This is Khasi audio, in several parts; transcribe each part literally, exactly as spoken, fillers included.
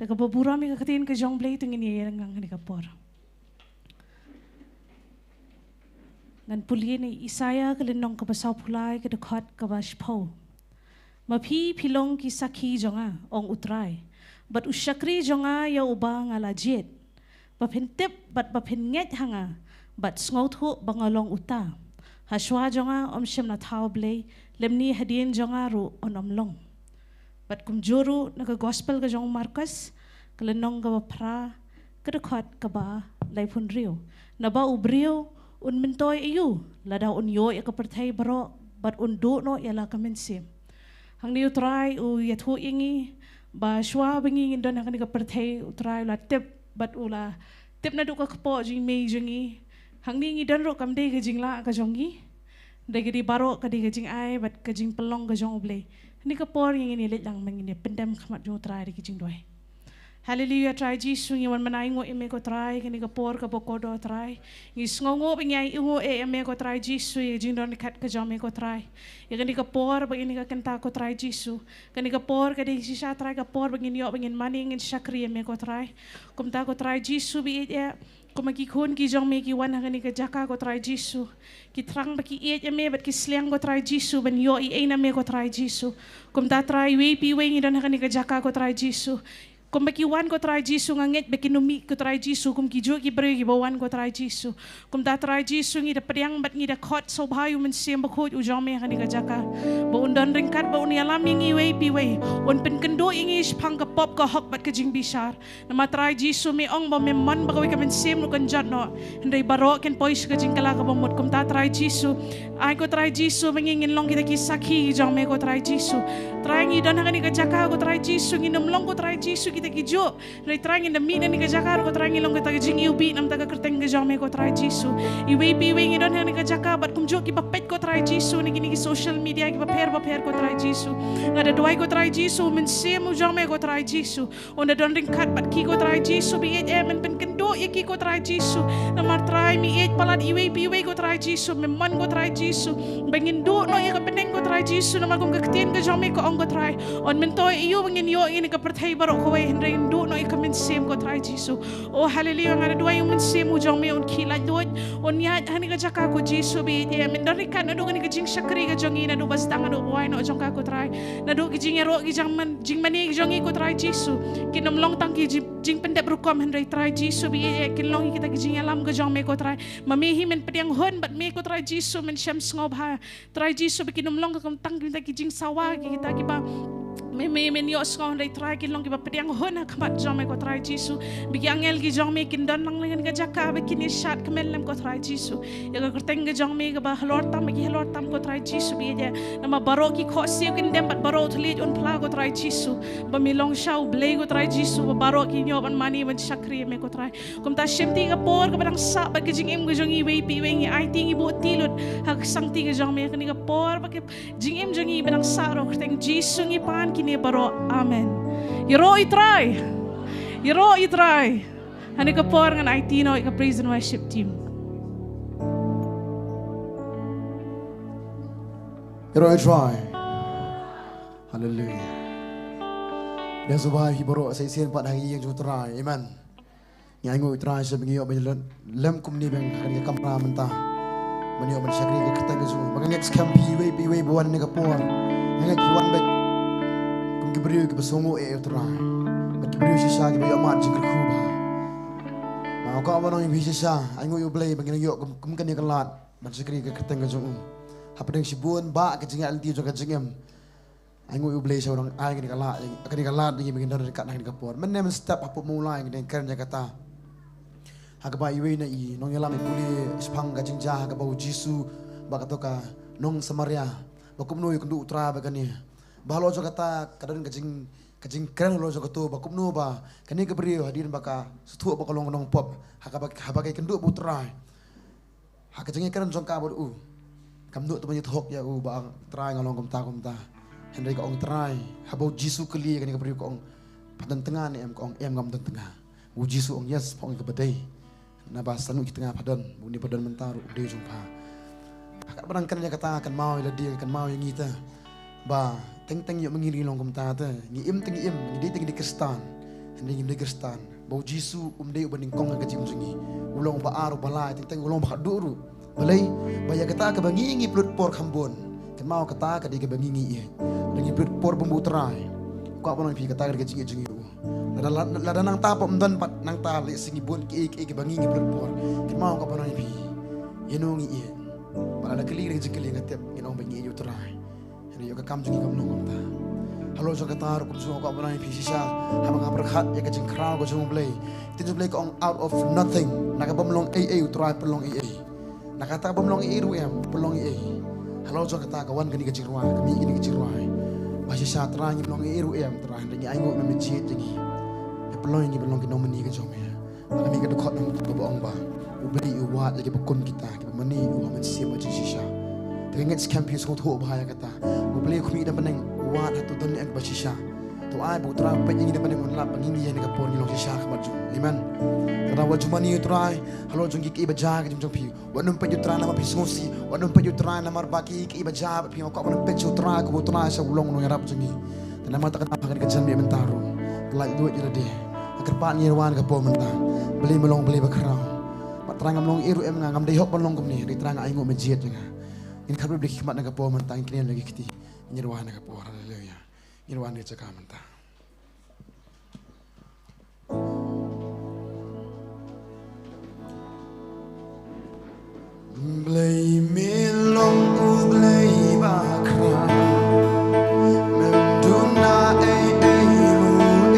Da kaba burom ïa ka ktien ka jong U Blei, to ngin ïa ïeng lang ha kane ka por. Ngan pule na Isaïah ka lynnong kaba sawphew lai, ka dkhot kaba shiphew. Ma phi, phi long ki sakhi jong nga, ong U Trai, bad u shakri jong nga ïa uba nga la jied, ba phin tip bad ba phin ngeit ha nga, bad sngewthuh ba nga long uta. Hashwa jong nga ym shym la thaw blei, lymne hadien jong nga ruh un ym long. Bad kumjuh ruh na ka gospel ka jong u Markos, ka lynnong kaba phra, ka dkhot kaba laiphew hynriew. Naba u briew un myntoi aïu lada un ïoh ïa ka pyrthei baroh bad un duh noh ïa la ka mynsiem. Hangne U Trai u ïathuh ïa ngi ba shuwa ba ngi ngin don ha kane ka pyrthei, U Trai u la tip bad u la tip naduh ka kpoh jingmei jong ngi. Hangne ngi don ruh kam dei ka jinglah ka jong ngi. Dei ka dei baroh ka dei ka jingai bad ka jingpynlong ka jong U Blei. Hangne ka por ngi ngin ïa leit lang, ngin ïa pyndem khmat jong U Trai da ki jingduwai. Haleluya, Trai Jisu, ngi wan ban ainguh ïa me ko Trai, kane ka por kaba kordor Trai. Ngi sngewnguh ba ngi ainguh ïa me ko Trai Jisu, ïa ka jingdon ryngkat ka jong me ko Trai. Ïa kane ka por ba kane ka kynta ko Trai Jisu. Kane ka por ka dei shisha Trai ka por ba ngin ïoh ba ngin mane ngin shakri ïa me ko Trai. Kumta ko Trai Jisu ba ïeit, kumba ki khun ki jong me ki wan ha kane ka jaka ko Trai Jisu, ki thrang ba ki ïeit ïa me bad ki sliang ko Trai Jisu ban ïoh ei ei na me ko Trai Jisu. Kumta Trai, iwei pa iwei ngi don ha kane ka jaka ko Trai Jisu. Kumba ki wan ko Trai Jisu, nga ngeit ba kin ym mih ko Trai Jisu kum kijuh ki briew kiba wan ko Trai Jisu. Kumta Trai Jisu, ngi da pdiang bad ngi da khot sngewbha ïa u Mynsiem Bakhuid u jong me ha kane ka jaka, ba un don ryngkat, ba un ïalam ïa ngi iwei pa iwei, un pynkynduh ïa ngi shaphang ka pop, ka hok bad ka jingbishar. Namar Trai Jisu, me ong ba mem mon ba kawei ka mynsiem ruh kan jot noh, hynrei baroh kin poi sha ka jingkylla kaba mut. Kumta Trai Jisu, ai ko Trai Jisu ba ngi ngin long kita ki sakhi jong me ko Trai Jisu. Trai, ngi don ha kane ka jaka ko Trai Jisu, ngin ym long ko Trai Jisu kita kijuh. Hynrei Trai, ngin da mih na kane ka jaka ruh ko Trai, ngin long kita ki jingiwbih na bynta ka kyrteng ka jong me ko Trai Jisu. Iwei pa iwei ngi don ha kane ka jaka bad kumjuh kiba peit ko Trai Jisu na kine ki social media kiba pher ba pher ko Trai Jisu. Nga da duwai ko Trai Jisu, Mynsiem u jong me ko Trai Jisu, un da don ryngkat bad ki ko Trai Jisu ba ïeit, men pynkynduh ïa ki ko Trai Jisu. Namar Trai, me ïeit palat iwei pa iwei ko Trai Jisu, me mon ko Trai Jisu, ba ngin duh noh ïa ka bneng ko Trai Jisu. Namar kum ka ktien ka jong me ka ong ko Trai, un myntoi aïu ba ngin ïoh ïa kane ka pyrthei baroh kawei, hynrei ngin duh noh ïa ka Mynsiem ko Trai Jisu. Oh haleluya, nga da duwai u Mynsiem u jong me un khie laitluid, un ïaid ha kane ka jaka ko Jisu ba ïeit, men don ryngkat naduh kane ka jingshakri ka jong ngi, naduh ba sdang haduh ba wai noh jong ka ko Trai. Naduh ki jingïaroh ki jingman jingmane ki jong ngi ko Trai Jisu, kin ym long tang ki jing, jingpyndep rukom, hynrei Trai Jisu ba ïeit, kin long kita ki jingïalam ka jong me ko Trai. Ma me hi men pdiang hun bad me ko Trai Jisu men shem sngewbha. Trai Jisu ba kin ym long ka kum tang kita ki jingsawa, ki kita kiba me, me, men ïohsngew, hynrei Trai kin long kiba pdiang hun ha khmat jong me ko Trai Jisu. Ba ki angel ki jong me kin don lang ha kane ka jaka ba kin ïa shad kmen lem ko Trai Jisu. Ïa ka kyrteng ka jong me kaba halor tam, ba ki halor tam ko Trai Jisu ba ïeit. Namar baroh ki khohsiew kin dem bad baroh u thylliej un phla ko Trai Jisu, ba me long sha U Blei ko Trai Jisu, ba baroh kin ïoh ban mane ban shakri ïa me ko Trai. Kumta shim ti ka por kaba dang sah bad ka jingim ka jong ngi iwei pa iwei, ngi aiti, ngi buh ti lut ha ka sangti ka jong me ha kane ka por bad ka jingim jong ngi ba dang sah ruh, ha ka kyrteng Jisu ngi pan kine baroh. Amen. Ïaroh i Trai. Ïaroh i Trai. Ha kane ka por ngan aiti noh ïa ka praise and worship team. Ïaroh i Trai. Haleluya. Ïa sngewbha hi baroh sa shisien pat ha ïing jong u Trai. Amen. Ngi ainguh u Trai sha ba ngi ïoh ban lem kumne ban ha kane ka kamra mynta. Ban ïoh ban shakri ïa ka kyrteng ka jong u. Ba nga ngeit skhem phi iwei pa iwei ba wan ha kane ka por, nga ngeit phi wan beit kum ki briew kiba sngewnguh ïa u Trai, bad ki briew shisha kiba ïoh mad jingkyrkhu bha. Ba nga kwah ban ong ïa phi shisha, ainguh ïa u Blei ba ngi nang ïoh kum, kum kane ka lad ban shakri ïa ka kyrteng ka jong u. Hapdeng shibun bah ka jingïaid lynti jong ka jingim, ainguh ïa u Blei sha u dang ai kane ka lad, kane ka lad ïa ngi ba ngin don ryngkat ha kane ka por. Mynne mynstep hapoh Mawlai ngi dang kren ïa kata, ha kaba iwei na i nongïalam i pule shaphang ka jingjia ha kaba u Jisu bad kato ka nong Samaria, ba kumno u ïakynduh u Trai bad kane. Ba halor jong kata ka don ka jing, ka jingkren halor jong kato, ba kumno ba kane ka briew hadien ba ka sngewthuh ba ka long ka nongpop, ha kaba, haba ka ïakynduh bad u Trai, ha ka jingïakren jong ka bad u, kam duh tang ban ïathuh ïa u ba, Trai, nga long kumta kumta. Hynrei ka ong, Trai, haba u Jisu kylli ïa kane ka briew, ka ong, pha don tnga ne em? Ka ong, em, ngam don tnga. U Jisu ong, yes, pha ong ïa kaba dei. Naba san ngut ki tnga pha don, une ba don mynta ruh u dei jong pha. Ha kaba dang kren ïa kata, kynmaw ïa lade, kynmaw ïa ngi te, ba teng teng ïoh ma ngi ngi long kumta te, ngi im te ngi im, ngi dei te ngi dei Khristan, Ngi dei Khristan ba u Jisu um dei uba nyngkong ha ka jingim jong ngi. U long uba ar, uba lai, teng teng u long uba khatduh ruh. Balei? Ba ïa kata kaba ngi ngi pynlut por kham bun, kynmaw kata ka dei kaba ngi ngi ïeit. Lada ngi pynlut por bun bad u Trai, u kwah ban ong ïa phi kata ka dei ka jingïeit jong ngi ïa u. Lada, lada, lada nangta pat ym don pat, nangta lehse ngi bun kiei kiei kiba ngi ngi pynlut por, kynmaw u kwah ban ong ïa phi ïano ngi ïeit. Bad lada kylli ka jingkylli, nga tip ngin ong ba ngi ïeit ïa u Trai. Hynrei ïa ka kam jong ngi kam long kumta. Halor jong kata ruh kumjuh nga kwah ban ong ïa phi shisha, haba nga pyrkhat ïa ka jingkhraw ka jong U Blei, ka ktien jong U Blei ka ong, out of nothing, na ka bym long ei ei u Trai pynlong ei ei. Na kata ka bym long ei ei ruh em, pynlong ei ei. Halor jong kata ka wan kane ka jingrwai, ka mih kane ka jingrwai ba shisha Trai ngim long ei ei ruh em Trai, hynrei ngi ainguh na me jied jong ngi. Me pynlong ïa ngi ban long ki nongmane ka jong me. Nga mih ka dkhot nangta kaba ong ba U Blei u wad ïa kiba kum kita, kiba mane ïa u ha mynsiem ba jingshisha. Te nga ngeit skhem phi sngewthuh bha ïa kata. U Blei u khmih da bneng, u wad hato don ne em ba shisha. To ai ba u Trai u peit ïa ngi da bneng, un lap ba ngi ngi ïa kane ka por ngi long shisha ha khmat jong u. Amen. Te wat ju mane ïa u Trai halor jong ki kiei ba jia ha ka jingim jong phi. Wat nym peit ïa u Trai namar phi sngewsih. Wat nym peit ïa u Trai namar ba ki kiei ba jia bad phi. Nga kwah ba ngin peit sha u Trai, kumba u Trai sha u long u nongïarap jong ngi. Te namar kata ka daw ha kane ka janmiet mynta ruh, ka laitluid ïa lade, nga kyrpad, ngi ïa wan ha ka por mynta. Blei me long Blei bakhraw. Bad Trai ngam long ei ei ruh em nga, ngam dei hok ban long kumne, hynrei Trai nga ainguh me jied ïa nga. Ngin khadduh da ki khmat na ka por mynta, ngin kynnoh da ki kti. Ngi ïa wan ha ka por, haleluia. Ngi ïa wan ha ka jaka mynta. Blei me long U Blei bakhraw. Mem duna ei ei ruh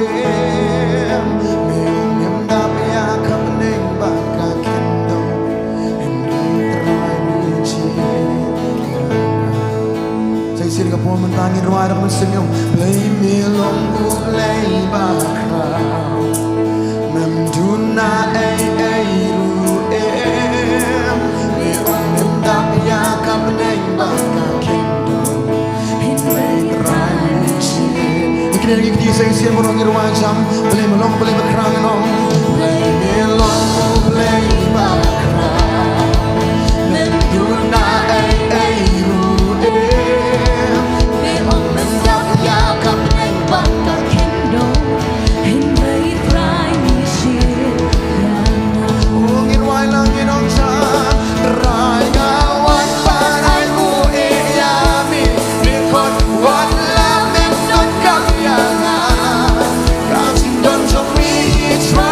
em. Me ym em dap ïa ka bneng bad ka khyndong. Hynrei Trai me jied ïa nga. Sa shisien ka por mynta ngin rwai da ka mynsiem ïa u. Blei me long U Blei bakhraw. Mem duna ei ei ruh em. Me ym em dap ïa ka bneng bad ka khyndong. Hynrei Trai me jied. Ngi kynnoh ngi kti sa shisien, bad ngin rwai jam. Blei me long Blei bakhraw, ngin ong. Blei me long U Blei bakhraw. Mem duna ei ei ruh em. Me ym em dap ïa ka bneng bad ka khyndong. Hynrei Trai me jied ïa nga. Oh, ngin rwai lang, ngin ong sa. Trai nga wan ban ai nguh ïa me. Me khot wat la mem donkam ïa nga. Ka jingdon jong me hi Trai.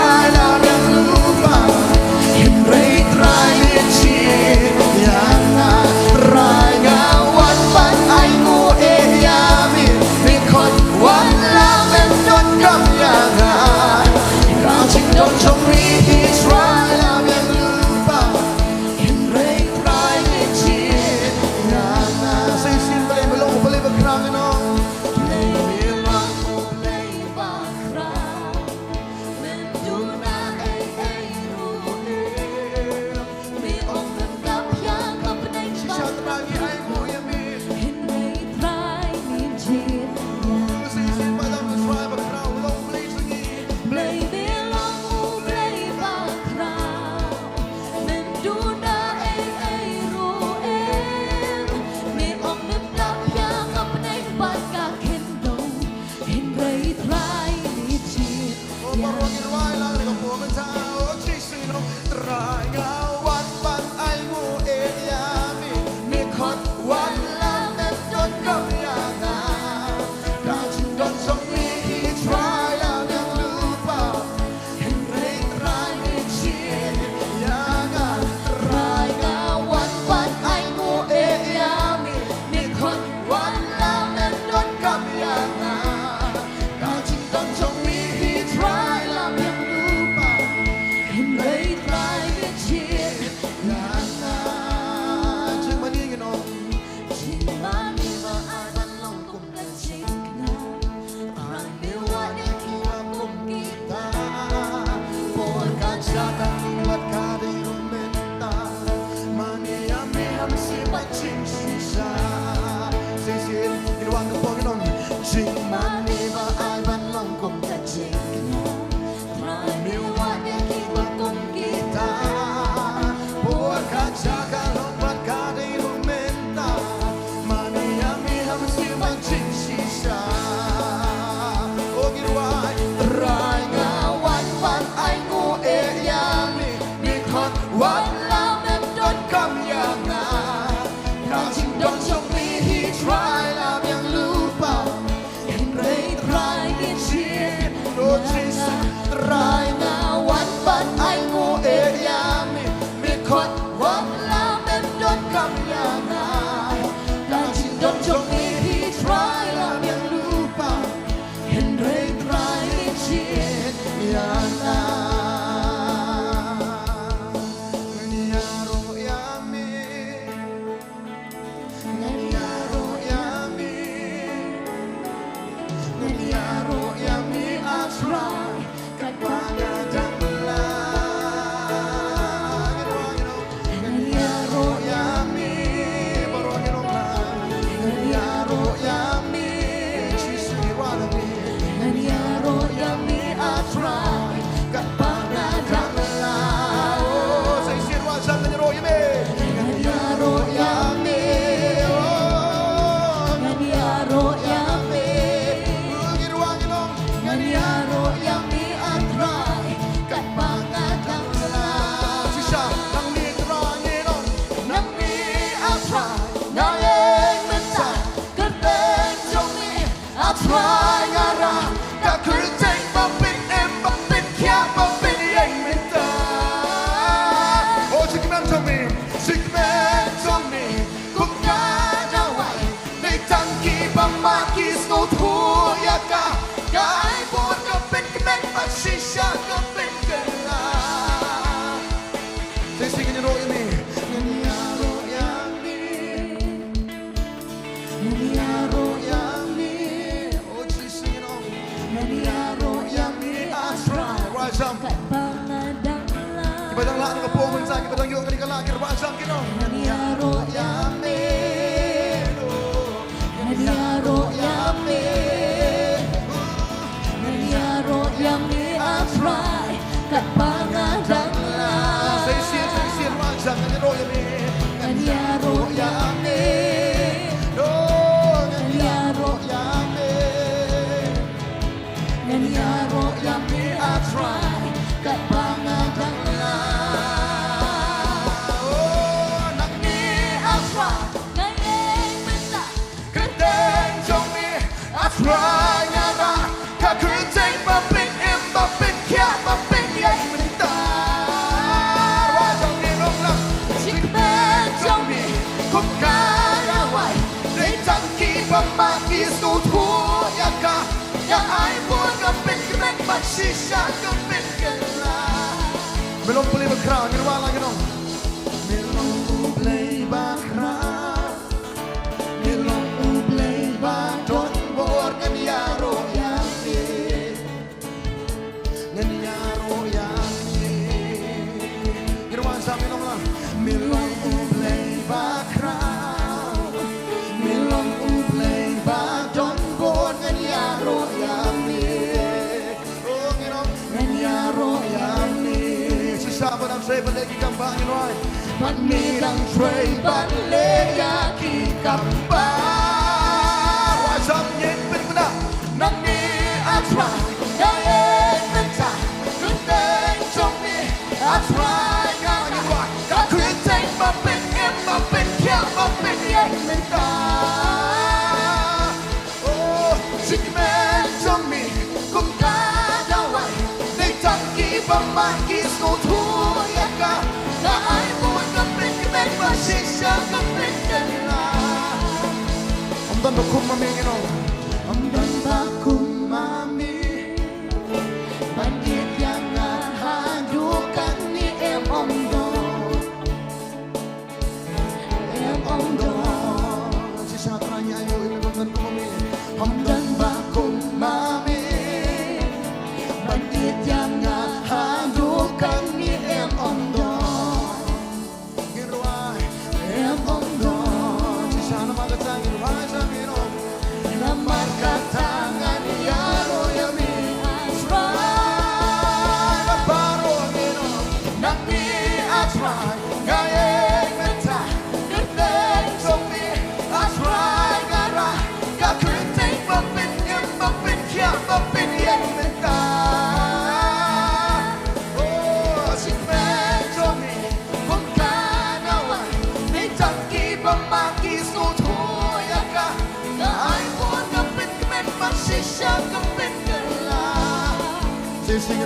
Bad la mem donkam ïa nga. Ka jingdon jong me hi Trai la biang lypa. Hynrei Trai ngin shim. O Jisu Trai nga wan ban ai nguh ïa me. Me khot wat la mem donkam ïa nga. Ka jingdon jong me hi Trai la biang lypa. Hynrei Trai ngin shim ïa nga. Ngan ïaroh ïa me. Ngan ïaroh ïa me. Ngan ïaroh ïa me, ah Trai. Katba nga dang lang. Ngan ïaroh ïa me. Baroh ngi ong lang. Ngan ïaroh ïa me. Jisu ngi wan ïa me. Ngan ïaroh ïa me, ah Trai. Katba nga dang lang. Oh, sa shisien Trai ngan ïaroh ïa me. Ngan ïaroh ïa me. Oh, ngan ïaroh ïa me. Ngi ruh ngi ong. Ngan ïaroh ïa me, ah Trai. Katba nga dang lang. Shisha, nangne Trai ngi ong. Nangne, ah Trai, nga ïeng mynta. Kyrteng jong me, ah Trai, nga rah. Ka kyrteng ba pyn-im, ba pynkhiah, ba pynïeng mynta. O jingkmen jong me, jingkmen jong me. Kum ka dawai, dei tang kiba mad ki sngewthuh ïa ka. Ka ai bor, ka pynkmen bad shisha ka pynkylla. Sa shisien ngan ïaroh ïa me. Ngan ïaroh ïa me. Ngan ïaroh ïa me. O Jisu ngan ong. Ngan ïaroh ïa me, ah Trai. Ruh ïa jam. Katba nga dang lang. Kiba dang lah na ka por mynta, kiba dang ïoh kane ka lad, ki ruh ïa jam ki ong. Ngan ïaroh ïa me. Ngan ïaroh ïa me. Ngan ïaroh ïa me, ah Trai. Katba nga dang lang. Sa shisien, sa shisien, ruh ïa jam, ngan ïaroh ïa me. Ngan ïaroh ïa me. Oh, ngan ïaroh ïa me. Ngan ïaroh ïa me, ah Trai, katba nga dang lang. Oh, nangne, ah Trai, nga ïeng mynta. Kyrteng jong me, ah Trai, nga rah. Ka kyrteng ba pyn-im, ba pynkhiah, ba pynïeng mynta. Ruh ïa jam ngi ong lang. Jingkmen jong me, kum ka dawai. Dei tang kiba mad ki sngewthuh ïa ka. Ka ai bor, ka pynkmen bad shisha ka pynkylla. Me long U Blei bakhraw, ngin wan lang, ngin ong. Me long U Blei bakhraw. Me long U Blei ba don bor, ngan ïaroh ïa me. Ngan ïaroh ïa me. Ngin wan sa, me long lang. Me long U Blei bakhraw. Me long U Blei ba don bor, ngan ïaroh ïa me. Oh, ngin ong. Ngan ïaroh ïa me. Shisha ba dang trei ban leh ki kam ba, ngin ong. Bad me dang trei ban leh ïa ki kam ba. Ruh ïa jam, ngin pynbna. Nangne, ah Trai, nga ïeng mynta. Kyrteng jong me, ah Trai, nga rah. Ka kyrteng ba pyn-im, ba pynkhiah, ba pynïeng mynta. Oh, jingkmen jong me, kum ka dawai. Dei tang kiba mad ki sngewthuh ïa ka. Ka ai bor, ka pynkmen bad shisha ka pynkylla. Ym don ba kum ma me, ngin ong. Ym don ba kum ma me. Ban ïeit ïa nga haduh katne, em, ym don. Em, ym don. Shisha Trai, ngi ayu, ym don kum ma me. Ym don ba kum ma me. Ban ïeit ïa nga haduh katne, em, ym don. Ngin rwai. Em, ym don. Shisha namar kata ngin rwai, sa ngin ong. Namar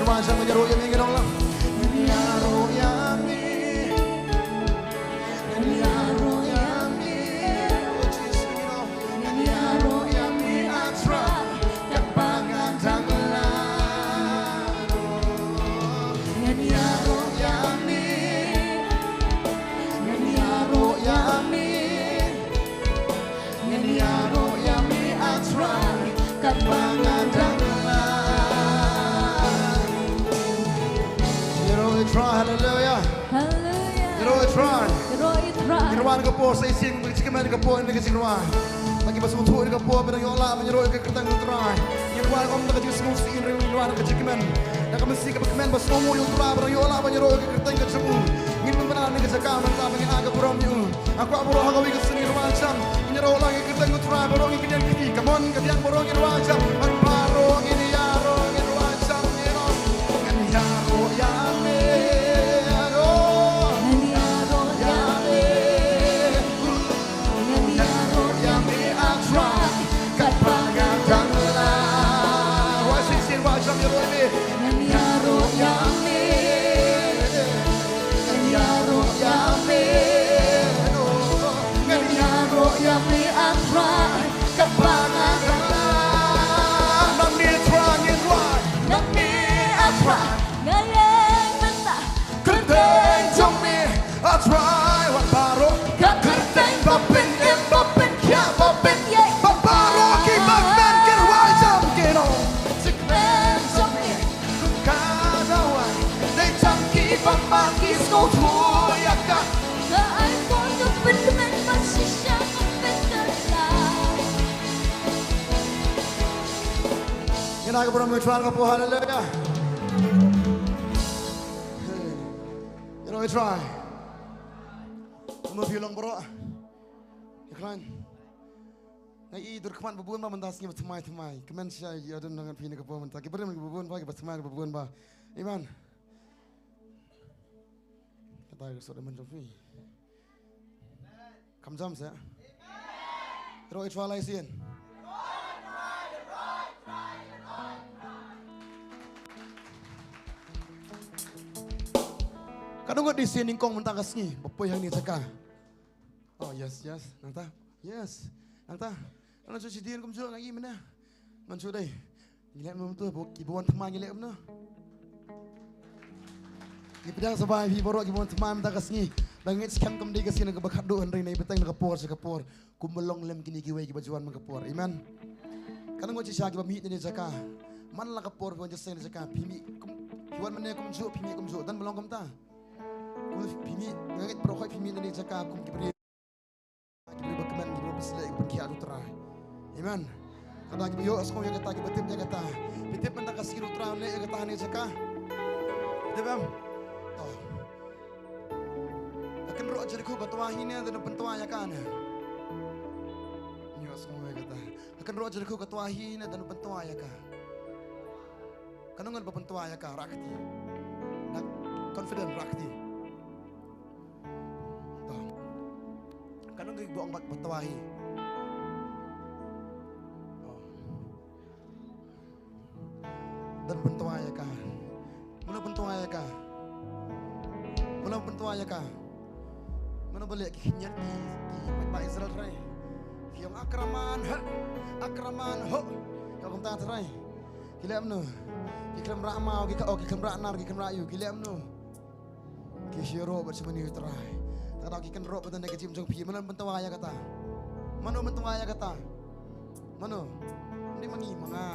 Ba jam ngan ïaroh ïa me, ngan ong lang. Ngan ïaroh ïa me. Ngan ïaroh ïa me. Oh, Jesus, you know. Ngan ïaroh ïa me, I try. Katba nga dang lait. Ngan ïaroh ïa me. Ngan ïaroh ïa me. Ngan ïaroh ïa me, I try. Katba nga dang lait. Ïaroh, I try, hallelujah. Hallelujah. Ïaroh, I try. Ïaroh, I try. Ngin wan ka por sa shisien, ka jingkmen ka por, ka jingrwai. Bad kiba sngewthuh ïa ka por, ba dang ïoh lah ban ïaroh ïa ka kyrteng U Trai. Ngin wan ym da ka jingsngewsih, hynrei ngin wan da ka jingkmen. Da ka mynsiem kaba kmen, ba sngewnguh ïa U Trai, ba dang ïoh lah ban ïaroh ïa ka kyrteng ka jong U. Ngin pynbna na ka jaka mynta ba ngin ai ka burom ïa U. Nga kwah baroh ha kawei ka sngi ngin rwai jam. Ngin ïaroh lang ïa ka kyrteng U Trai, baroh ngin kyndit kti. Come on, ka biang baroh ngin rwai jam. Bad baroh ngin ïaroh, ngin rwai jam, ngin ong. Ngan ïaroh ïa me, ïaroh. Ngan ïaroh ïa me. Ngan ïaroh ïa me, I try. Katba nga dang lait. Rwai shisien, rwai jam, ïaroh ïa me. Ngan ïaroh ïa me. Ngan ïaroh ïa me. Ngan ïaroh ïa me, I try. Katba nga dang lait. Nangne try ngin rwai. Nangne I try. Nga ïeng mynta. Kyrteng jong me, I try, wat baroh. Ka kyrteng ba pyn-im, ba pynkhiah, ba pyn-ïeit. Ba baroh kiba kmen kin rwai jam kin ong. Kyrteng jong me. Kum ka dawai. Dei jong kiba ma ki sngewthuh ïa ka. Ka ai por ka pynkmen, ba shisha ka pynkylla. Ngin ai ka burom, ngin try ka por, hallelujah. Hey. Ïaroh, I try. Kumno phi long baroh? Ïa khlaiñ. Nga i dur khmat ba bun ba mynta sngi ba thymmai thymmai. Kmen shai ïa don ngan phi ne ka por mynta. Ki barim ki ba bun ba, ki ba thymmai ki ba bun ba. Amen. Kata ka sot amen jong phi. Kam jam sa. Ïaroh, I try lai sien. Katno ngut dei sien nyngkong mynta ka sngi ba poi hangne jaka? Oh, yes, yes. Nangta. Yes. Nangta. Ngan shu shadien kumjuh, nga i mynne. Ngan shu dei. Ngi leh mynta ba ki ba wan thymmai ngi leh mynne. Ngi pdiang sngewbha ïa phi baroh ki ba wan thymmai mynta ka sngi. Da ngeit skhem kam dei ka sngi kaba khatduh hynrei nai bteng na ka por sha ka por. Kumba long lem kine kiwei kiba ju wan man ka por. Amen. Katno ngut shisha kiba mih na kane jaka. Man la ka por phi wan jingïaseng na jaka. Phi mih kum, phi wan mynne kumjuh, phi mih kumjuh. Don ba long kumta. Kum phi mih, nga ngeit baroh khoit phi mih na kane jaka kum ki briew. Ki briew ba kmen, ki briew ba sleh, ki pynkhiah U Trai. Amen. Kata kiba ïohsngew ïa kata, kiba tip ïa kata. Phi tip mynta ka sngi U Trai un leh ïa kata ha kane jaka. Tip em? To. Ka kynroh Jerikho ka twa hi ne, dang pyntwa ïa ka ne. Ïohsngew ïa kata. Ka kynroh Jerikho ka twa hi ne, dang pyntwa ïa ka. Ka nongwan ba pyntwa ïa ka, rah kti. Nga confident, rah kti. To. Ka nongwan ba ong ba twa hi. Oh. Dang pyntwa ïa ka. Mano pyntwa ïa ka? Mano pyntwa ïa ka? Mano ba leh ki khynñiat ki, ki paidbah Israel trai? Ki ong Akraman, ha! Akraman, ho! Ka kumta trai. Ki leh mano? Ki khlem rah maw, ki ka, oh, ki khlem rah nar, ki khlem rah ïew, ki leh mano? Ki shu ïaroh bad shu mane U Trai. Te ka daw ki kynroh bad ne ka jingim jong phi. Mano pyntwa ïa kata? Mano pyntwa ïa kata? Mano? Ym dei ma ngi, ma nga.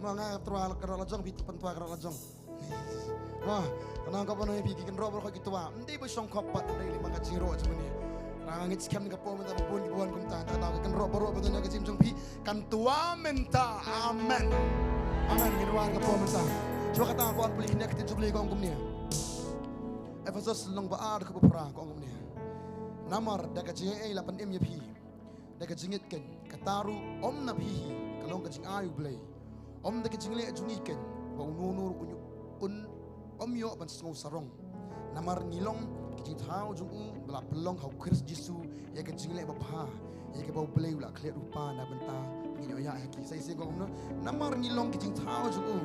Ma nga twa ka rah la jong, phi pyntwa ka rah la jong. Ma, ka nang ka ba nang phi ki kynroh baroh ki twa. Ym dei ba shong khop pat, ym dei ma nga jingïaroh jong mane. Nga ngeit skhem ka por mynta ba bun ki ba wan kumta. Te ka daw ki kynroh baroh bad ne ka jingim jong phi. Kan twa mynta. Amen. Amen. Ngin wan ka por mynta. Shuwa kata ko an pule kine ka ktien Jubilee ka ong kumne. Ephesos lynnong ba ar dkhot ba phra ka ong kumne. Namar da ka jingaiei la pynim ïa phi. Da ka jingngeit keiñ kata ruh ym na phi hi ka long ka jingai U Blei. Ym da ka jingleh jong ngi keiñ ba uno uno ruh un, un ym ïoh ban sngew sarong. Namar ngi long ki jingthaw jong u ba la pynlong ha u Khrist Jisu ïa ka jingleh ba bha ïa kaba U Blei u la khleh ruh pa na bynta ngin ïoh ïa ki. Sa shisien ko kumno? Namar ngi long ki jingthaw jong u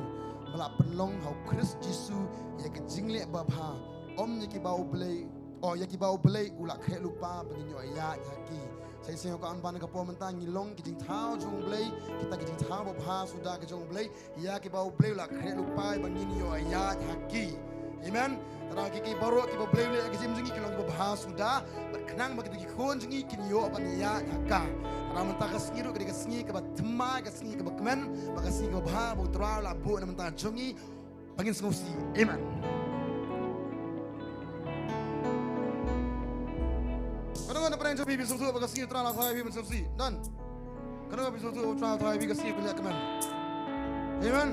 ba la pynlong ha u Khrist Jisu ïa ka jingleh babha, ym ïa kiba U Blei, oh, ïa kiba U Blei u la khreh lypa ba ngin ïoh ïaid ha ki. Sa shisien nga kwah ban ban ka por mynta ngi long ki jingthaw jong U Blei, kita ki jingthaw babha suda ki jong U Blei, ïa kiba U Blei u la khreh lypa ba ngin ïoh ïaid ha ki. Amen. Tang ki, ki baroh kiba U Blei u leh ha ka jingim jong ngi ki long kiba bha suda, bad khnang ba kita ki khun jong ngi kin ïoh ban ïaid ha ka. Tang mynta ka sngi ruh ka dei ka sngi kaba thymmai, ka sngi kaba kmen, bad ka sngi kaba bha ba U Trai u la buh na bynta jong ngi. Ba ngin sngewsih. Amen. Kano kano pyrshang jong phi, phi sngewthuh ba ka sngi U Trai la thaw ïa phi ban sngewsih? Don. Kano phi sngewthuh U Trai la thaw ïa phi ka sngi ban ïa kmen? Amen.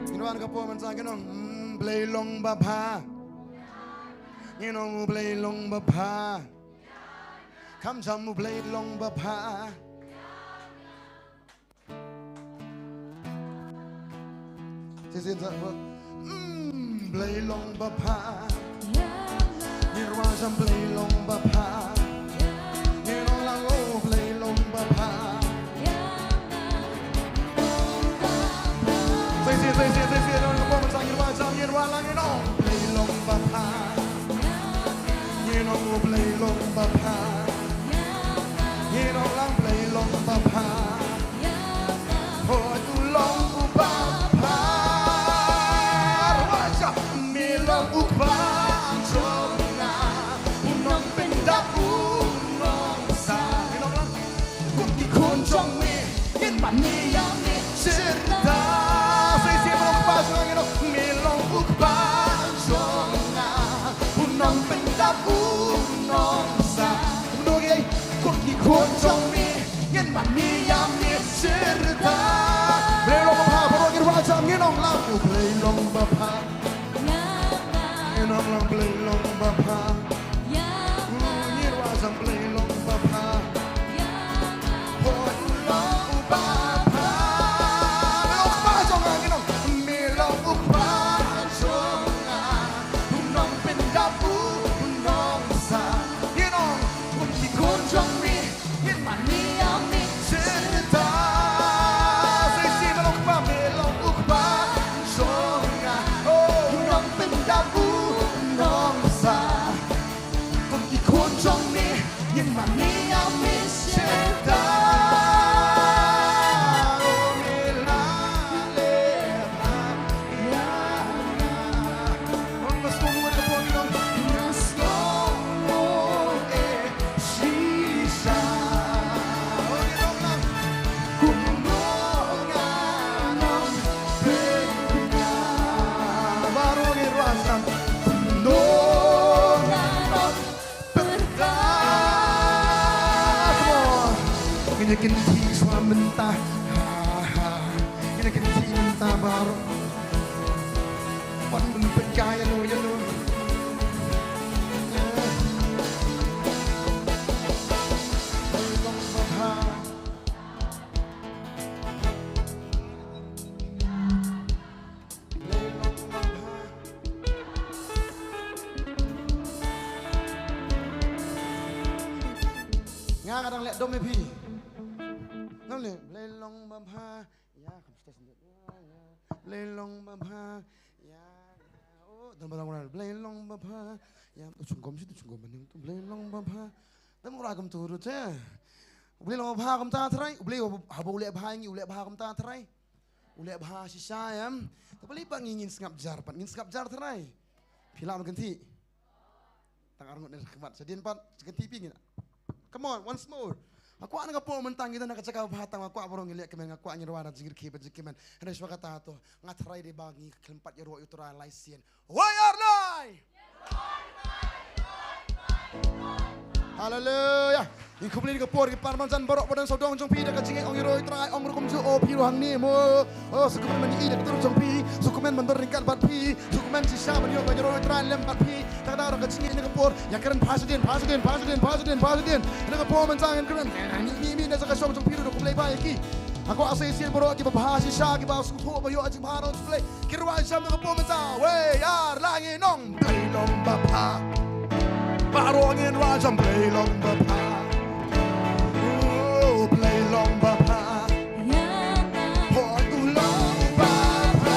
Ngin wan ka por mynta ngin ong, mm, Blei long babha. Ngin ong U Blei long babha. Kham jam U Blei long babha. Shisien sa, mm, Blei long babha. Ngin rwai jam Blei long babha. Ngin ong lang, oh, Blei long babha. Shisien, shisien, shisien, ngin rwai jam, ngin rwai jam, ngin rwai lang, ngin ong Blei long babha. Ngin ong U Blei long babha. Ngin ong lang Blei long babha. Hooid u long uba bha. Rwai jam, me long u Kpa jong nga. U nongpyndap, u nongsah. Ngin ong lang. Kum ki khun jong me, ngin mane ïa me shisha. Sa shisien me long u Kpa jong nga, ngin ong me long u Kpa jong nga. U nongpyndap, u nongsah. Kumno ngi, kum ki khun jong me, ngin mane ïa me shisha. Me long u Kpa, baroh ngin rwai jam, ngin ong lang U Blei long babha. Ngin ong lang Blei long babha. Ngin rwai jam Blei long babha. Hooid u long uba bha. Me long u Kpa jong nga, ngin ong me long u Kpa jong nga. U nongpyndap, u nongsah. Ngin ong kum ki khun jong me. Ngin mane ïa me shisha. Sa shisien me long u Kpa, me long u Kpa jong nga. Oh, u nongpyndap, u nongsah. Kum ki khun jong me, ngin mane ïa me shisha. Oh, me la leh bha ïa nga. Ngin ïa kynthih shuwa mynta. Ha, ha. Ngin ïa kynthih mynta baroh. Wat ym pynkai ïano ïano. Nga nga dang leh dom ïa phi. Ngam leh Blei long babha. Ïa, kam stage ni. Blei long babha. Ïa, ïa. Oh, don ba long ran. Blei long babha. Ïa, tu chungkom shi, tu chungkom maning tu. Blei long babha. Dang ura kam tu ru te. Blei long babha kumta Trai. Blei haba u leh bha ïa ngi, u leh bha kumta Trai. U leh bha shisha ïa. Te balei ba ngi ngin sngap jar pat, ngin sngap jar Trai. Phi lah ban kynthih. Tang arngut ne khmat. Shadien pat, kynthih phi ngin. Come on, once more. Nga kwah na ka por mynta ngi don ha ka jaka ba bha tang nga kwah baroh ngi leh kmen, nga kwah ngin rwai na jingkyrkhu bad jingkmen. Hynrei shwa kata to, nga tharai dei ba ngi khlem pat ïaroh ïa U Trai lai sien. Wei ar lai! Haleluya. Ngi khublei na ka por, ngi pan marjan baroh ba don sawdong jong phi da ka jingïaid ong ïaroh ïa U Trai, ong ruh kumjuh, oh phi ruh hangne mo. Oh, sa kumne mynta ïa ka tur jong phi, sa kumne ban don ryngkat bad phi, sa kumne shisha ban ïoh ban ïaroh ïa U Trai lem bad phi. Tang da ka jingïaid na ka por, ïa kren pha shadien, pha shadien, pha shadien, pha shadien, pha shadien. Na ka por mynta ngin kren. Ni, ni, ni, na ka shong jong phi ruh khublei ba ïa ki. Nga kwah sa shisien baroh kiba bha shisha, kiba sngewthuh ba ïoh jingbha na U Blei. Ki rwai jam na ka por mynta. Wei ar lai ngin ong Blei long babha. Baroh ngin rwai jam Blei long babha. Oh, Blei long babha. Hooid u long babha.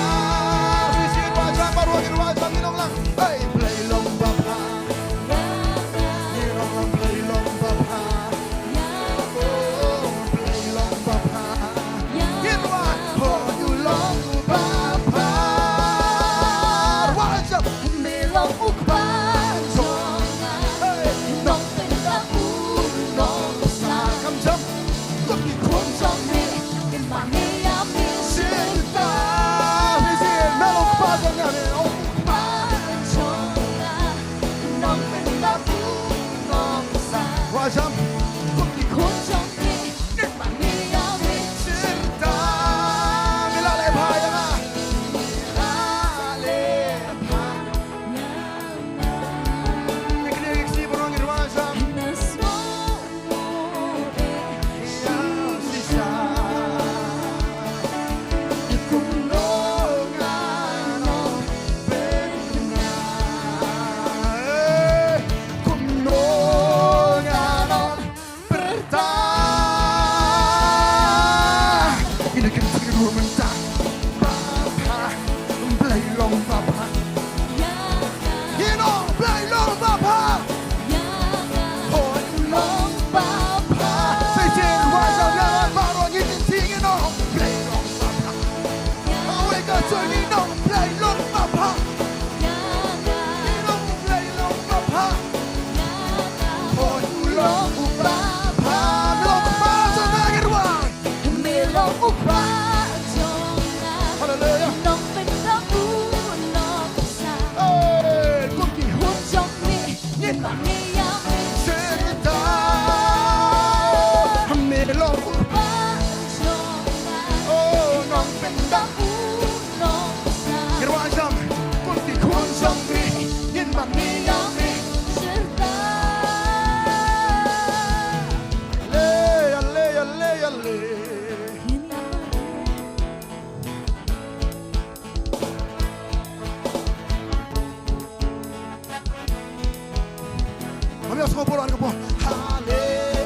Sngewbha ïa ka por. Hale,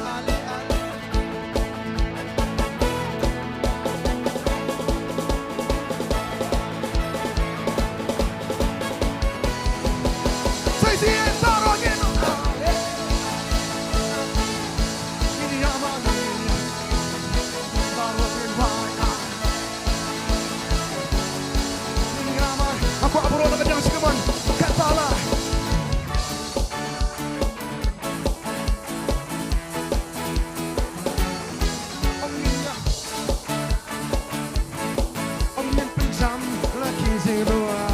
hale, hale. Sa shisien baroh ngin. Hale. Ngin ïa ma, ngin ïa. Baroh ngin wan. Ngin ïa ma. Hakoh baroh na ka liang shi kaban. Kat ba la. Ong ngin ïa, ong ngin pynjam la ki jingduwai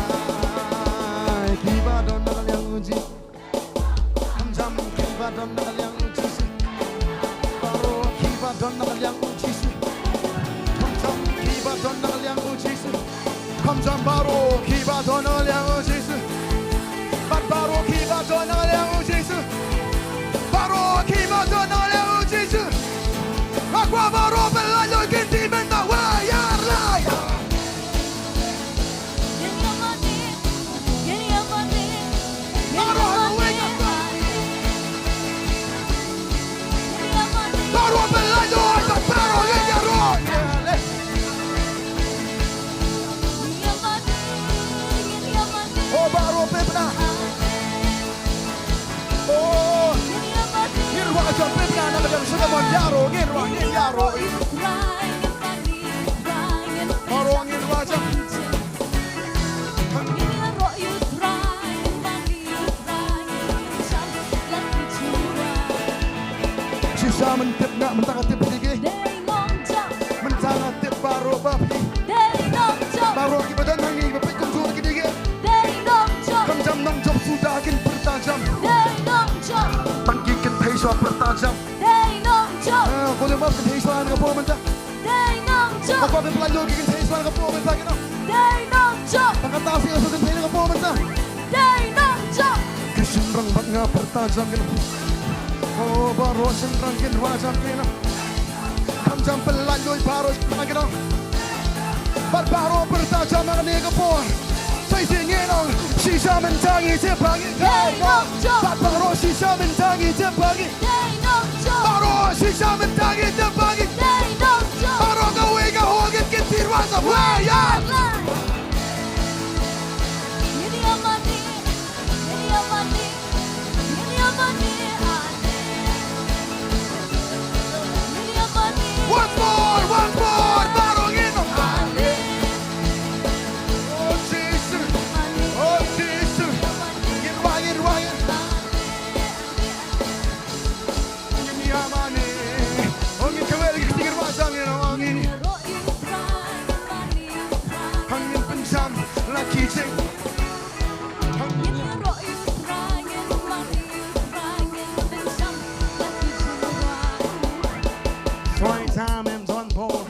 kiba don na ka liang u Jisu. Pynjam kiba don na ka liang u Jisu. Baroh kiba don na ka liang u Jisu. Pynjam kiba don na ka liang u Jisu. Kham jam baroh kiba don na ka liang u Jisu. Bad baroh kiba don na ka liang u Jisu. Baroh kiba don na ka liang u Jisu. Nga kwah baroh ban lait lut kin dih mynta, wa ïa la ïa. Baroh ha kawei ka. Baroh ban lait lut, baroh ïa ïa roh. Oh, baroh phi pynah. Oh. Ngin rwai jam phi pynah na ka liang shi kaban, ïa roh, ngin rwai, ngin ïa roh. Baroh ngin rwai jam. Shisha men tip nga, mynta ka tip phi ki. Mynta nga tip baroh ba phi. Baroh kiba don hangne ba phi kumjuh ki dei ki. Kham jam nongjop suda kin pyrta jam. Tang ki kynthei shuwa pyrta jam. Ah, ko lem ba kynthei shuwa na ka por mynta. Dei nongjop. Ko ba pynlait lut ki kynthei shuwa na ka por mynta ki nong. Dei nongjop. Tang kata shi ka kynthei na ka por mynta. Dei nongjop. Ki shynrang bad nga pyrta jam ki nong. Oh, baroh shynrang kin rwai jam ki nong. Kham jam pynlait lut baroh shynrang ki nong. Bad baroh pyrta jam ha kane ka por. Sa shisien ngi ong shisha mynta ngi tip ba ngi. Dei nongjop. Bad baroh shisha mynta ngi tip ba ngi. Dei nongjop. Baroh shisha mynta ngi tip ba ngi. Dei nongjop. Baroh kawei ka hok ngi kin tyrwa sa wei ïa. Ngin ïa mane, ngin ïa mane, ngin ïa mane, ah. Ngin ïa mane. Once more, once more, baroh ngin. Oh, Jisu. Oh, Jisu. Ngin rwai, ngin rwai, ngin. Ngin ïa mane. Oh, ngin kawei lagi kita ngin rwai jam ngin, oh, ngin. Hangin pynjam la ki jing. Hangin. Soi tam em don bor.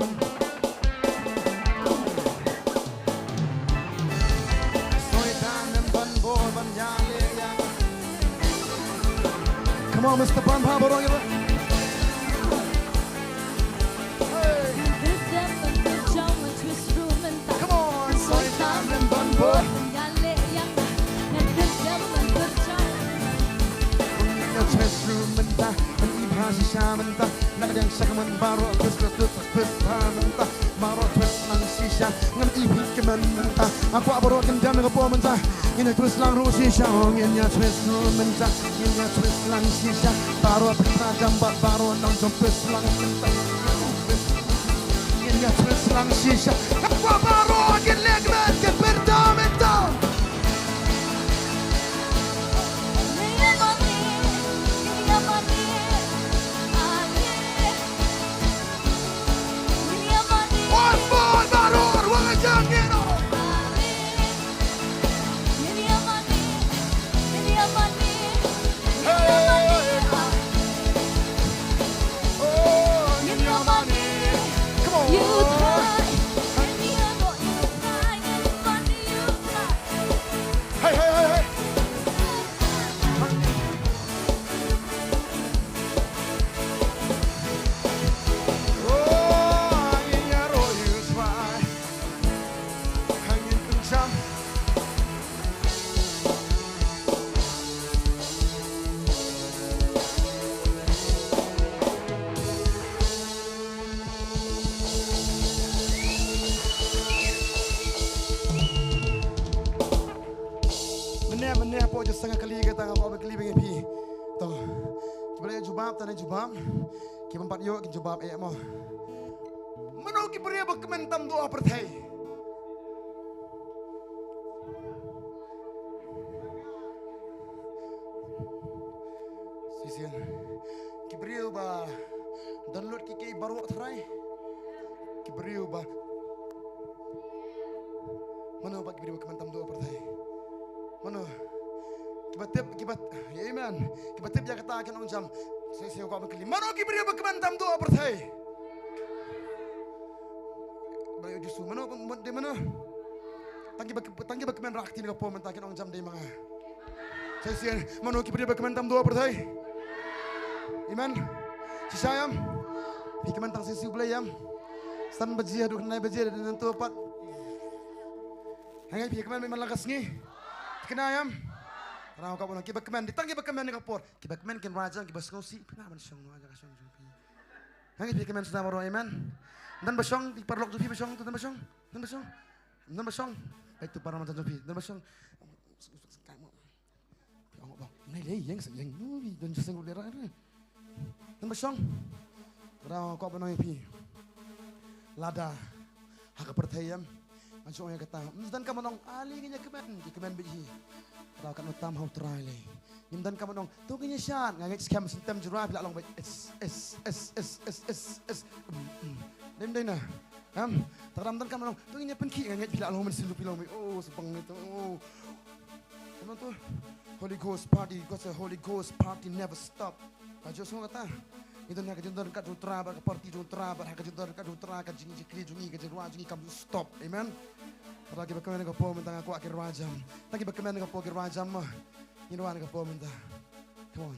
Come on, Mister Bun, ha, baroh ngi ba. Hey. Come on, soi tam em bun bor. Ngi ïa twist ruh mynta, ngi ïa bha shisha mynta. Na ka liang sha ka mon baroh, twist, twist, twist, twist, twist, mynta. Baroh twist lang shisha, ngan ïa phi kmen mynta. Nga kwah baroh kin dem na ka por mynta. Ngin ïa twist lang ruh shisha, oh, ngin ïa twist ruh mynta. Ngin ïa twist lang shisha. Baroh pynrajam bad baroh nongjop twist lang mynta. Ngin ïa twist lang shisha. Nga kwah baroh kin leh kmen, kin pyrta mynta. Once more, baroh, ruh nga jang ngin, oh. Hey. Oh, ngin ïa mane. Come on. Jubab, tang jubab. Ki bym pat ïoh kin jubab eh mo. Mano ki briew ba kmen tam duh ha pyrthei? Shisien. Ki briew ba don lut ki kei baroh trai. Ki briew ba Mano ba ki briew ba kmen tam duh ha pyrthei? Mano? Kiba tip, kiba, amen. Kiba tip ïa kata kin ong jam. Shisien ko ba kylli. Mano ki briew ba kmen tam duh ha pyrthei? Ba ïa Jisu. Mano, mano, de mano? Tang kiba, tang kiba kmen rah ktien ka por mynta kin ong jam de ma nga. Shisien, mano ki briew ba kmen tam duh ha pyrthei? Amen. Shisha ïam. Phi kmen tang shisha U Blei ïam. San baje haduh khyndai baje da nangtu pat. Hangne phi kmen mynta la ka sngi. Kmen ïam. Rau ka bun kiba kmen, di tang kiba kmen ka por. Kiba kmen kin rajam, kiba sngewsih, phi na ban shong, no, aja ka shong jong phi. Hangne phi kmen shisha baroh, amen. Don ba shong, di paralok jong phi ba shong, don ba shong, don ba shong. Don ba shong. Bai tu para ma jong phi, don ba shong. Phi ong ba, nai lei ïeng sa ïeng nu phi don jingïaseng ruh lei ra. Ngan ba shong. Rau ko ba nang phi. Lada ha ka pyrthei ïam. Ngan shu ong ïa kata. Ym don kam ong ale ngin ïa kmen, ïa kmen beit hi. Rau kat ma tam ha U Trai lei. Ym don kam ong to ngin ïa shad, nga ngeit skhem syntem jura phi la long beit. Es, es, es. Ym, ym. Dei ym dei na. Em, ta ka dang don kam ong to ngin ïa pynkhih, nga ngeit phi la long mynsiem phi long beit. Oh, sa bang ne to. Oh. Kumno tu? Holy Ghost party, 'cause the Holy Ghost party never stop. Ka jingïaseng kata. Ngi don ha ka jingdon ryngkat jong U Trai bad ka party jong U Trai bad ha ka jingdon ryngkat jong U Trai ka jingshakri jong ngi ka jingrwai jong ngi kam ju stop. Amen. Para kiba kmen ka por mynta nga kwah ki rwai jam. Tang kiba kmen ka por ki rwai jam ma. Ngin rwai ka por mynta. Come on.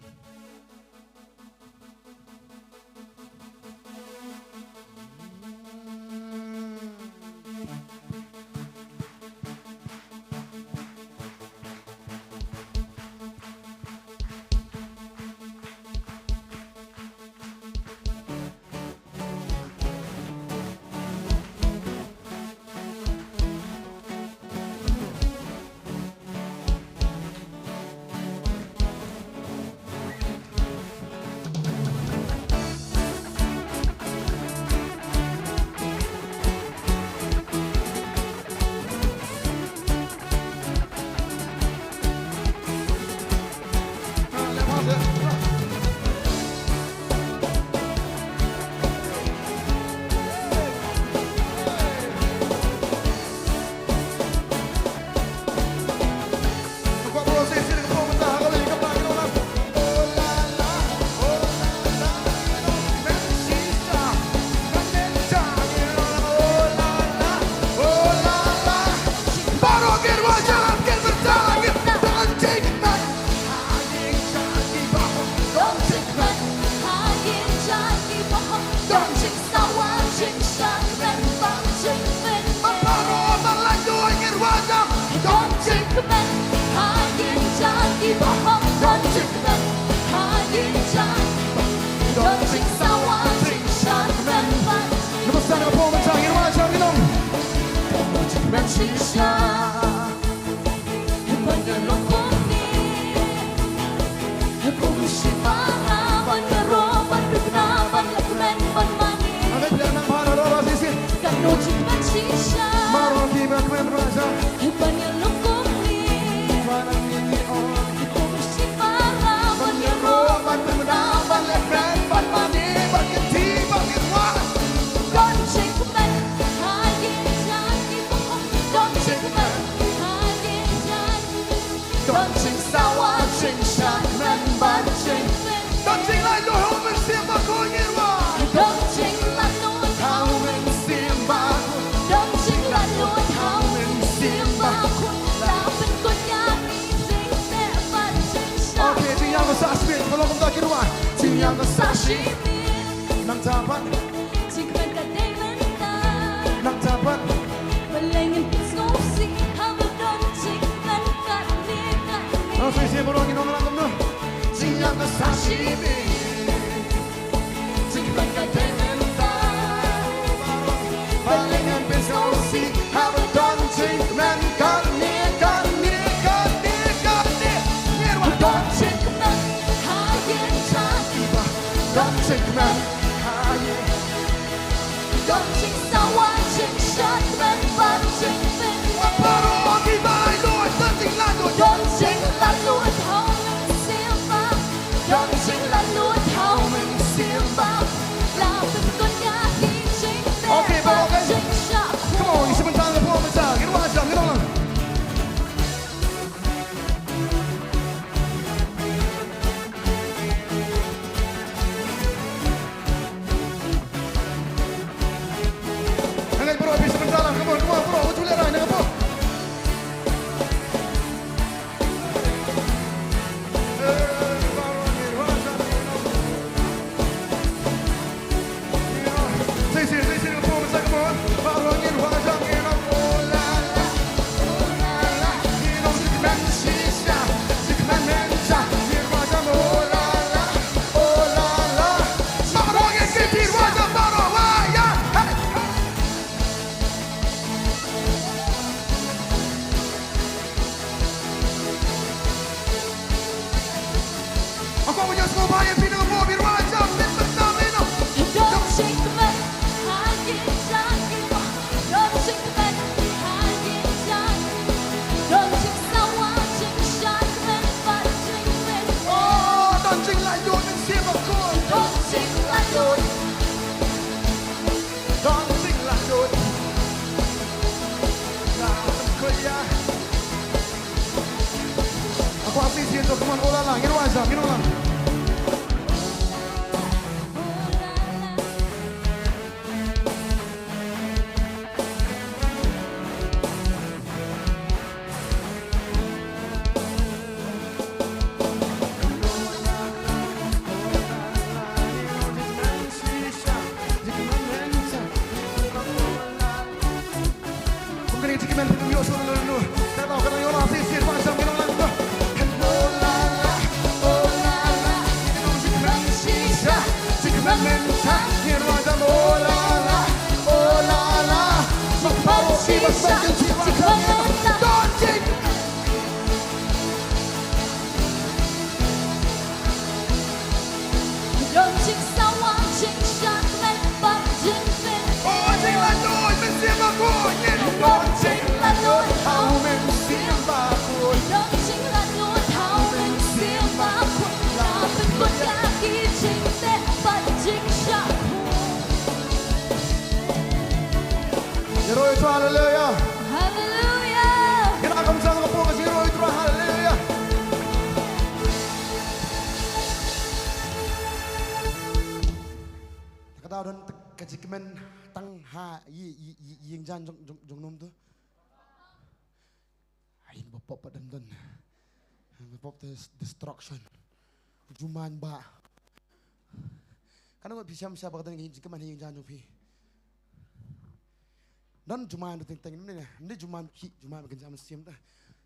Okay, jingïam ka sah shipit, ka long kumta ki rwai. Jingïam ka sah shipit. Nangta pat. Nangta pat. Nang sngewsih baroh ngi nang lang kumno. Jingïam ka sah shipit. Haleluya. Haleluya. Ngin ïa kham shang ka pung ka jingïaroh ïa u Trai. Haleluya. Te ka dei don ka jingkmen tang ha ïing, ïing, ïing, ïing jan jong, jong, jong nym tu. Ai ba pop ba don don. Ba pop te destruction. Jumai ba. Kan ngi phi shem sha ba ka don ka jingkmen ha ïing jan jong phi. Don jumai ba teng teng ne, ne jumai ki, jumai ba kan jam sim ta.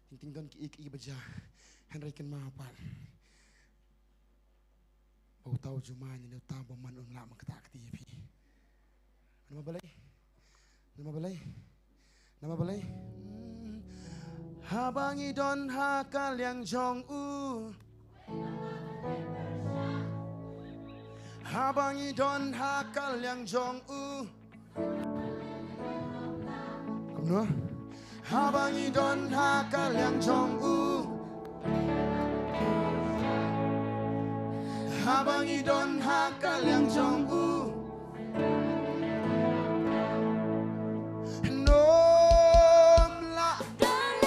Teng teng don ki, ki, ki ba ja. Hynrei kan ma pat. Ba uta u jumai ne uta ba man un lah ma kata kti ïa phi. Namar balei? Namar balei? Namar balei? Hmm. Haba ngi don ha ka liang jong u. Haba ngi don ha ka liang jong u. Kumno? Haba ngi don ha ka liang jong u. Haba ngi don ha ka liang jong u. Nym lah. Nym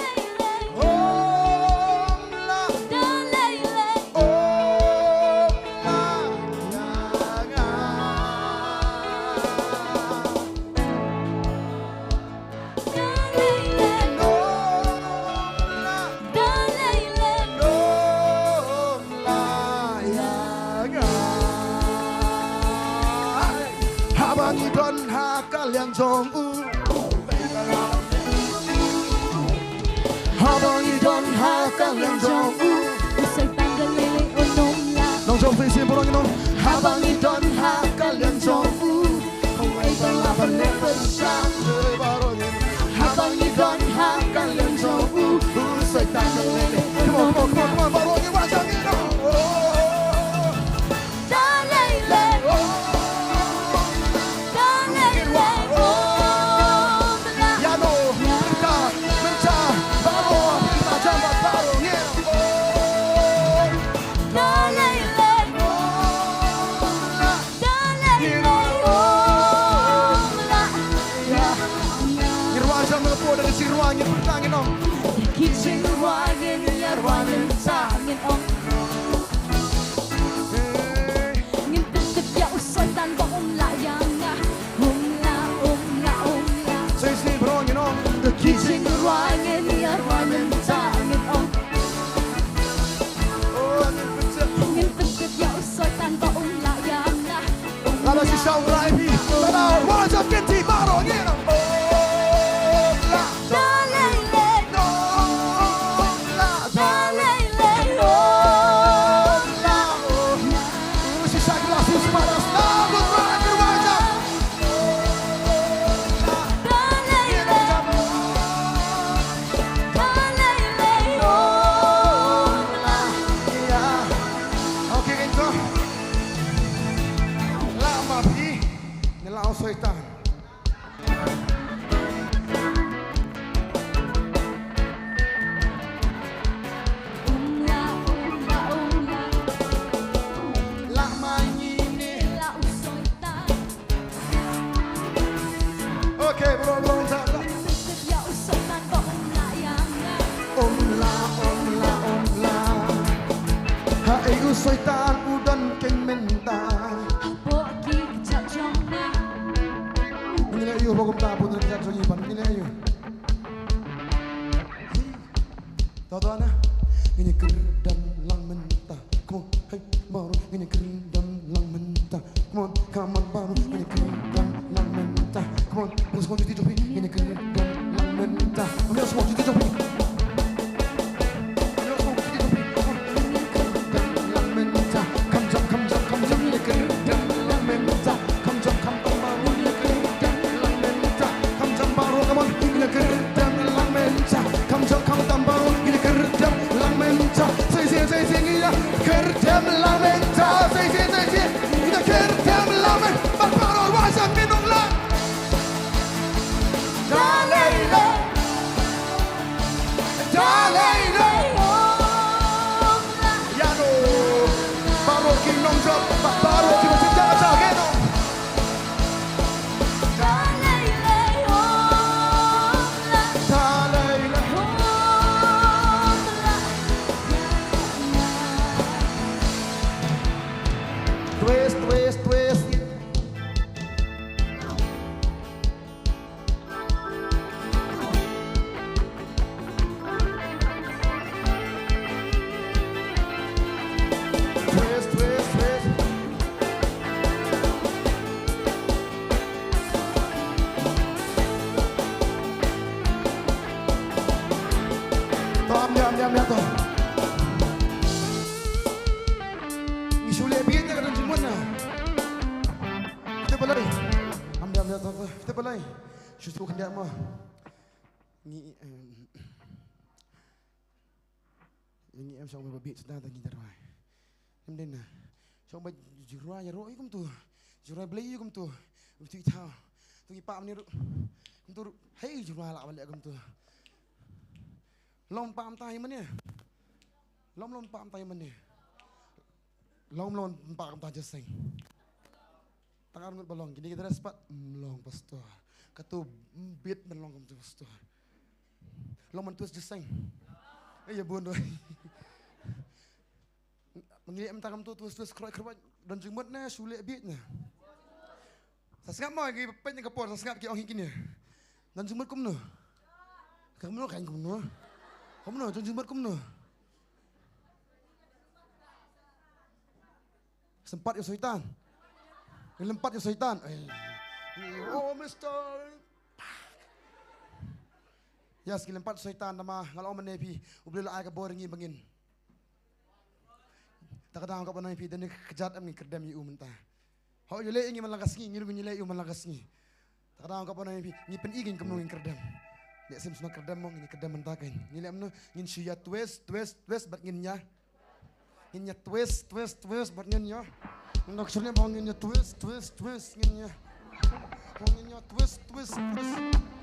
lah. Nym lah. Haba ngi don ha ka liang jong u. Haba ngi don ha ka liang jong u. Nong jong phi sien baroh ngi ong. Haba ngi don ha ka liang jong u. Ong ai ba la ban leh pyrshah. Haba ngi don ha ka liang jong u. U Soitan da lei lei. Come on, come on, come on, come on, baroh ngi wad jam ngi ong. Da lei lei. Da lei lei. Ïa no, mynta, mynta, baroh, mynta jam bad baroh ngi ong. Da lei lei. Ngi rwai jam na ka por da ka jingrwai ngi pyrta ngi ong. Ki jingrwai ngin ïa rwai mynta ngin ong. Ngin tip tip ïa u Soitan ba um lah ïa nga. Um lah, um lah, um lah. Sa shisien baroh ngin ong. Ki jingrwai ngin ïa rwai mynta ngin ong. Oh, ngin pyntip. Ngin pyntip ïa u Soitan ba um lah ïa nga. Lada shisha u rai phi, lada rwai jam kynti baroh ngi ong. Oh, lah. Da lei lei. Oh, lah. Da lei lei. Oh, lah. Oh, shisha ki la su sma da sna, rwai jam. Okay, ngin go. Lah ma phi, ngi lah u Soitan. Lah ma ngi ne. Okay, bro, bro, ta, ta. Um lah, um lah, um lah. Haei u Soitan u don keiñ mynta. Hapoh ki kjat jong nga. Ngi leh aïu hapoh kumta, hapoh ki kjat jong ngi pat, ngi leh aïu? To, to, na. Ngin ïa kyrdem lang mynta. Come on, hey, baroh. Ngin ïa kyrdem lang mynta. Come on, come on, baroh. Ngin ïa kyrdem lang mynta. Come on, let's go, juti jong phi. Ngin ïa kyrdem lang mynta. Come on, let's go, juti jong phi. Come on, let's go, juti jong phi. Come on. Kyrdem lang mynta. Kham jam, kham jam, kham jam. Ngin ïa kyrdem lang mynta. Kham jam, kham jam, baroh. Ngin ïa kyrdem lang mynta. Kham jam, baroh, come on. Ngin ïa kyrdem lang mynta. Kham jam, kham jam, baroh. Ngin ïa kyrdem lang mynta. Sa shisien, sa shisien, ngin ïa kyrdem lang mynta. Sa shisien, sa shisien, ngin ïa kyrdem lang mynta. Bad baroh, rwai jam, ngin ong lang. Da lei lei. Twist, twist, twist. Twist, twist, twist. To, am, am, am, am, to. Ngi shu leh beat ïa ka don jingmut na. Kita balai. Am, am, am, to, to. Kita balai. Shu tu khyndiat mo. Ngi, em, ngi em shong ba beat sdang ta ngi jar wai. Em den na. Shong ba jar wai ïa ro ïa kumtu. Jar wai Blei ïa kumtu. Kumtu ïa thaw. Tu ngi pam ni ru. Kumtu ru. Hei jar wai la ba leh kumtu. Long pam ta hi mane. Long long pam ta hi mane. Long long pam ta jiseng. Tang ar ngut ba long, kine ki dress pat, mm, long pastor. Katu, mm, bit ban long kumtu pastor. Long man twist jiseng. Eh, ïa bun doi. Ngi leh mynta kumtu twist, twist, kroi, kroi, don jingmut ne, shu leh bit ne. Sa sngap mo, ki peit ne ka por, sa sngap ki ong hi kine. Don jingmut kumno. Kumno, kan kumno. Kumno, don jingmut kumno. Sympat ïa u soitan. Ngi lympat ïa u soitan. Ai. Oh, mister. Yes, ngi lympat ïa u soitan namar nga la ong mynne phi, U Blei u la ai ka bor ïa ngi ba ngin. Ta ka daw ka ban ong ïa phi, da kane ka kjat em ngin kyrdem ïa u mynta. Hooid, u leh ïa ngi man la ka sngi, ngi ruh ngin leh ïa u man la ka sngi. Ta ka daw ka ban ong ïa phi, ngi pyni kein kumno ngin kyrdem. Leh sim sma kyrdem mo, ngin kyrdem mynta kein. Ngin leh kumno, ngin shu ïa twist, twist, twist, bad ngin ïa. Ngin ïa twist, twist, twist, bad ngin ïa. Ngin ïa shu leh mo, ngin ïa twist, twist, twist, ngin ïa. Mo ngin ïa twist, twist, twist.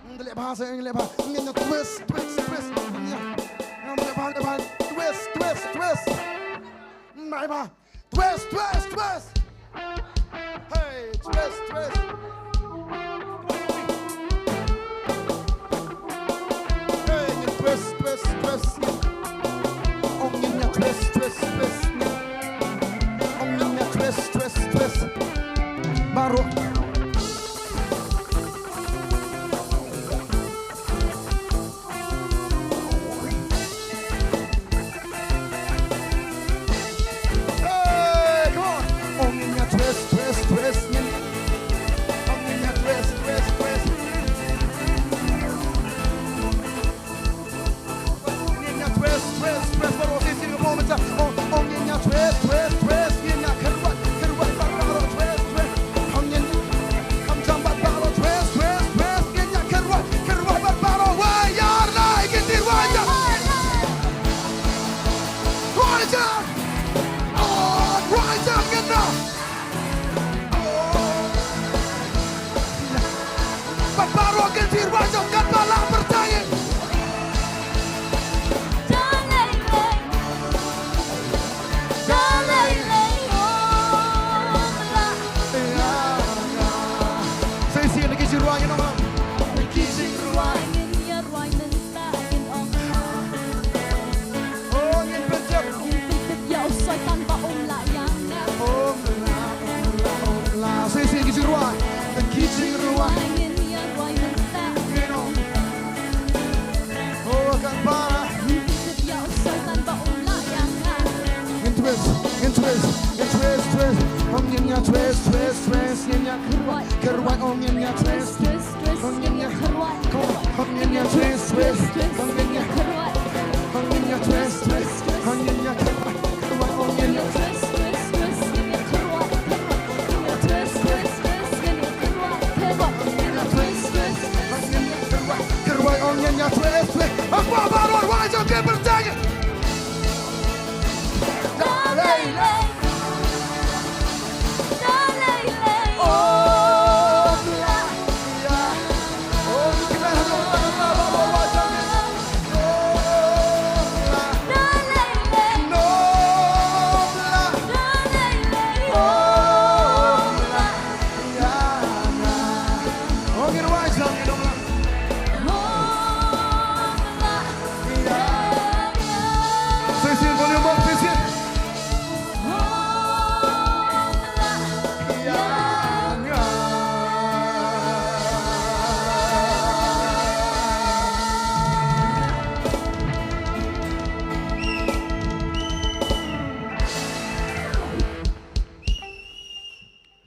Ngin leh bha sa, ngin leh bha. Ngin ïa twist, twist, twist, ngin ïa. Ngin leh bha, leh bha. Twist, twist, twist. Bye bye. Twist, twist, twist. Hey, twist, twist. Hey, ngin twist, twist, twist. Oh, ngin ïa twist, twist, twist. Oh, ngin ïa twist, twist, twist. Baroh. Hey, come on. Oh, ngin ïa twist, twist, twist, ngin.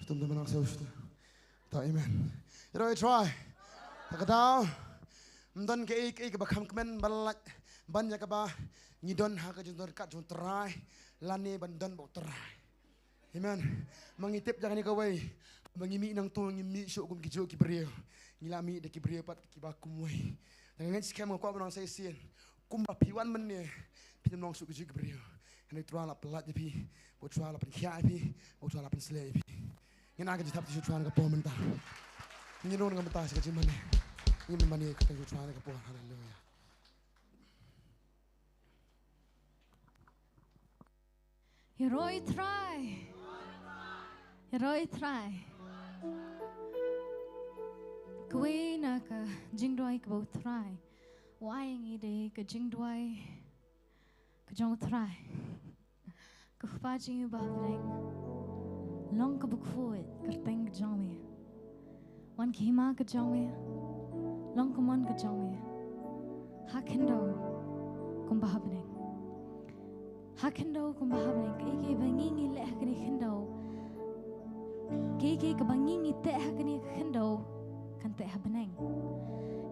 Tum tum nang shu. Ta amen. Ïaroh ïa U Trai. Ta ka daw. Ym don kaei kaei kaba kham kmen ban lait ban ïa kaba ngi don ha ka jingdon kat jong U Trai lane ban don bad U Trai. Amen. Ma ngi tip ïa kane kawei ba ngi mih nangto, ngi mih shuh kum ki juh ki briew. Ngi la mih da ki briew pat kiba kumwei. Te nga ngeit skhem, nga kwah ban ong sa shisien, kumba phi wan mynne phin ym long shuh ki juh ki briew. Hynrei U Trai la pyllait ïa phi, U Trai la pynkhiah ïa phi, U Trai la pynshlei ïa phi. Ngin ai ka jingthap sha U Trai na ka por mynta. Ngin rung na ka bynta sha ka jingmane. Ngin mane ka kyrteng U Trai na ka por. Haleluia. Ïaroh ïa U Trai. Ïaroh ïa U Trai. Kawei na ka jingduwai kaba U Trai u ai ïa ngi dei ka jingduwai ka jong U Trai. Ko Kpa jong ngi uba ha bneng, long kaba khuid ka kyrteng ka jong me. Wan ka hima ka jong me, long ka mon ka jong me, ha khyndew kumba ha bneng. Ha khyndew kumba ha bneng. Kaei kaei ba ngi ngi leh ha kane ka khyndew, kaei kaei kaba ngi ngi teh ha kane ka khyndew, kan teh ha bneng.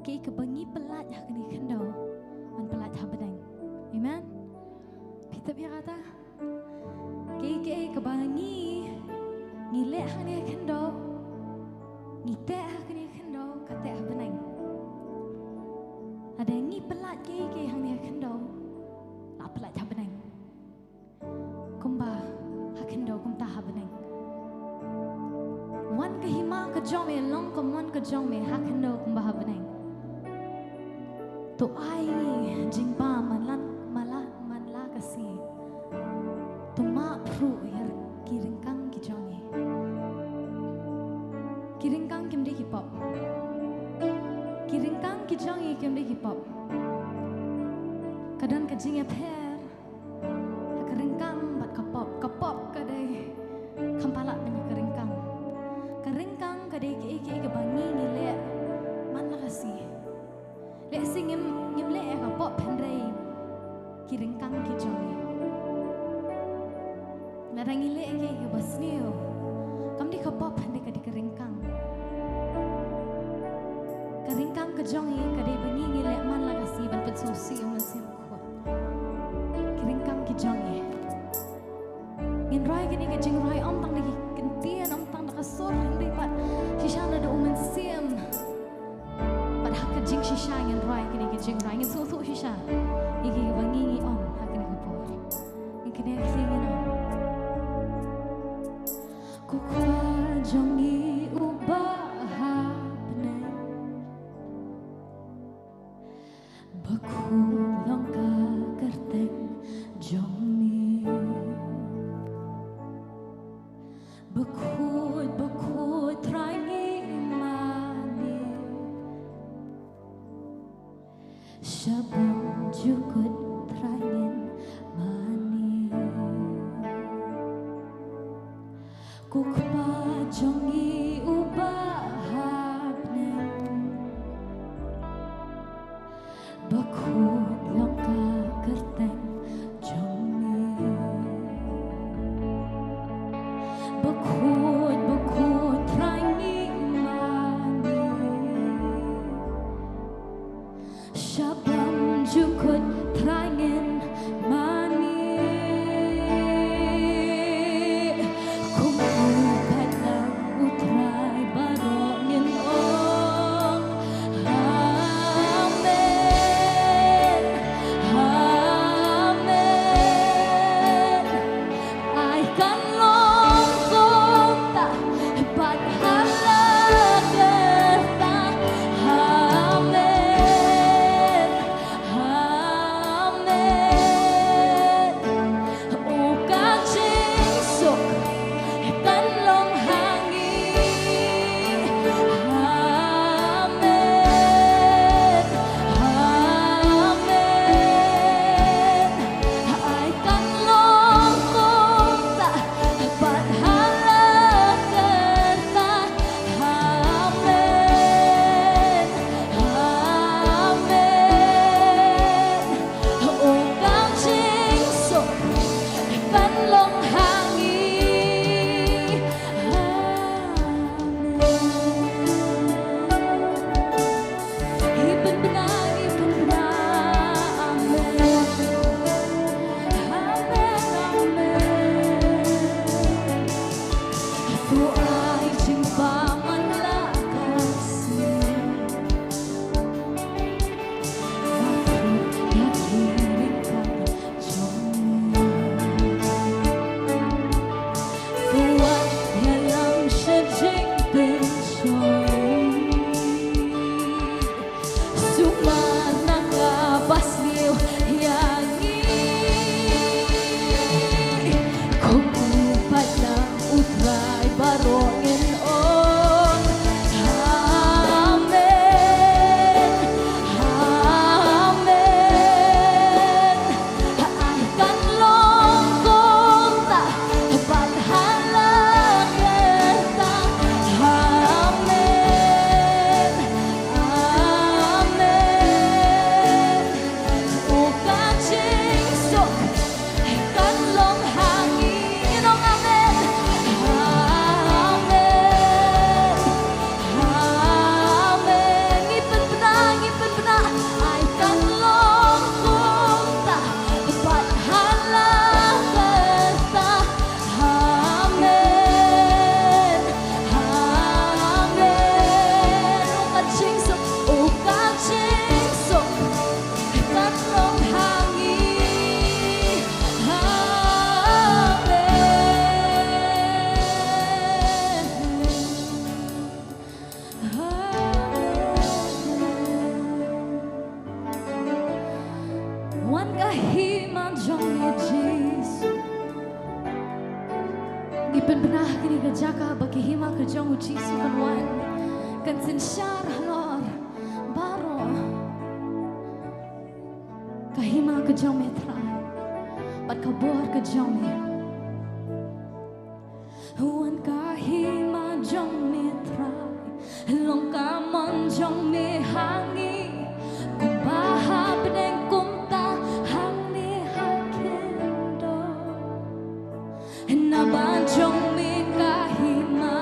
Kaei kaba ngi pyllait ha kane ka khyndew, kan pyllait ha bneng. Amen. Phi tip ïa kata? Kaei kaei kaba ngi ngi leh hangne ha khyndew, ngi teh ha kane ha khyndew, ka teh ha bneng. Lada ngi pyllait kaei kaei hangne ha khyndew, la pyllait ha bneng. Kumba ha khyndew kumta ha bneng. Wan ka hima ka jong me, long ka mon ka jong me, ha khyndew kumba ha bneng. To ai ngi jingbam man la, man la, man la ka sngi. To map ruh ïa ki ryngkang ki jong ngi. Ki ryngkang kim dei ki pop. Ki ryngkang ki jong ngi kim dei ki pop. Ka don ka jingïapher ha ka ryngkang bad ka pop. Ka pop ka dei, kham palat ban ïa ka ryngkang. Ka ryngkang ka dei kaei kaei kaba ngi ngi leh man la ka sngi. Lehse ngim, ngim leh ïa ka pop hynrei ki ryngkang ki jong ngi. Lada ngi leh ïa kaei kaba sniew, kam dei ka pop hynrei ka dei ka ryngkang. Ka ryngkang ka jong ngi ka dei ba ngi ngi leh man la ka sngi ban pynsngewsih ïa U Mynsiem Bakhuid. Ki ryngkang ki jong ngi. Ngin rwai kane ka jingrwai ym tang da ki kyntien, ym tang da ka sur, hynrei pat shisha na da U Mynsiem. Bad ha ka jingshisha ngin rwai kane ka jingrwai, ngin sngewthuh shisha ïa kiba ngi ngi ong ha kane ka por. Ngin kane ka sngi ngin ong. Ko Kpa jong ngi uba ha bneng, bakhuid long ka kyrteng jong me. Bakhuid, bakhuid Trai ngi mane. Sha bymjukut Trai ngin mane. Ko Kpa jong ngi uba ha bneng, bakhuid long ka kyrteng jong me. Bakhuid, bakhuid Trai ngi mane. Sha bymjukut Trai ngin mane. Kum u paidlang U Trai baroh ngin ong. Amen. Amen. Ai kan long ko Ngi pynbna ha kane ka jaka ba ka hima ka jong u Jisu kan wan, kan synshar halor baroh. Ka hima ka jong me Trai, bad ka bor ka jong me. Wan ka hima jong me Trai, long ka mon jong me ha ngi, kumba hapdeng kumta hangne ha khyndew. Naba jong me ka hima,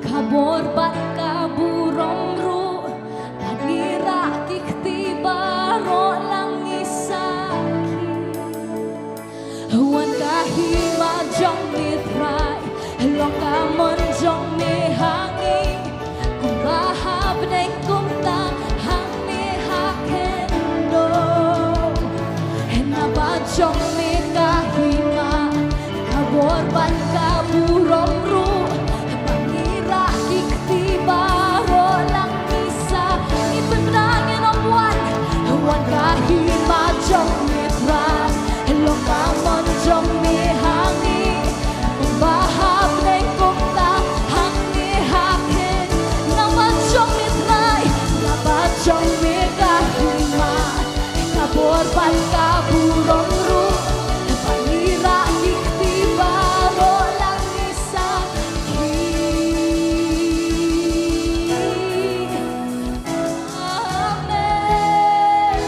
ka bor bad ka burom ruh, ba ngi rah ki kti baroh lang ngi sakhi. Wan ka hima jong me Trai, long ka mon jong me ha ngi, kumba hapdeng kumta hangne ha khyndew. Naba jong me ka hima, ka bor bad ka burom ruh, ba ngi rah ki kti baroh lang ngi sa. Ngi pynbna, ngi ong wan, wan ka hima jong me Trai, long ka mon jong me ha ngi, kumba hapdeng kumta hangne ha khyndew. Naba jong me Trai, naba jong me ka hima, ka bor bad ka burom ruh, ba ngi rah ki kti baroh lang ngi sakhi. Amen.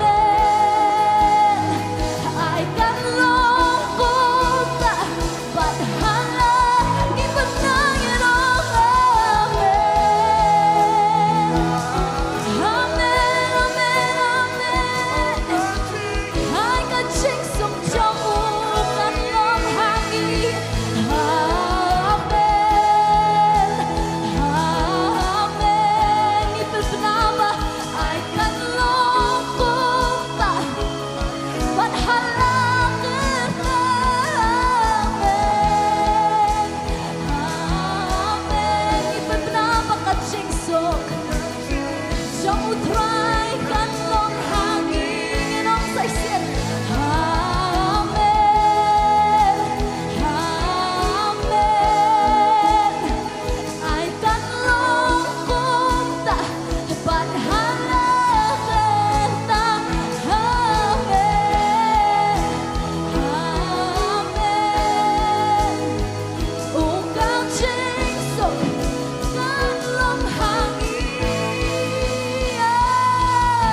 Amen. Ai kan long kumta bad ha la, ngi pynbna, ngi ong amen. Amen, amen, amen. Ai ka jingsuk jong u kan long ha ngi. Amen. Amen. Ngi pynbna ba ai kan long kumta bad ha la kyrta. Amen. Amen. Ngi pynbna ba ka jingsuk jong u Trai kan long ha ngi. Ngi ong sa shisien. Amen. Amen. Ai kan long kumta bad ha la kyrta. Amen. Amen. U ka jingsuk kan long ha ngi.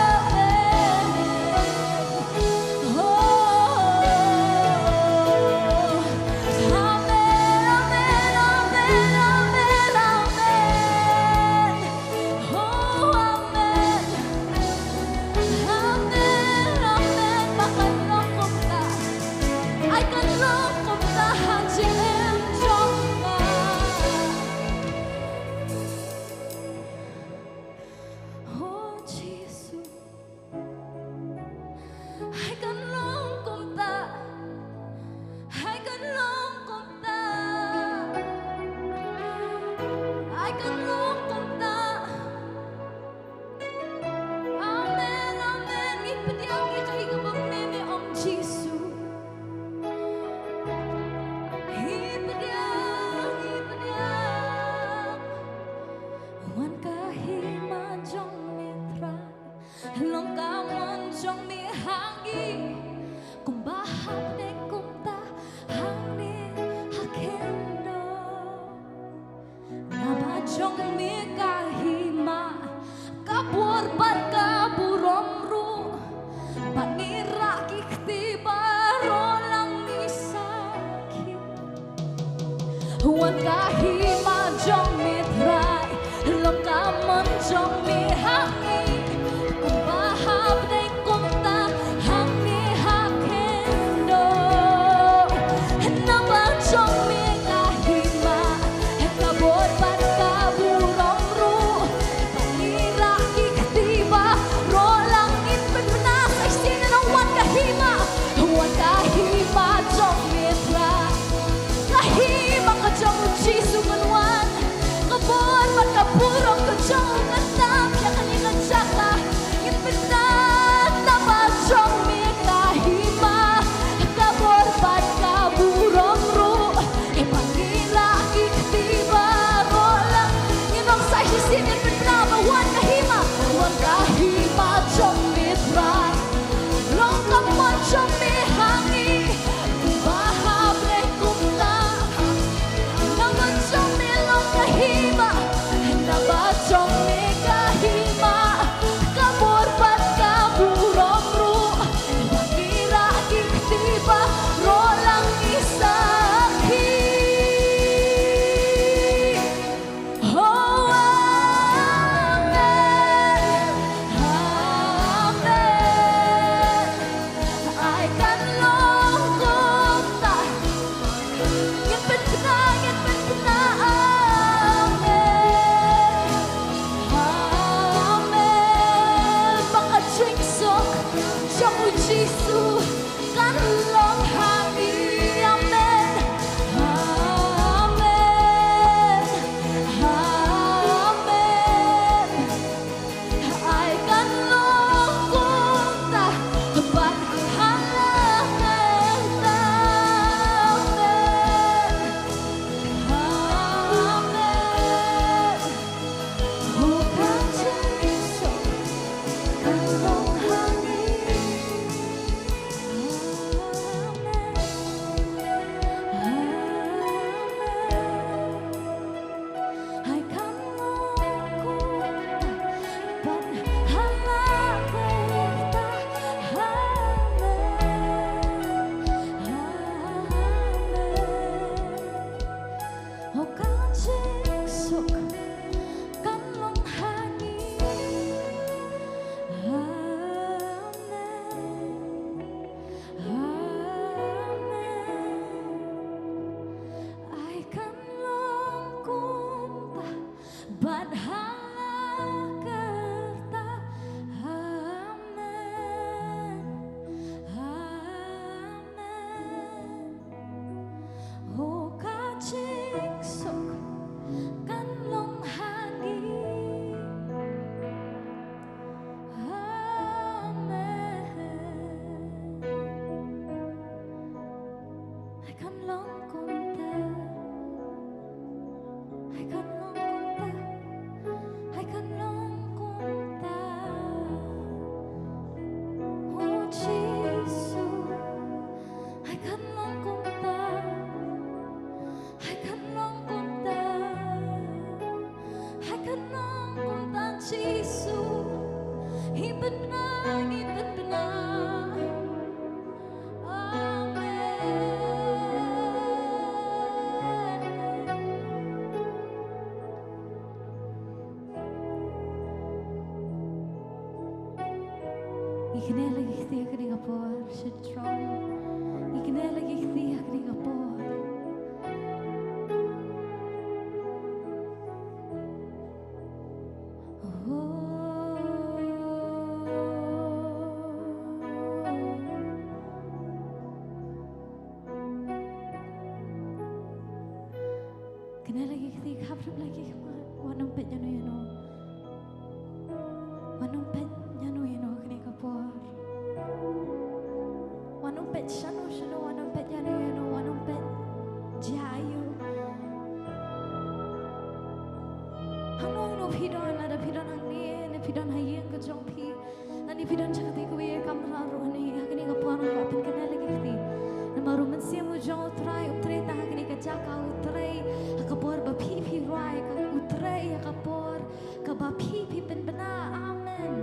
Amen. Oh, amen, amen, amen, amen, amen. Oh, amen. Amen, amen. Ba kan long kumta. Ai kan long kumta ha jingim jong nga. Oh, Jisu. Ai kan long kumta. Ai kan long kumta. Ai kan long kumta. Amen, amen. Ngi pdiang ïa kaei kaba me, me ong Jisu. Ngi pdiang, ngi pdiang. Wan ka hima jong me Trai, long ka mon jong me ha ngi, kumba hapdeng kumta hangne ha khyndew. Naba jong me ka hima, ka bor bad ka burom ruh, ba ngi rah ki kti baroh lang ngi sakhi. Wan ka hima jong me Trai, long ka mon jong me ha ngi, kumba hapdeng kumta hangne ha khyndew. Naba jong me ka hima, ka bor bad ka burom ruh, ba ngi rah ki kti baroh lang. Ngin pynbna sa shisien, wan ka hima, wan ka hima jong me Trai. Ka hima ka jong u Jisu ka long kumta. Ai kan long kumta. Ai kan long kumta. Oh Jisu. Ai kan long kumta. Ai kan long kumta. Ai kan long kumta Jisu. Ngi pynbna, ngi pynbna. Amen. Ngi knieh la ki kti ha kane ka por, sha throne. Ngi knieh la ki kti ha kane ka por. Oh. Knieh la ki kti, khap ruh la ki khmat. Wat nym peit ïano ïano. Wat nym peit ïano ïano ha kane ka por. Wat nym peit shano shano, wat nym peit ïano ïano, wat nym peit jia aïu. Hangno hangno phi don, lada phi don hangne, ne phi don ha ïing ka jong phi. Lane phi don sha kawei ka kamra ruh ne, ha kane ka por nga kwah pynkynmaw ïa la ki kti. Namar u mynsiem u jong U Trai, U Trai tang ha kane ka jaka, U Trai ha ka por ba phi phi rwai, ka U Trai ha ka por kaba phi phi pynbna. Amen.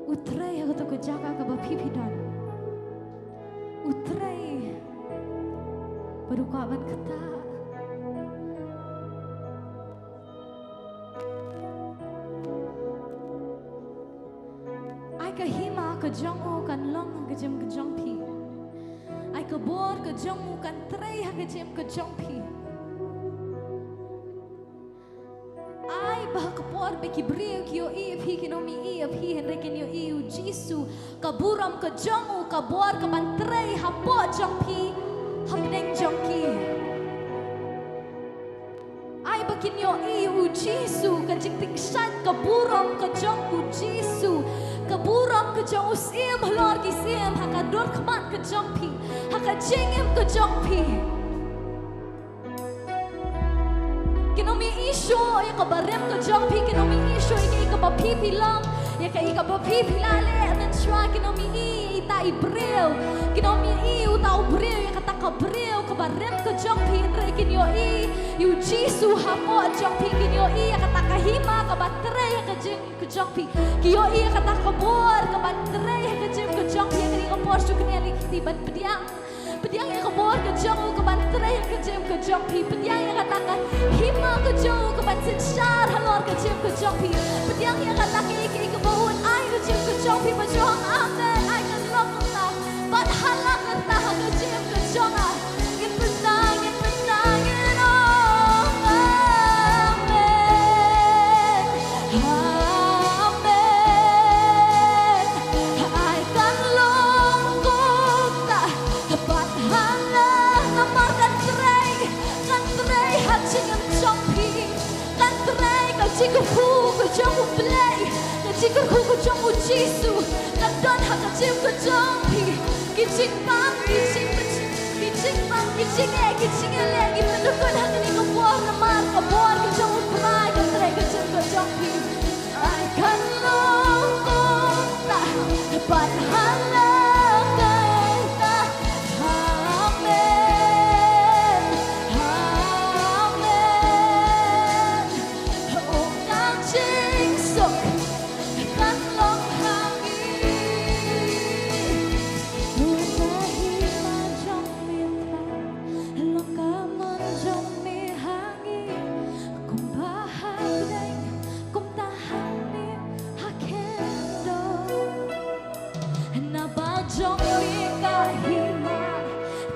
U Trai ha kato ka jaka kaba phi phi don. U Trai bad u kwah ban ktah. Ai ka hima ka jong u kan long ha ka jingim ka jong phi. Ai ka bor ka jong u kan trei ha ka jingim ka jong phi. Ai ba ha ka por ba ki briew ki ïohi ïa phi, kin ym ïohi ïa phi, hynrei kin ïohi ïa u Jisu, ka burom ka jong u, ka bor ka ban trei hapoh jong phi, hapdeng jong ki. Ai ba kin ïohi ïa u Jisu, ka jingtieng shait, ka burom ka jong u Jisu, ka burom ka jong u Syiem halor ki syiem, ha ka dur khmat ka jong phi, ha ka jingim ka jong phi. Kin ym ïohi shuh ïa ka barim ka jong phi, kin ym ïohi shuh ïa kaei kaba phi phi long, ïa kaei kaba phi phi la leh mynshuwa, kin ym ïohi ïa ita i briew, kin ym ïohi uta u briew, ïa kata ka briew, ka barim ka jong phi, hynrei kin ïohi ïa u Jisu hapoh jong phi, kin ïohi ïa kata ka hima kaba trei ha ka jingim ka jong phi, kin ïohi ïa kata ka bor kaba trei ha ka jingim ka jong phi, ha kane ka por shu knieh la ki kti ban pdiang. Pdiang ïa ka bor ka jong u ka ban trei ha ka jingim ka jong phi. Pdiang ïa kata ka hima ka jong u ka ban synshar halor ka jingim ka jong phi. Pdiang ïa kata kaei kaei kaba un ai ha ka jingim ka jong phi, ba jong. Amen. Ai kan long kumta. Bad ha la kata ha ka jingim ka jong nga, ngin pynbna, ngin pynbna, ngin ong amen. Amen. Ai kan long kumta. Bad ha la, namar kan trei, kan trei ha jingim jong phi. Kan trei ka jingkyrkhu ka jong U Blei, ka jingkyrkhu ka jong U Jisu, kan don ha ka jingim ka jong phi. Ki jingpang, ki jing, ki jingpang, ki jingeh, ki jingeh, ki pyndonkam ha kane ka por, namar ka bor ka jong U Trai kan trei ha ka jingim ka jong phi. Ai kan long kumta, bad ha la kata. Amen. Amen. Oh, ka jingsuk kan long ha ngi. Oh, ka hima jong me Trai, long ka mon jong me ha ngi. Kumba ha bneng, kumta hangne ha khyndew. Naba jong me ka hima,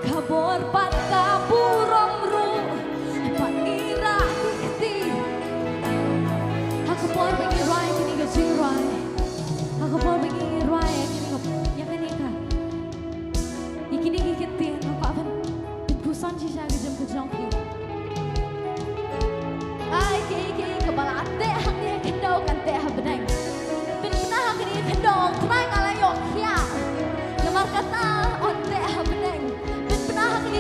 ka bor bad ka burom ruh. Bad ngi rah ki kti. Ha ka por ba ngi rwai kine ki jingrwai, ha ka por ba ngi rwai kine ki, ïa kane ka, ïa kine ki ktien, nga kwah ban pynpuson shisha ka jingim ka jong phi. Ai, kaei kaei kaba la teh hangne ha khyndew kan teh ha bneng. Pynbna ha kane ka khyndew, Trai nga la ïoh khiah. Namar kata yn teh ha bneng. Pynbna ha kane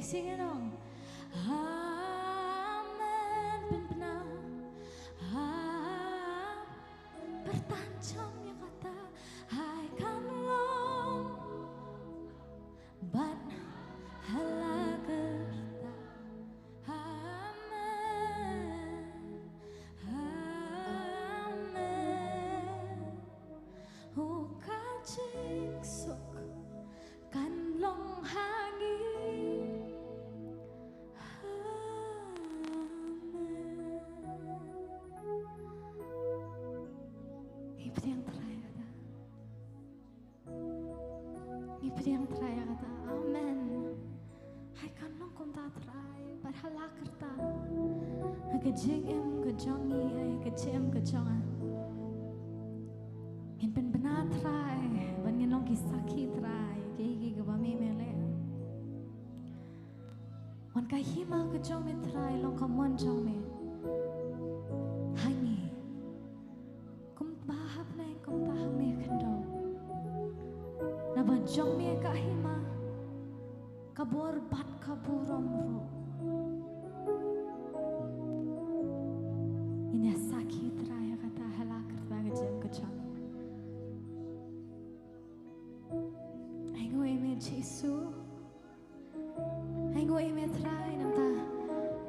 Sing along. Amen. Pynbna. Amen. Pyrthan jam ïa kata. Hai kan long. Bad hala kyrta. Amen. Amen. U ka jingsuk kan long ha ngi. Amen. Ngi pdiang Trai kata. Ngi pdiang Trai kata. Amen. Hai kan long kumta Trai. Bad hala kyrta. Ha ka jingim ka jong ngi, ha ka jingim ka jong nga. Ngin pynbna Trai, ban ngin long ki sakhi Trai, ki, ki, kiba me me leh. Wan ka hima ka jong me Trai, long ka mon jong me. Ha ngi. Kumba hapdeng, kumta ha me khyndew. Naba jong me ka hima. Ka bor bad ka burom ruh. Ngin ïa sakhi Trai ha kata hala kyrta ka jingim ka jong. Ai nguh ïa me Jisu. Ai nguh ïa me Trai namta.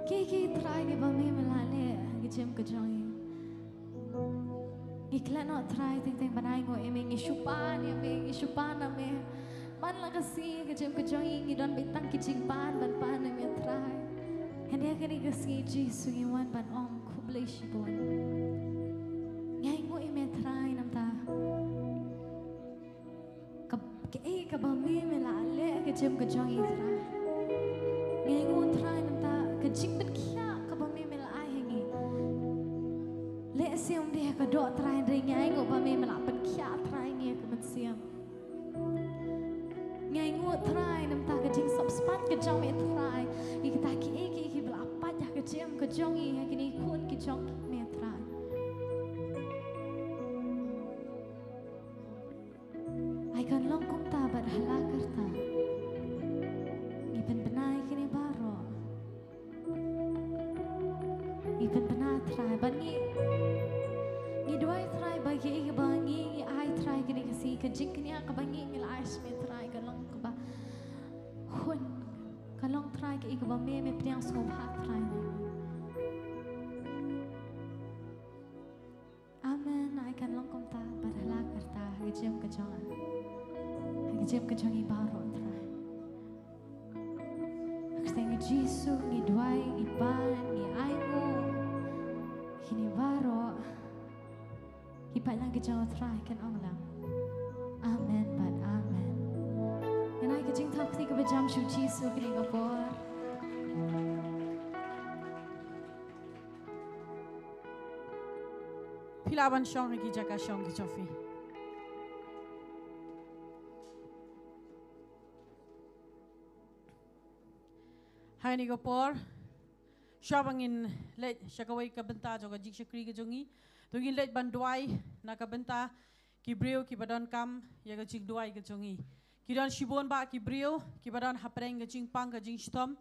Ki ki Trai kiba me me la leh ha ka jingim ka jong ngi. Ngi klet noh Trai teng teng ban ai nguh ïa me, ngi shu pan ïa me, ngi shu pan ïa me. Man la ka sngi ka jingim ka jong ngi ngi don beit tang ki jingpan ban pan ïa me Trai. Hynrei kane ka sngi Jisu ngi wan ban ong khublei shibun. Ngi ai nguh ïa me Trai namta. Ka, kaei kaba me me la leh ha ka jingim ka jong ngi Trai. Ngi ai nguh Trai namta ka jingpynkhiah kaba me me la ai ha ngi. Lehse ym dei ha ka doh Trai hynrei ngi ai nguh ba me me la pynkhiah Trai ngi ha ka mynsiem. Ngi ai nguh Trai namta ka jingsop spah ka jong me Trai. Ïa kita kiei kiei kiba la pait ha ka jingim ka jong ngi ha kine ki khun ki jong me Trai. Ai kan long kumta bad hala kyrta. Ngi pynbna ïa kine baroh. Ngi pynbna Trai bad ngi, ngi duwai Trai ba kiei kiba ngi, ngi ai Trai kine ka sngi ka jingkñia kaba ngi, ngi la ai sha me Trai ka long kaba hun, ka long Trai kiei kiba me, me pdiang sngewbha Trai. Amen. Ai kan long kumta bad hala kyrta ha ka jingim ka jong nga, ha ka jingim ka jong ngi baroh Trai. Ha ka kyrteng Jisu ngi duwai, ngi pan, ngi ai nguh. Kine baroh ki paidlang ki jong Trai kin ong lang amen bad amen. Ngan ai ka jingthap kti kaba jam sha u Jisu kane ka por. Phi lah ban shong ha ki jaka shong ki jong phi. Ha kane ka por, shuwa ba ngin leit sha kawei ka bynta jong ka jingshakri ka jong ngi, to ngin leit ban duwai na ka bynta ki briew kiba donkam ïa ka jingduwai ka jong ngi. Ki don shibun bah ki briew kiba don hapdeng ka jingpang ka jingshitom.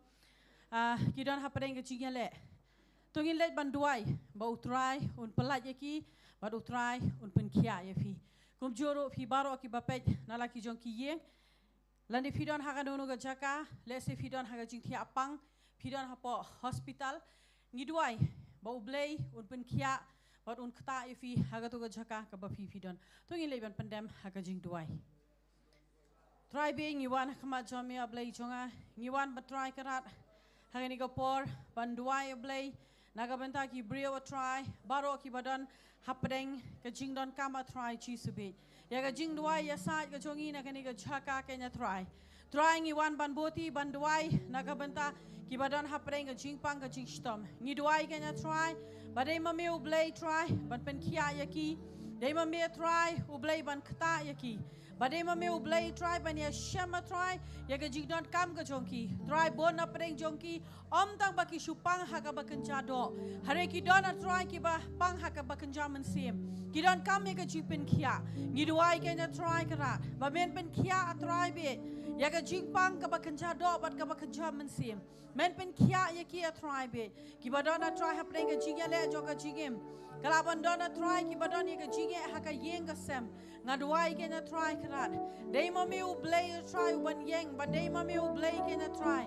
Ah, ki don hapdeng ka jingïaleh. To ngin leit ban duwai ba U Trai un pyllait ïa ki bad U Trai un pynkhiah ïa phi. Kumjuh ruh phi baroh kiba peit na la ki jong ki ïing, lane phi don ha kano kano ka jaka, lehse phi don ha ka jingthiah pang, phi don hapoh hospital, ngi duwai ba U Blei un pynkhiah bad un ktah ïa phi ha kato ka jaka kaba phi phi don. To ngin leit ban pyndem ha ka jingduwai. Trai bad ngi wan ha khmat jong me, A Blei jong nga, ngi wan ba Trai Kynrad ha kane ka por ban duwai, A Blei, na ka bynta ki briew, A Trai, baroh kiba don hapdeng ka jingdonkam, A Trai Jisu bad ïa ka jingduwai ïasaid ka jong ngi na kane ka jaka keiñ, A Trai. Trai, ngi wan ban buti ban duwai na ka bynta kiba don hapdeng ka jingpang ka jingshitom. Ngi duwai keiñ, A Trai, ba dei ma me U Blei, Trai, ban pynkhiah ïa ki. Dei ma me, Trai, U Blei ban ktah ïa ki. Ba dei ma me U Blei, Trai, ban ïashem, A Trai, ïa ka jingdonkam ka jong ki. Trai, bun na pdeng jong ki, ym tang ba ki shu pang ha kaba kynja doh, hynrei ki don, A Trai, kiba pang ha kaba kynja mynsiem. Ki donkam ïa ka jingpynkhiah. Ngi duwai keiñ, A Trai Kynrad, ba men pynkhiah, A Trai bad Ïa ka jingpang kaba kynja doh bad kaba kynja mynsiem. Men pynkhiah ïa ki, A Trai, bad kiba don, A Trai, hapdeng ka jingïaleh jong ka jingim. Ka lah ban don, A Trai, kiba don ïa ka jingeh ha ka ïing ka sem. Nga duwai ïa ki, A Trai Kynrad. Dei ma me U Blei, A Trai, uban ïeng, bad dei ma me U Blei ïa ki, A Trai,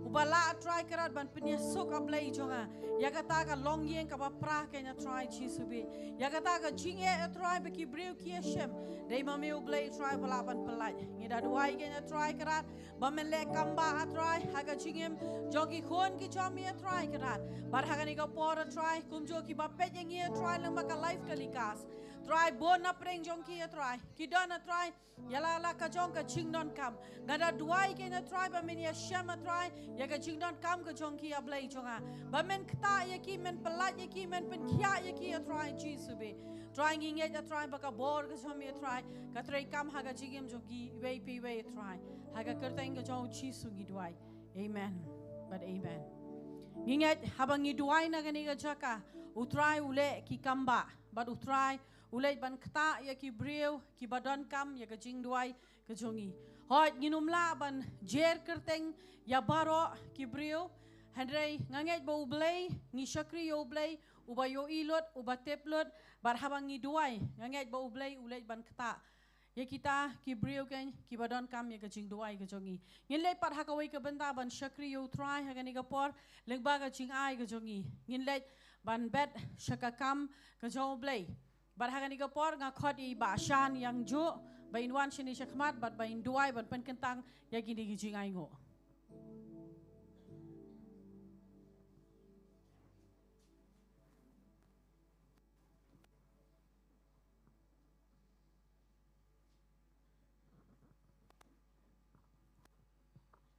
uba lah, A Trai Kynrad, ban pynïasuk, A Blei jong nga, ïa kata ka longïing kaba pra, A Trai Jisu bad ïa kata ka jingeh, A Trai, ba ki briew ki ïashem. Dei ma me U Blei, A Trai, uba lah ban pyllait. Ngi da duwai ïa ki, A Trai Kynrad, ba men leh kambah, A Trai, ha ka jingim jong ki khun ki jong me, A Trai Kynrad. Bad ha kane ka por, A Trai, kumjuh kiba peit ïa ngi, A Trai, lyngba ka live telecast, Trai, bun na pdeng jong ki, A Trai, ki don, A Trai, ïa la la ka jong ka jingdonkam. Nga da duwai ïa ki, A Trai, ba men ïashem, A Trai, ïa ka jingdonkam ka jong ki, A Blei jong nga. Ba men ktah ïa ki, men pyllait ïa ki, men pynkhiah ïa ki, A Trai Jisu bad. Trai, ngi ngeit, A Trai, ba ka bor ka jong me, A Trai, ka treikam ha ka jingim jong ki iwei pa iwei, A Trai. Ha ka kyrteng ka jong U Jisu ngi duwai. Amen. Bad amen. Ngi ngeit haba ngi duwai na kane ka jaka, U Trai u leh ki kambah, bad U Trai u leit ban ktah ïa ki briew kiba donkam ïa ka jingduwai ka jong ngi. Hooid, ngin ym lah ban jer kyrteng ïa baroh ki briew, hynrei nga ngeit ba U Blei, ngi shakri ïa U Blei uba ïohi lut, uba tip lut. Bad haba ngi duwai, nga ngeit ba U Blei u leit ban ktah ïa kita ki briew, keiñ, kiba donkam ïa ka jingduwai ka jong ngi. Ngin leit pat ha kawei ka bynta ban shakri ïa U Trai ha kane ka por, lyngba ka jingai ka jong ngi. Ngin leit ban bet sha ka kam ka jong U Blei. Bad ha kane ka por nga khot ïa i Bah Shan Ïangjuh ba in wan shane shakhmat bad ba in duwai ban pynkyntang ïa kine ki jingainguh.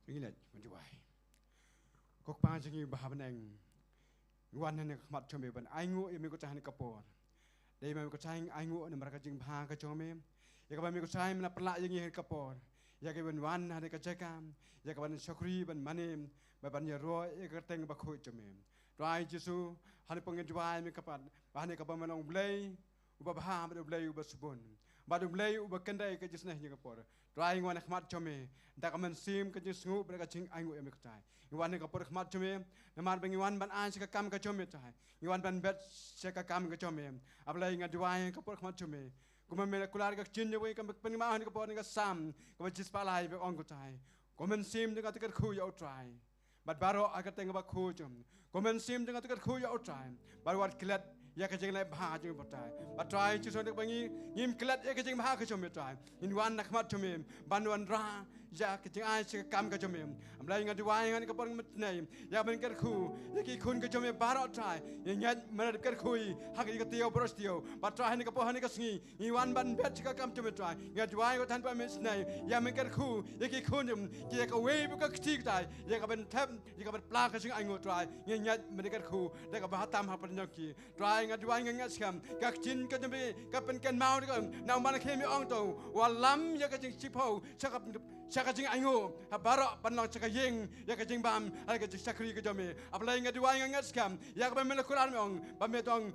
Ngi leit ban duwai. Ko Kpa jong ngi ba ha bneng, ngi wan hangne ha khmat jong me ban ainguh ïa me ko Trai ha kane ka por. Dei ma me ko Trai ngi ainguh namar ka jingbha ka jong me, ïa kaba me ko Trai me la pynlah ïa ngi ha kane ka por, ïa ka ban wan hangne ha ka jaka, ïa ka ban shakri, ban mane, ba ban ïaroh ïa ka kyrteng bakhuid jong me. Trai Jisu, hangne pat ngi duwai ïa me kyrpad ba hangne kaba me long U Blei uba bha, bad U Blei uba sbun, bad U Blei uba kynrei ka jingisynei ha kane ka por. Trai, ngi wan ha khmat jong me da ka mynsiem ka jingsngew bad ka jingainguh ïa me ko Trai. Ngi wan ha kane ka por ha khmat jong me namar ba ngi wan ban ai sha ka kam ka jong me, Trai. Ngi wan ban bet sha ka kam ka jong me. A Blei, nga duwai ha kane ka por ha khmat jong me, kumba me la kular ka ktien jong me, kaba pynmih ha kane ka por, na ka Salm kaba shispah lai ba ong ko Trai: Ko mynsiem jong nga to kyrkhu ïa U Trai, bad baroh ha ka kyrteng kaba khuid jong me. Ko mynsiem jong nga to kyrkhu ïa U Trai, bad wat klet ïa ka jingleh bha jong me, Trai. Bad Trai Jisu, hangne kaba ngi, ngim klet ïa ka jingbha ka jong me, Trai, ngin wan ha khmat jong me ban wanrah ïa ka jingai sha ka kam ka jong me. A Blei, nga duwai ha kane ka por, nga mynsngew ïa me kyrkhu ïa ki khun ki jong me baroh, Trai. Ngi ngeit me la dep kyrkhu ha kane ka taïew baroh shi taïew. Bad Trai, ha kane ka por, ha kane ka sngi, ngi wan ban bet sha ka kam jong me, Trai. Nga duwai ko Trai ba me mynsngew ïa me kyrkhu ïa ki khun jong me, ki ïa kawei pat ka kti, Trai, ïa ka ban thep, ïa ka ban pla ka jingainguh, Trai. Ngi ngeit me la kyrkhu da kaba tam hapdeng jong ki. Trai, nga duwai, nga ngeit skhem ka ktien ka jong me ka pynkynmaw da ka, na u Malakhi me ong to: Wallam ïa ka jingshiphew sha ka, sha ka jingainguh, ha baroh ban long sha ka ïing ïa ka jingbam ha ka jingshakri ka jong me. A Blei, nga duwai, nga ngeit skhem ïa kaba me la kular, me ong ba me tong,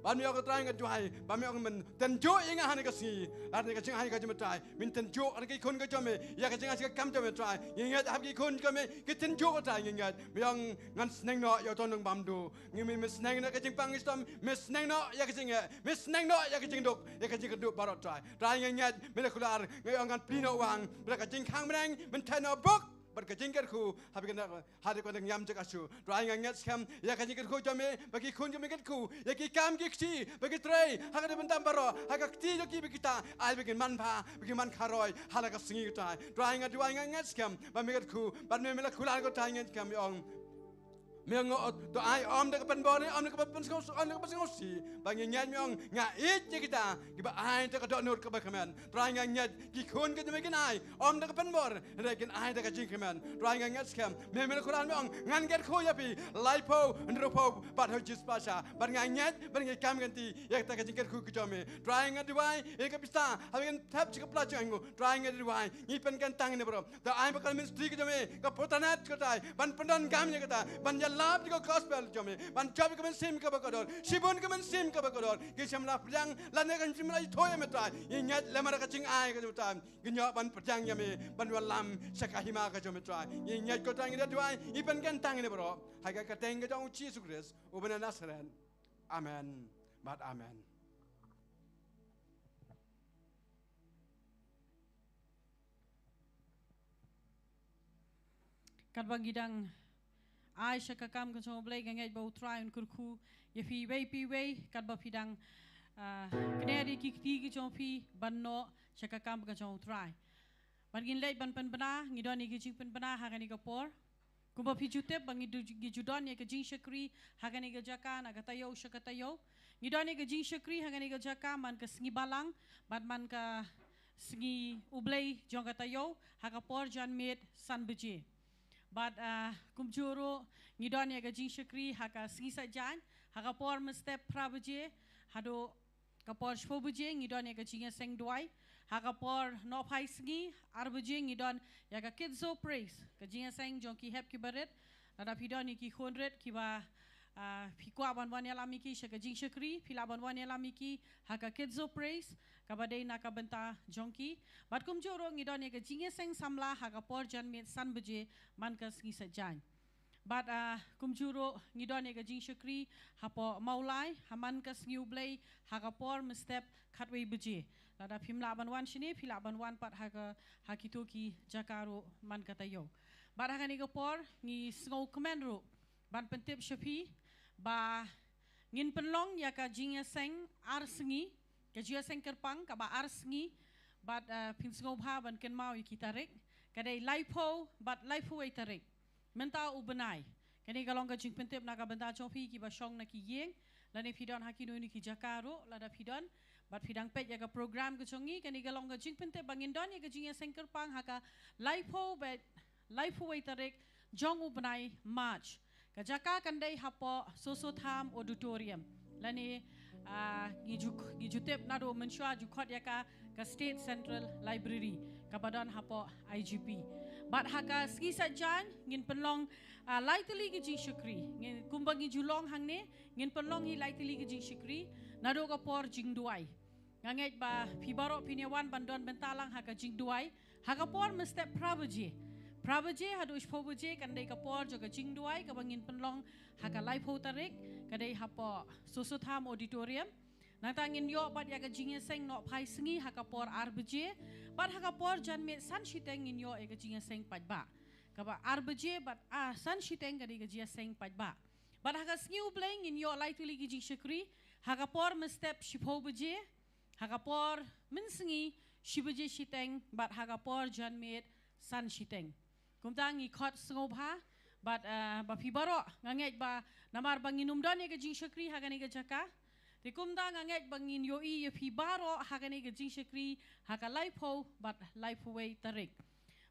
ba me ong, Trai, nga duwai ba me ong men tynjuh ïa nga ha kane ka sngi, ha kane ka jingai ka jong me, Trai. Men tynjuh ïa ki khun ki jong me ïa ka jingai ka kam jong me, Trai. Ngi ngeit haba ki khun ki jong me ki tynjuh, Trai, ngi ngeit, me ong, ngan sneng noh ïa uto u nongbamduk. Ngi, me, me sneng noh ïa ka jingpang shitom, me sneng noh ïa ka jingeh, me sneng noh ïa ka jingduk, ïa ka jingkyrduh baroh, Trai. Trai, ngi ngeit me la kular, ngi ong, ngan plie noh wang bad ka jingkhang bneng, men theh noh buk bad ka jingkyrkhu ha kane, ha kane ka niam jong ka shu. Trai, nga ngeit skhem ïa ka jingkyrkhu jong me, ba ki khun ki jong me kyrkhu ïa ki kam ki kti ba ki trei ha kane ka bynta baroh, ha ka kti jong ki ba ki ta, ai ba kin manbha, ba kin man kharoi ha la ka sngi, Trai. Trai, nga duwai, nga ngeit skhem ba me kyrkhu, bad me, me la kular ko Trai, ngeit skhem, me ong, me ong, to ai ym da ka pynbor ne ym da ka pynsngewsih, ym da ka pynsngewsih. Ba ngi ngeit, me ong, nga ïeit ïa kita kiba ai da ka dohnud kaba kmen. Trai, nga ngeit ki khun ki jong me kin ai ym da ka pynbor, hynrei kin ai da ka jingkmen. Trai, nga ngeit skhem, me, me la kular, me ong, ngan kyrkhu ïa phi laiphew, hynriewphew bad ha u shispah sha. Bad nga ngeit, bad ngi kam ka lynti ïa kata ka jingkyrkhu ka jong me. Trai, nga duwai ïa ka pisa haba kin thep sha ka pla jingainguh. Trai, nga duwai, ngi pynkyntang ïa kane baroh. To ai ba ka ministry ka jong me ka pyrta nat ko Trai, ban pyndonkam ïa kata, ban ïa lap ïa ka gospel jong me, ban jop ïa ka mynsiem kaba kordor, shibun ka mynsiem kaba kordor, ki shym la pdiang lane ki shym la ithuh ïa me Trai. Ngi ngeit lem bad ka jingai ka jong me Trai, ngin ïoh ban pdiang ïa me, ban wallam sha ka hima ka jong me Trai. Ngi ngeit ko Trai, ngi da duwai, ngi pynkyntang ïa kine baroh ha ka kyrteng ka jong u Jisu Khrist uba na Nasareth. Amen bad amen. Katba ngi dang ai sha ka kam ka jong U Blei, nga ngeit ba U Trai un kyrkhu ïa phi iwei pa iwei katba phi dang, ah, kner ïa ki kti ki jong phi ban noh sha ka kam ka jong U Trai. Bad ngin leit ban pynbna, ngi don ïa ka jingpynbna ha kane ka por. Kumba phi ju tip ba ngi ju don ïa ka jingshakri ha kane ka jaka na ka taïew sha ka taïew. Ngi don ïa ka jingshakri ha kane ka jaka man ka sngi Balang bad man ka sngi U Blei jong ka taïew ha ka por janmiet san baje. Bad, ah, kumjuh ruh ngi don ïa ka jingshakri ha ka sngi Saitjaiñ ha ka por mynstep phra baje haduh ka por shiphew baje ngi don ïa ka jingïaseng duwai. Ha ka por nohphai sngi ar baje ngi don ïa ka Kids Praise, ka jingïaseng jong ki hep ki barit. Lada phi don ïa ki khun rit kiba, ah, phi kwah ban wan ïalam ïa ki sha ka jingshakri, phi lah ban wan ïalam ïa ki ha ka Kids Praise kaba dei na ka bynta jong ki. Bad kumjuh ruh ngi don ïa ka jingïaseng samla ha ka por janmiet san baje man ka sngi Saitjaiñ. Bad, ah, kumjuh ruh ngi don ïa ka jingshakri hapoh Mawlai ha man ka sngi U Blei ha ka por mynstep khatwei baje. Lada phim lah ban wan shane, phi lah ban wan pat ha ka, ha kito ki jaka ruh man ka taïew. Bad ha kane ka por ngi sngewkmen ruh ban pyntip sha phi ba ngin pynlong ïa ka jingïaseng ar sngi, ka jingïaseng kyrpang kaba ar sngi. Bad, ah, phin sngewbha ban kynmaw ïa ki tarik, ka dei laiphew bad laiphew wei tarik mynta u bnai. Kane ka long ka jingpyntip na ka bynta jong phi kiba shong na ki ïing lane phi don ha kino kino ki jaka ruh lada phi don. Bad phi dang peit ïa ka program ka jong ngi, kane ka long ka jingpyntip ba ngin don ïa ka jingïaseng kyrpang ha ka laiphew bad laiphew wei tarik jong u bnai March. Ka jaka kan dei hapoh Soso Tham Auditorium lane, ah, ngi ju, ngi ju tip naduh mynshuwa ju khot ïa ka ka State Central Library kaba don hapoh I G P. Bad ha ka sngi Saitjaiñ ngin pynlong, ah, lai tylli ki jingshakri. Ngin, kumba ngi ju long hangne, ngin pynlong hi lai tylli ki jingshakri naduh ka por jingduwai. Nga ngeit ba phi baroh phin ïawan ban don bynta lang ha ka jingduwai ha ka por mynstep phra baje. Phra baje haduh shiphew baje kan dei ka por jong ka jingduwai kaba ngin pynlong ha ka laiphew tarik, ka dei hapoh Soso Tham Auditorium. Nangta ngin ïoh pat ïa ka jingïaseng nohphai sngi ha ka por ar baje. Bad ha ka por janmiet san shiteng ngin ïoh ïa ka jingïaseng paidbah. Kaba ar baje bad, ah, san shiteng ka dei ka jingïaseng paidbah. Bad ha ka sngi U Blei ngin ïoh lai tylli ki jingshakri ha ka por mynstep shiphew baje, ha ka por mynsngi shi baje shiteng bad ha ka por janmiet san shiteng. Kumta ngi khot sngewbha bad, eh, ba phi baroh, nga ngeit ba namar ba ngin ym don ïa ka jingshakri ha kane ka jaka. Te kumta nga ngeit ba ngin ïohi ïa phi baroh ha kane ka jingshakri ha ka laiphew bad laiphew wei tarik.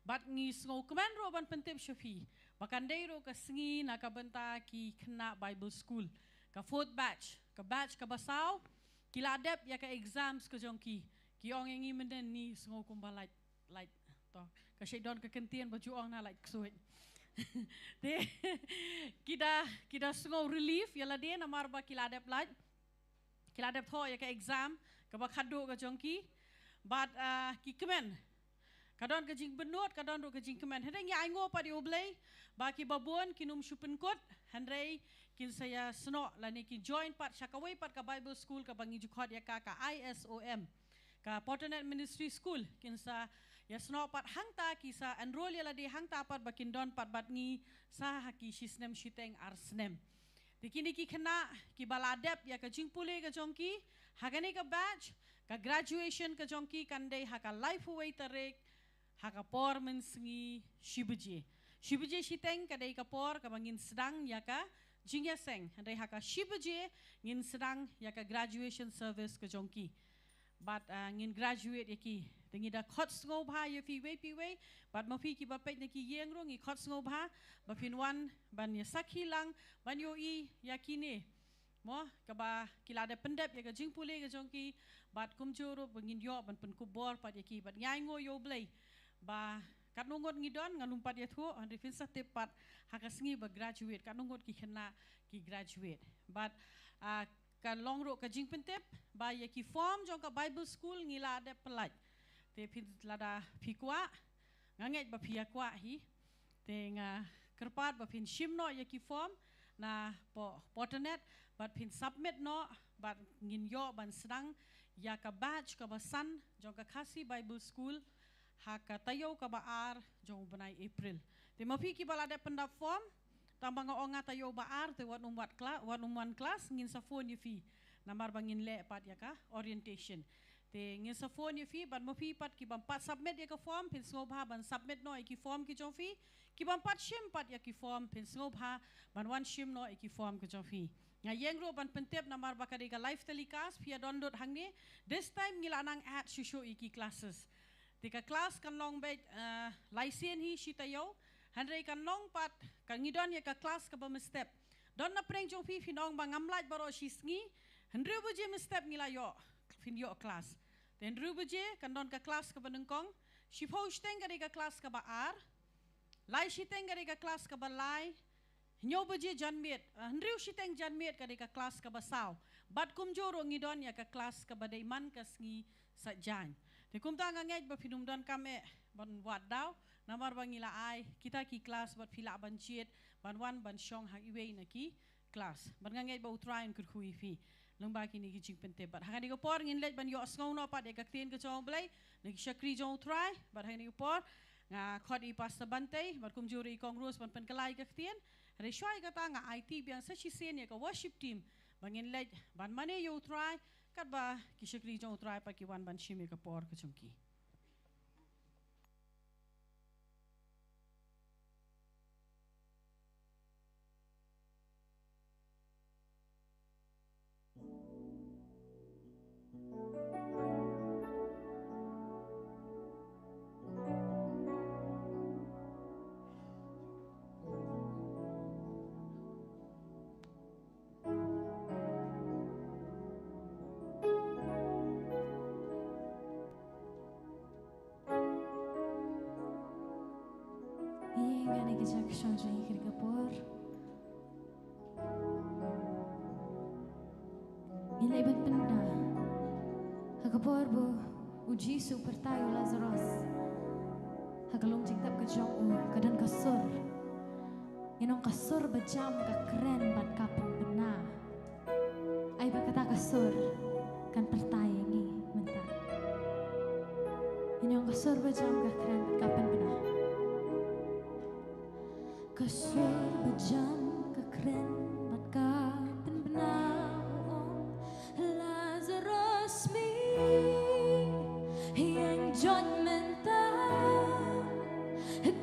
Bad ngi sngewkmen ruh ban pyntip sha phi ba kan dei ruh ka sngi na ka bynta ki khynnah Bible School, ka fourth batch, ka batch kaba saw, ki la dep ïa ka exams ka jong ki. Ki ong ïa ngi mynne, ngi sngew kumba lait, lait. To, ka shait don ka kyntien ba ju ong na lait ksuid. Te ki da, ki da sngew relief ïa lade namar ba ki la dep lait, ki la dep thoh ïa ka exam kaba khatduh ka jong ki. Bad, ah, ki kmen, ka don ka jingbynnud, ka don ruh ka jingkmen. Hynrei ngi ainguh pat ïa U Blei ba kiba bun kin ym shu pynkut, hynrei kin sa ïasnoh lane kin join pat sha kawei pat ka Bible School kaba ngi ju khot ïa ka ka I S O M, ka Potternet Ministry School. Kin sa ïasnoh pat hangta, ki sa enroll ïa lade hangta pat ba kin don pat bad ngi sa ha ki shisnem shiteng ar snem. Te kine ki khynnah kiba la dep ïa ka jingpule ka jong ki ha kane ka batch, ka graduation ka jong ki kan dei ha ka laiphew wei tarik ha ka por mynsngi shi baje. Shi baje shiteng ka dei ka por kaba ngin sdang ïa ka jingïaseng, hynrei ha ka shi baje ngin sdang ïa ka graduation service ka jong ki. Bad, ah, ngin graduate ïa ki. Te ngi da khot sngewbha ïa phi iwei pa iwei. Bad ma phi kiba peit na ki ïing ruh ngi khot sngewbha ba phin wan ban ïa sakhi lang, ban ïohi ïa kine, mo, kaba ki la dep pyndep ïa ka jingpule ka jong ki. Bad kumjuh ruh ba ngin ïoh ban pynkup bor pat ïa ki. Bad ngi ainguh ïa U Blei ba Katno ngut ngi don, ngan ym pat ïathuh, hynrei phin sa tip pat ha ka sngi ba graduate, katno ngut ki khynnah ki graduate. Bad, ah, ka long ruh ka jingpyntip ba ïa ki form jong ka Bible School ngi la dep pyllait. Te phin, lada phi kwah, nga ngeit ba phi ïa kwah hi. Te nga kyrpad ba phin shim noh ïa ki form na po-, potanet, bad phin submit noh, bad ngin ïoh ban sdang ïa ka batch kaba san jong ka Khasi Bible School ha ka taïew kaba ar jong u bnai April. Te ma phi kiba la dep pyndap form, tang ba nga ong nga taïew ba ar te wat ym wad kla-, wat ym wan klas, ngin sa phone ïa phi namar ba ngin leh pat ïa ka orientation. Te ngin sa phone ïa phi, bad ma phi pat kibym pat submit ïa ka form, phin sngewbha ban submit noh ïa ki form ki jong phi. Kibym pat shim pat ïa ki form, phin sngewbha ban wan shim noh ïa ki form ki jong phi. Nga ïeng ruh ban pyntip namar ba ka dei ka live telecast, phi ïa don lut hangne. This time ngi la nang add shuh shuh ïa ki classes. Te ka klas kan long beit, eh, lai sien hi shi taïew. Hynrei kan long pat, ka ngi don ïa ka klas kaba mynstep. Don na pdeng jong phi phin ong ba ngam lait baroh shi sngi. Hynriew baje mynstep ngi la ïoh, phin ïoh klas. Te hynriew baje kan don ka klas kaba nyngkong. Shiphew shiteng ka dei ka klas kaba ar. Lai shiteng ka dei ka klas kaba lai. Hynñiew baje janmiet, ah, hynriew shiteng janmiet ka dei ka klas kaba saw. Bad kumjuh ruh ngi don ïa ka klas kaba dei man ka sngi Saitjaiñ. Te kumta nga ngeit ba phin ym donkam eh ban wad daw, namar ba ngi la ai kita ki klas bad phi lah ban jied ban wan ban shong ha iwei na ki klas. Bad nga ngeit ba U Trai un kyrkhu ïa phi lyngba kine ki jingpyntip. Bad ha kane ka por ngin leit ban ïohsngew noh pat ïa ka ktien ka jong U Blei na ki shakri jong U Trai. Bad ha kane ka por nga khot ïa i Pastor Bantei bad kumjuh ruh i Kong Rose ban pynkylla ïa ka ktien. Hynrei shuwa ïa kata nga aiti biang sa shisien ïa ka worship team ba ngin leit ban mane ïa U Trai, katba ki shakri jong U Trai pat ki wan ban shim ïa ka por ka jong ki. Ïa kane ka jaka shong jong ngi kane ka por, ngi leit ban pynbna ha ka por ba u Jisu u pyrta ïa u Lasaros ha ka lum jingtep ka jong u, ka don ka sur. Ngi ong ka sur ba jam ka kren bad ka pynbna. Ai ba kata ka sur kan pyrta ïa ngi mynta. Ngi ong ka sur ba jam ka kren bad ka pynbna. Ka sur ba jam ka kren bad ka pynbna, u ong, Lasaros, mih, ïeng joit mynta.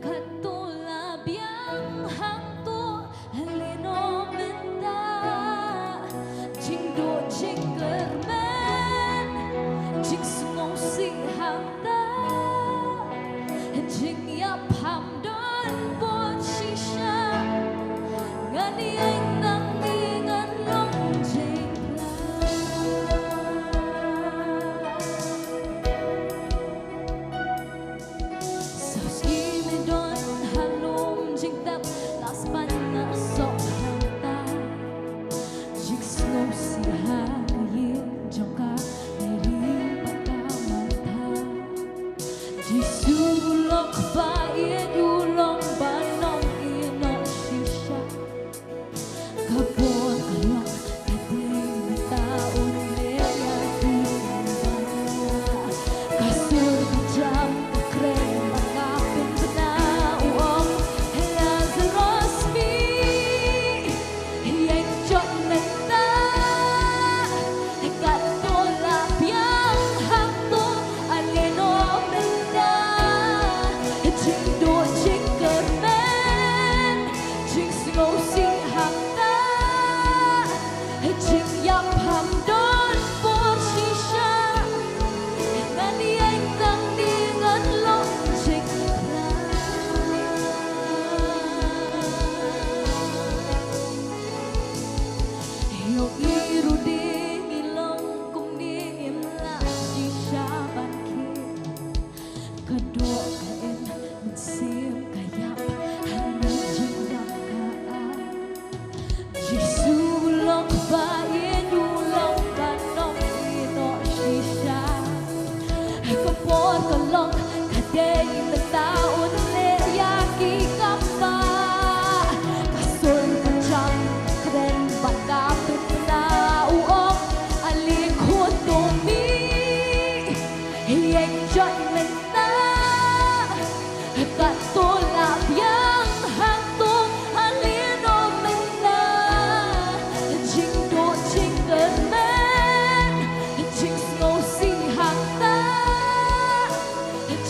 Katto la biang hangto, lehnoh mynta. Jingduh jingkyrmen, jingsngewsih hangta. Jingïap ham don por shisha. Ngan ïeng nangne ngan long jingpyrkhat. Saw sngi me don ha lum jingtep, la spah na soh hangta. Jingsngewsih ha ïing jong ka Mary bad ka Martha. Jisu u long ba ïeit, u long ba nongïehnoh shisha. Ka por ka long ka dei mynta, un leh ïa ki ba. Ka sur ka jam ka kren bad ka pynbna, u ong, Lasaros, mih, ïeng joit mynta. Katto la biang hangto, lehnoh mynta. Jingduh jingkyrmen, jingsngewsih hangta. Jingïap ham don por shisha. Ngan ïeng nangne ngan long jingpyrkhat. Ïohi ruh de ngi long kumne, ngim lah shisha ban khie. Ka doh ka im, mynta Ka long ka dei mynta un leh ïa ki kam ba ka sur ka jam kren bad ka pynbna u ong, ale khun to mi, ïeng jot mynta. Katto la biang hangto, ale noh mynta. Jingduh jingkyrmen, jingsngewsih hangta.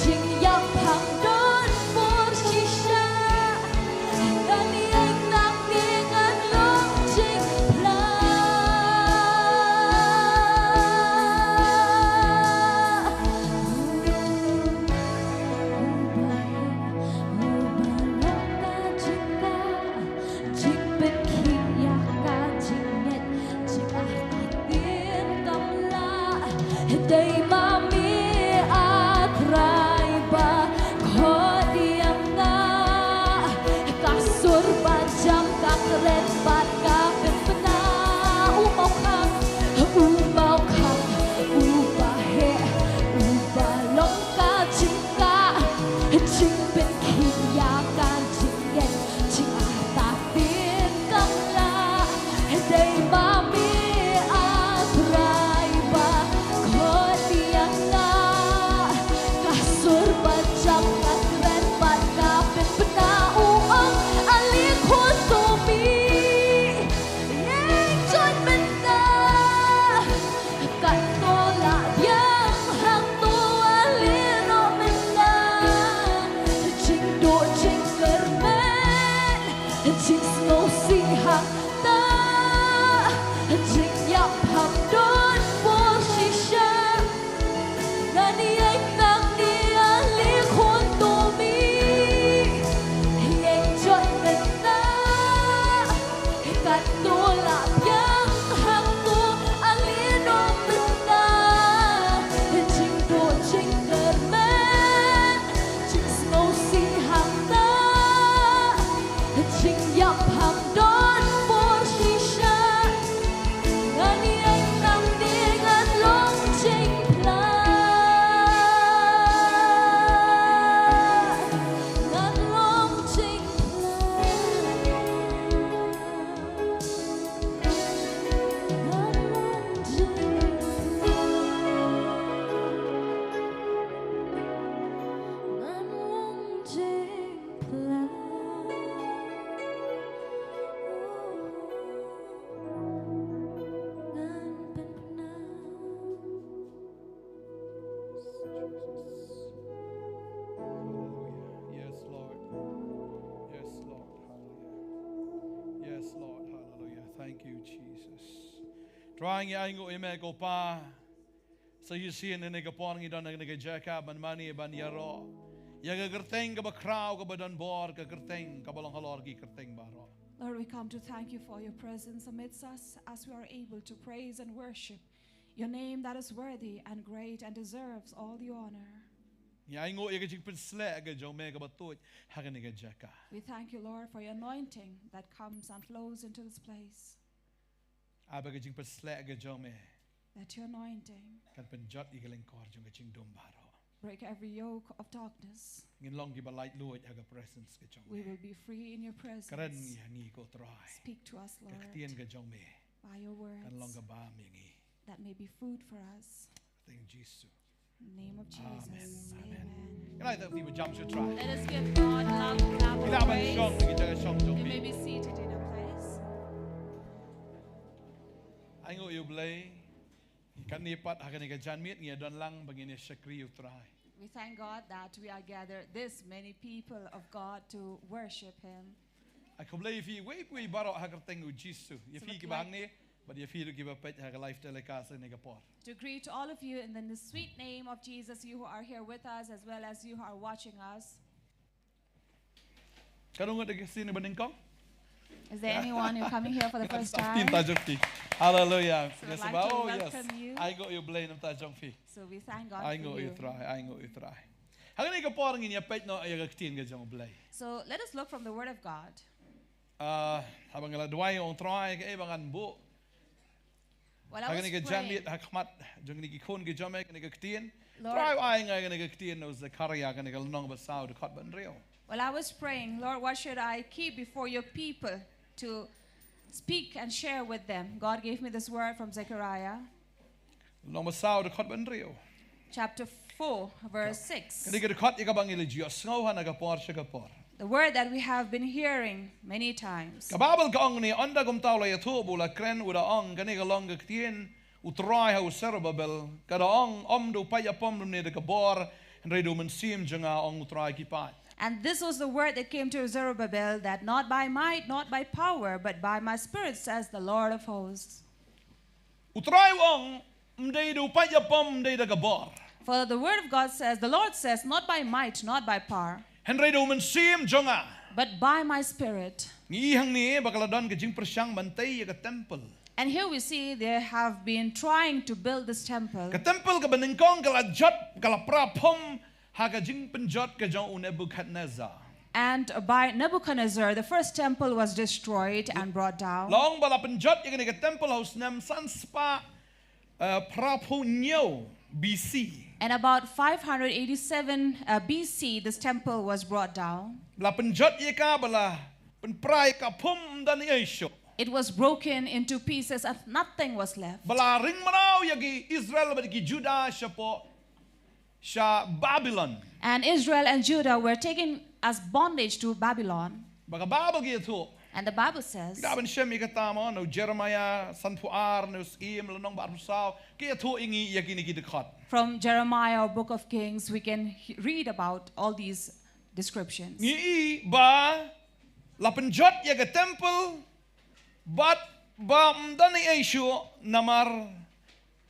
Jingïap hangto don bor shisha. Ngan ïeng nangne ngan long jingpla. Dei ma me A Trai ba khot ïa nga. Ka sur ba jam ka kren bad ka pynbna. U mawkhang, u mawkhang, u ba heh, u ba long ka jingkah, jingpynkhih ïa ka jingngeit, jingartatien kam lah. Dei ma me A Trai ba khot ïa nga. Ka sur ba jam ka kren bad ka pynbna, u ong, ale khun to mi, ïeng jot mynta. Katto la biang hangto, ale noh mynta. Jingduh jingkyrmen, jingsngewsih hangta. Jingïap hangto don bor shisha. Ngan ïeng nangne, ale khun to mi, ïeng jot mynta. Katto la biang hangto, ale noh mynta. Jingduh jingkyrmen, jingsngewsih hangta. Jingïap hangto don bor shisha. Ngan ïeng nangne ngan long jingpla. Ngan long jingpla. Ngan long jingpla. Ngan long jingpla. Ngan pynpna. Hallelujah. Yes, Lord. Yes, Lord. Hallelujah. Yes, Lord. Hallelujah. Thank you, Jesus. Trai, ngi ainguh ïa me ko Pa. Sa shisien ha kane ka por ngi don ha kane ka jaka ban mane ban ïaroh ïa ka kyrteng kaba khraw kaba don bor, ka kyrteng kaba long halor ki kyrteng baroh. Lord, we come to thank you for your presence amidst us as we are able to praise and worship your name that is worthy and great and deserves all the honor. Ngi ainguh ïa ka jingpynsleh ka jong me kaba tuid ha kane ka jaka. We thank you, Lord, for your anointing that comes and flows into this place. Ai ba ka jingpynsleh ka jong me That your anointing kan pynjot ïa ka lyngkor jong ka jingdum baroh. Break every yoke of darkness. Ngin long kiba laitluid ha ka presence ka jong me. We will be free in your presence. Kren ïa ngi ko Trai. Speak to us, Lord. Ka ktien ka jong me. By your words. Kan long ka bam ïa ngi. That may be food for us. Kyrteng Jisu. Name of Jesus. Amen. Amen. Amen. Can I thank people jump to try? Let us give God a loud clap of praise. Ila ban shong, kita shong jong. You may be seated in your place. Ainguh ïa U Blei. Kane pat ha kane ka janmiet ngi don lang ba ngin ïa shakri ïa U Trai. We thank God that we are gathered this many people of God to worship him. Ai khublei ïa phi wei pa wei baroh ha ka kyrteng U Jisu. Ïa phi kiba hangne bad ïa phi ruh kiba peit ha ka live telecast ha kane ka por. To greet all of you in the sweet name of Jesus, you who are here with us as well as you who are watching us. Ka don ngut da ka sien ba nyngkong? Is there anyone who coming here for the first time? Tap tap ta jong phi. Hallelujah. So I'd like to welcome you. Yes, oh, yes. Ainguh ïa U Blei namar ta jong phi. So we thank God for you. Ainguh ïa U Trai, ainguh ïa U Trai. Ha kane ka por ngin ïa peit noh ïa ka ktien ka jong U Blei. So let us look from the word of God. Ah, haba nga la duwai ong Trai kaei ba ngan buh. While I was praying, ha kane ka janmiet ha khmat jong kine ki khun ki jong me, kane ka ktien, Lord. Trai u ai nga ïa kane ka ktien na u Zechariah, kane ka lynnong ba saw, dkhot ba hynriew. While I was praying, Lord, what should I keep before your people to speak and share with them? God gave me this word from Zechariah. Lynnong ba saw, dkhot ba hynriew. Chapter four, verse six. Kane ka dkhot ïa kaba ngi la ju ïohsngew ha na ka por sha ka por. The word that we have been hearing many times. Ka Baibl ka ong ne, ynda kumta u la ïathuh bad u la kren, u da ong, kane ka long ka ktien U Trai ha u Zerubbabel, ka da ong, ym da u pait ïapom lymne da ka bor, hynrei da u Mynsiem jong nga, ong U Trai ki paid. And this was the word that came to Zerubbabel, that not by might, not by power, but by my Spirit, says the Lord of hosts. U Trai u ong, ym dei da u pait ïapom, ym dei da ka bor. For the word of God says, the Lord says, not by might, not by power, hynrei da u Mynsiem jong nga, but by my Spirit. Ngi i hangne ba ka la don ka jingpyrshang ban tei ïa ka temple. And here we see they have been trying to build this temple. Ka temple kaba nyngkong ka la jot, ka la pra phom ha ka jingpynjot ka jong u Nebuchadnezzar. And by Nebuchadnezzar, the first temple was destroyed and brought down. La ong ba la pynjot ïa kane ka temple ha u snem san spah, uh, phra phew hynñiew B C. And about five hundred eighty-seven, uh, B C, this temple was brought down. La pynjot ïa ka, ba la pynpra ïa ka phom, ym don ei ei shuh. It was broken into pieces and nothing was left. Ba la ring mraw ïa ki Israel bad ki Judah shapoh sha Babylon. And Israel and Judah were taken as bondage to Babylon. Ba ka Baibl ka ïathuh. And the Bible says, ngi dap ban shem ïa kata mo, na u Jeremiah sanphew ar, na u Syiem lynnong ba arphew saw, ka ïathuh ïa ngi ïa kine ki dkhot. From Jeremiah or Book of Kings, we can he-, read about all these descriptions. Ngi i ba la pynjot ïa ka temple, bad ba ym don ei ei shuh, namar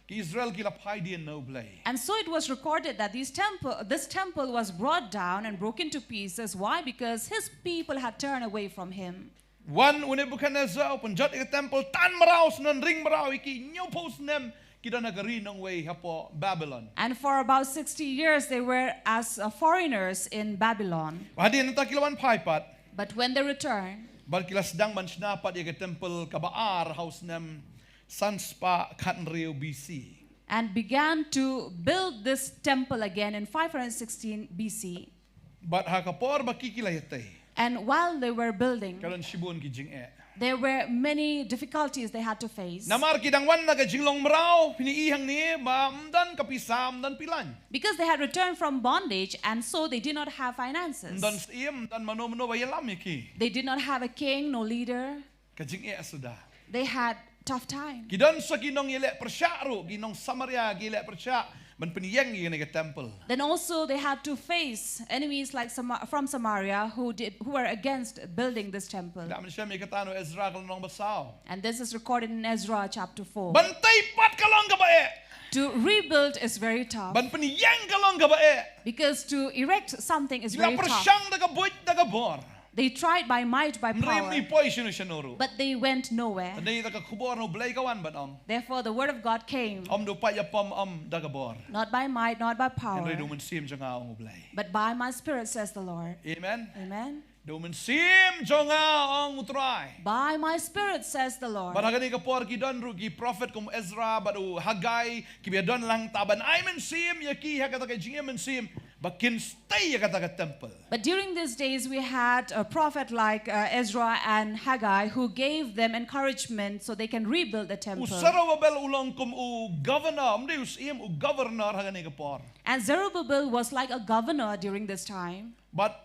ki Israel ki la phai dien na U Blei. And so it was recorded that these temple, this temple was brought down and broken to pieces. Why? Because his people had turned away from him. Wan u Nebuchadnezzar, u pynjot ïa ka temple, tan mraw snem, ring mraw ïa ki, hynñiewphew snem ki don ha ka ri nongwei hapoh Babylon. And for about sixty years they were as, uh, foreigners in Babylon. Hadien nangta ki la wan phai pat. But when they returned, bad ki la sdang ban shna pat ïa ka temple kaba ar ha u snem san spah khathynriew B C. And began to build this temple again in five hundred sixteen B C. Bad ha ka por ba ki ki la ïatei, and while they were building, ka don shibun ki jingeh. There were many difficulties they had to face. Namar ki dang wan na ka jinglong mraw, phin i hangne ba ym don ka pisa, ym don pilan. Because they had returned from bondage, and so they did not have finances. Ym don syiem, ym don mano mano ba ïalam ïa ki. They did not have a king, no leader. Ka jingeh suda. They had tough time. Ki don sa ki nongïaleh pyrshah ruh, ki nong Samaria ki ïaleh pyrshah ban pynïeng ïa kane ka temple. Then also they had to face enemies like Sama-, from Samaria who did, who were against building this temple. Ngi dap ban shem ïa kata na u Ezra ka lynnong ba saw. And this is recorded in Ezra chapter four. Ban tei pat ka long kaba eh. To rebuild is very tough. Ban pynïeng ka long kaba eh. Because to erect something is very tough. Ki la pyrshang da ka buit da ka bor. They tried by might, by power, hynrei ym poi shano shano ruh. But they went nowhere. Hynrei da ka khubor na U Blei ka wan ban ong, therefore the word of God came. Ym da u pait ïapom, ym da ka bor. Not by might, not by power, hynrei da u Mynsiem jong nga, ong U Blei. But by my Spirit, says the Lord. Amen. Amen. Da u Mynsiem jong nga, ong U Trai. By my Spirit, says the Lord. Bad ha kane ka por ki don ruh ki prophet kum Ezra bad u Haggai, kiba ïadon lang ta ban ai mynsiem ïa ki ha kata ka jingim mynsiem ba kin tei ïa kata ka temple. But during these days, we had a prophet like, uh, Ezra and Haggai who gave them encouragement so they can rebuild the temple. U Zerubbabel u long kum u governor, ym dei u syiem, u governor ha kane ka por. And Zerubbabel was like a governor during this time. Bad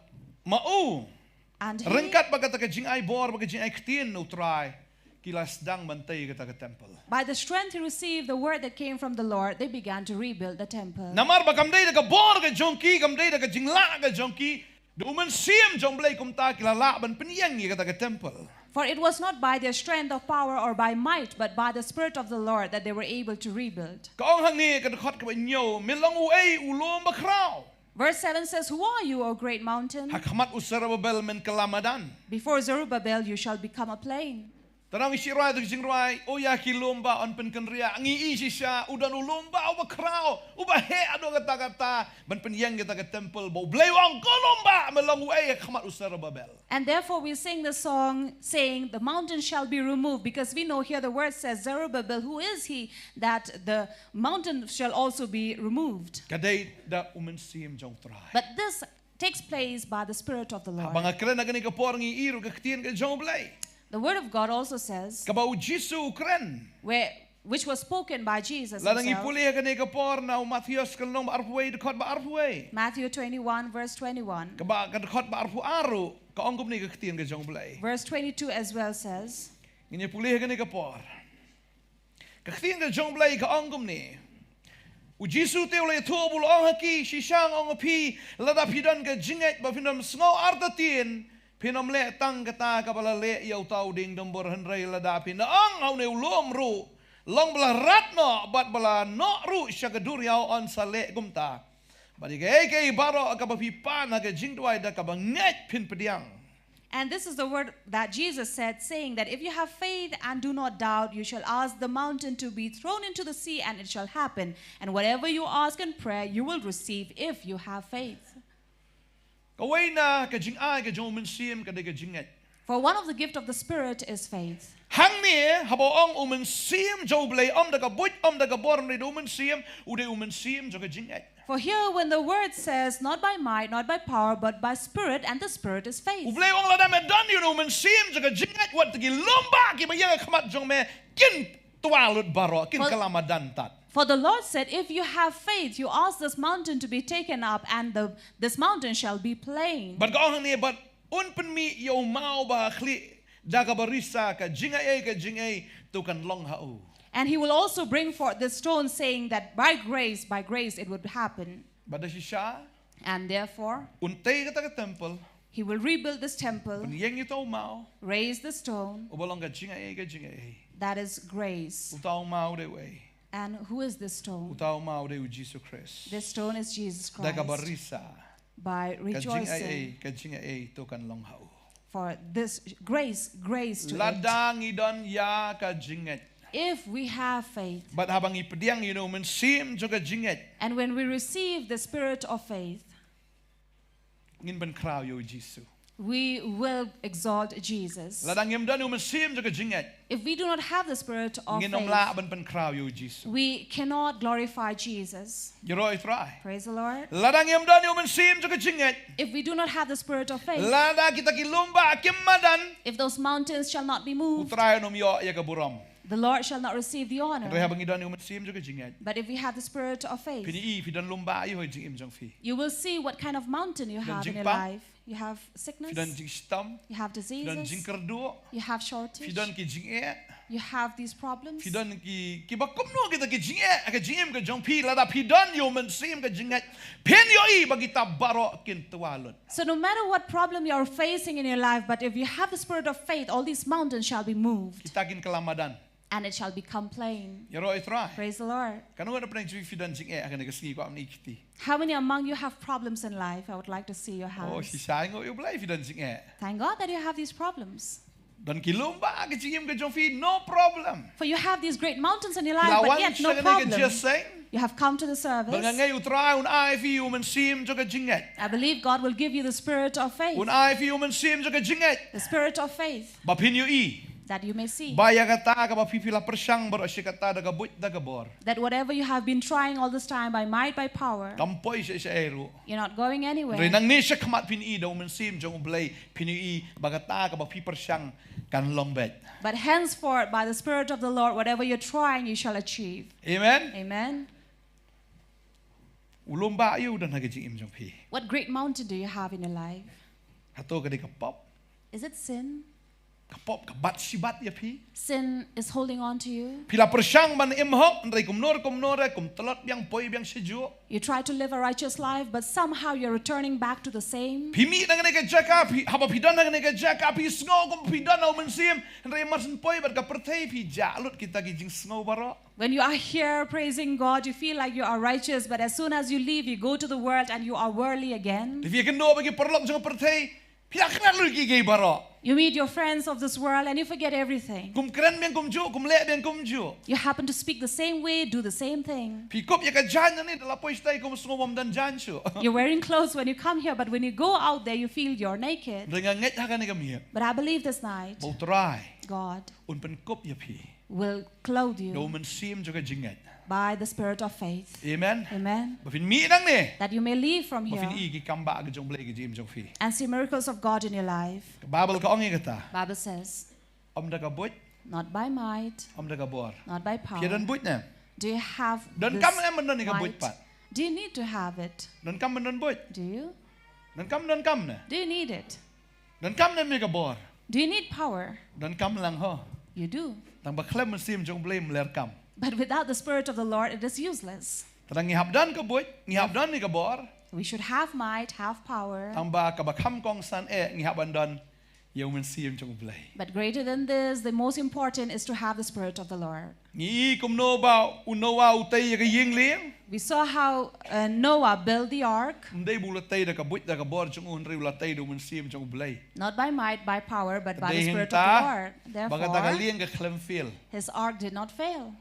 ma u, and he, ryngkat bad kata ka jingai bor bad ka jingai ktien na U Trai, ki la sdang ban tei ïa kata ka temple. By the strength he received the word that came from the Lord, they began to rebuild the temple. Namar ba kam dei da ka bor ka jong ki, kam dei da ka jinglah ka jong ki, da u Mynsiem jong U Blei, kumta ki la lah ban pynïeng ïa kata ka temple. For it was not by their strength or power or by might, but by the Spirit of the Lord that they were able to rebuild. Ka ong hangne ka dkhot kaba hynñiew, me long uei, u lum bakhraw? Verse seven says, who are you, O great mountain? Ha khmat u Zerubbabel men kylla madan. Before Zerubbabel you shall become a plain. Tang ngi shu rwai da ka jingrwai, o ïa ki lum ba yn pynkynriah, ngi i shisha, u don u lum ba uba khraw, uba heh haduh katta katta, ban pynïeng kita ki temple, ba U Blei u ong ko lum ba, me long uei ha khmat u Zerubbabel. And therefore we sing the song saying, "The mountain shall be removed," because we know here the word says, "Zerubbabel, who is he that the mountain shall also be removed?" Ka dei da u Mynsiem jong U Trai. But this takes place by the Spirit of the Lord. Haba nga kren ha kane ka por ngi i ruh ka ktien ka jong U Blei. The word of God also says, kaba u Jisu u kren, where, which was spoken by Jesus himself. Lada ngi pule ha kane ka por na u Mathaios ka lynnong ba arphew wei, dkhot ba arphew wei. Matthew twenty-one, verse twenty-one. Kaba ka dkhot ba arphew ar ruh, ka ong kumne ka ktien ka jong U Blei. Verse twenty-two as well says, ngin ïa pule ha kane ka por. Ka ktien ka jong U Blei ka ong kumne. U Jisu te u la ïathuh bad u la ong ha ki, shisha nga ong ha phi, lada phi don ka jingngeit ba phin ym sngew artatien, phin ym leh tang kata kaba la leh ïa uta u dieng dumbur, hynrei lada phin ong ha une u lum ruh, long ba la rat noh bad ba la noh ruh sha ka duriaw, yn sa leh kumta. Bad ïa kaei kaei baroh kaba phi pan ha ka jingduwai da kaba ngeit phin pdiang. And this is the word that Jesus said, saying that if you have faith and do not doubt, you shall ask the mountain to be thrown into the sea and it shall happen. And whatever you ask in prayer, you will receive if you have faith. Kawei na ka jingai ka jong u Mynsiem ka dei ka jingngeit. For one of the gift of the Spirit is faith. Hangne haba ong u Mynsiem jong U Blei, ym da ka buit, ym da ka bor, hynrei da u Mynsiem, u dei u Mynsiem jong ka jingngeit. For here, when the word says, "Not by might, not by power, but by Spirit," and the Spirit is faith. U Blei u ong lada me don ïa une u Mynsiem jong ka jingngeit, wat ki lum ba kiba ïeng ha khmat jong me kin twa lut baroh, kin kylla madan tad. For the Lord said, "If you have faith, you ask this mountain to be taken up, and the, this mountain shall be plain." Bad ka ong hangne, bad un pynmih ïa u maw ba ha khlieh da ka barisa, ka jingaiei ka jingaiei to kan long ha u. And he will also bring forth this stone, saying that by grace, by grace it would happen. Bad da shisha, and therefore, un tei kata ka temple, he will rebuild this temple, pynïeng ïa uta u maw, raise the stone, uba long ka jingaiei ka jingaiei. That is grace. Uta u maw u dei uei? And who is this stone? Uta u maw u dei u Jisu Khrist. This stone is Jesus Christ. Da ka barisa, by rejoicing, ka jingaiei ka jingaiei to kan long ha u. For this grace, grace to it. Lada ngi don ïa ka jingngeit. If we have faith. Bad haba ngi pdiang ïa une u Mynsiem jong ka jingngeit. And when we receive the Spirit of faith, ngin pynkhraw ïa u Jisu. We will exalt Jesus. Lada ngim don ïa u Mynsiem jong ka jingngeit, if we do not have the Spirit of faith, ngin ym lah ban pynkhraw ïa u Jisu. We cannot glorify Jesus. Ïaroh ïa u Trai. Praise the Lord. Lada ngim don ïa u Mynsiem jong ka jingngeit, if we do not have the Spirit of faith, lada kita ki lum ba kim madan, if those mountains shall not be moved, u Trai un ym ïoh ïa ka burom. The Lord shall not receive the honor. Hynrei haba ngi don ïa u Mynsiem jong ka jingngeit, but if we have the Spirit of faith, phin ïohi phi don lum ba ïa ha ka jingim jong phi. You will see what kind of mountain you have in your life. Phi don jingpang. You have sickness. Phi don jingshitom. You have diseases. Phi don jingkyrduh. You have shortage. Phi don ki jingeh. You have these problems. Phi don ki, kiba kumno kita ki jingeh ha ka jingim ka jong phi, lada phi don ïa u Mynsiem ka jingngeit, phin ïohi ba kita baroh kin twa lut. So no matter what problem you are facing in your life, but if you have the Spirit of faith, all these mountains shall be moved. Kita kin kylla madan. And it shall become plain. Ïaroh ïa u Trai. Praise the Lord. Katno ngut na pdeng jong phi phi don jingeh ha kane ka sngi, kwah ban ïohi ïa phi. How many among you have problems in life? I would like to see your hands. Oh, shisha, ngi ïohi ïa u Blei phi don jingeh. Thank God that you have these problems. Don ki lum ba ha ka jingim ka jong phi, no problem. For you have these great mountains in your life, but yet no problem. Phi la wan sha kane ka jingïaseng. You have come to the service. Bad nga ngeit u Trai un ai ïa phi u Mynsiem jong ka jingngeit. I believe God will give you the Spirit of faith. Un ai ïa phi u Mynsiem jong ka jingngeit. The Spirit of faith. Ba phin ïohi. That you may see. Ba ïa kata kaba phi phi la pyrshang baroh shi katta da ka buit da ka bor, that whatever you have been trying all this time by might, by power, kam poi sha sha ei ruh. You're not going anywhere. Hynrei nangne shakhmat phin ïohi da u Mynsiem jong u Blei, phin ïohi ba kata kaba phi pyrshang kan long beit. But henceforth, by the Spirit of the Lord, whatever you're trying, you shall achieve. Amen. Amen. U lum ba ïa u don ha ka jingim jong phi. What great mountain do you have in your life? Hato ka dei ka pop? Is it sin? Ka pop ka bat shi bat ïa phi. Sin is holding on to you. Phi la pyrshang ban im hok, hynrei kumno re kumno re, kum tlot biang, poi biang shajuh. You try to live a righteous life, but somehow you're returning back to the same. Phi mih na kane ka jaka, phi, haba phi don na kane ka jaka, phi sngew kum phi don ha u Mynsiem, hynrei mar shen poi bad ka pyrthei, phi jah lut kita ki jingsngew baroh. When you are here praising God, you feel like you are righteous, but as soon as you leave, you go to the world and you are worldly again. Te phi ïakynduh ba ki paralok jong ka pyrthei, Phi la klet lut ïa kiei kiei baroh. You meet your friends of this world and you forget everything. Kum kren biang kumjuh, kum leh biang kumjuh. You happen to speak the same way, do the same thing. Phi kup ïa ka jaiñ nangne, da la poi shatei kum sngew bym don jaiñ shuh. You're wearing clothes when you come here, but when you go out there, you feel you're naked. Hynrei nga ngeit ha kane ka miet But I believe this night, ba U Trai God un pynkup ïa phi will clothe da U you Mynsiem jong ka jingngeit. by the spirit of faith. Amen. Amen. Ba phin mih nangne, That you may leave from ba phin here i ki kam ba ka jong U Blei ha ka jingim jong phi. And see miracles of God in your life. Ka Baibl ka ong ïa kata. Bible says, Ym da ka buit, not by might, ym da ka bor. Not by Phi don power. Buit ne? Do you have Don this kam ne em don ïa ka buit might? pat? Do you need to have it? Don kam ne em don buit? Do you? Don kam, don kam ne? Do you need it? Don kam ne em ïa ka bor? Do you need power? Don kam lang ho. You do. Tang ba khlem Mynsiem jong U Blei ym ler kam. But without the Spirit of the Lord, it is useless. Tang ngi hap don ka buit, ngi hap don ïa ka bor. We should have might, have power. Tang ba kaba kham kongsan eh ngi hap ban don ïa U Mynsiem jong U Blei. But greater than this, the most important is to have the Spirit of the Lord. Ngi i kumno ba u Noah u tei ïa ka ïing lieng. We saw how uh, Noah built the ark, Ym dei ba u la tei da ka buit da ka bor jong u, hynrei u la tei da U Mynsiem jong U Blei. Not by might, by power, but by Dei the hang Spirit of ta, the Lord. ba kata ka Therefore, lieng ka khlem fail. His ark did not fail.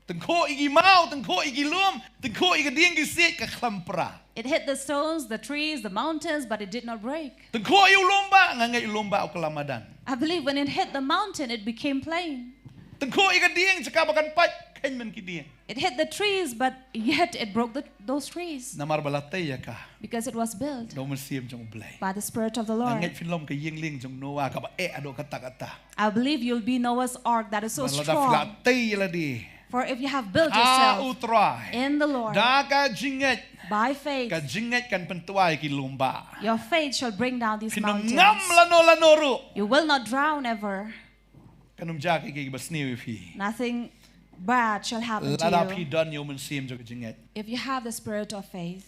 Tyngkhuh ïa ki maw, tyngkhuh ïa ki lum, tyngkhuh ïa ka dieng ki siej, ka khlem pra. It hit the stones, the trees, the mountains, but it did not break. Tyngkhuh ïa u lum ba, nga ngeit u lum ba u kylla madan. I believe when it hit the mountain, it became plain. Tyngkhuh ïa ka dieng, sha kaba kan pait, kheiñ man ki dieng. It hit the trees, but yet it broke the, those trees. Namar ba la tei ïa ka Because it was built da U Mynsiem jong U Blei. By the Spirit of the Nga Lord. Ngeit phin long ka ïing lieng jong Noah kaba eh haduh katta katta. I believe you'll be Noah's ark that is so strong. Lada phi la tei ïa lade. For if you have built yourself ha U Trai, in the Lord, da ka jingngeit, by faith, ka jingngeit kan pyntwai ki lum ba. Your faith shall bring down these mountains. Phin ym ngam lano lano ruh. You will not drown ever. Kan ym jia kiei kiei ba sniew ïa phi. Nothing bad shall happen to you. Lada phi don ïa U Mynsiem jong ka jingngeit. If you have the spirit of faith.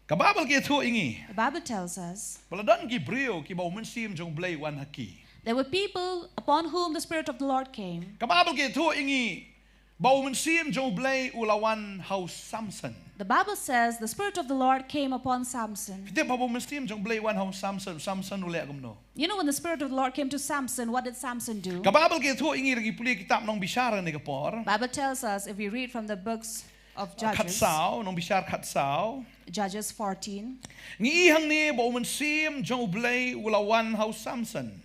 Ka Baibl ka ïathuh ïa ngi. The Bible tells us. Ba la don ki briew kiba U Mynsiem jong U Blei u wan ha ki. There were people upon whom the Spirit of the Lord came. Ka Baibl ka ïathuh ïa ngi ba U Mynsiem jong U Blei u la wan ha u Samson. The Bible says the Spirit of the Lord came upon Samson. Phi tip ba U Mynsiem jong U Blei u wan ha u Samson, Samson u leh kumno? You know, when the Spirit of the Lord came to Samson, what did Samson do? Ka Baibl ka ïathuh ïa ngi, lada ngi pule kitab Nongbishar ne ka por. Bible tells us, if we read from the books of Judges, Khatsaw, Nongbishar Khatsaw, Judges fourteen. Ngi i hangne ba U Mynsiem jong U Blei u la wan ha u Samson.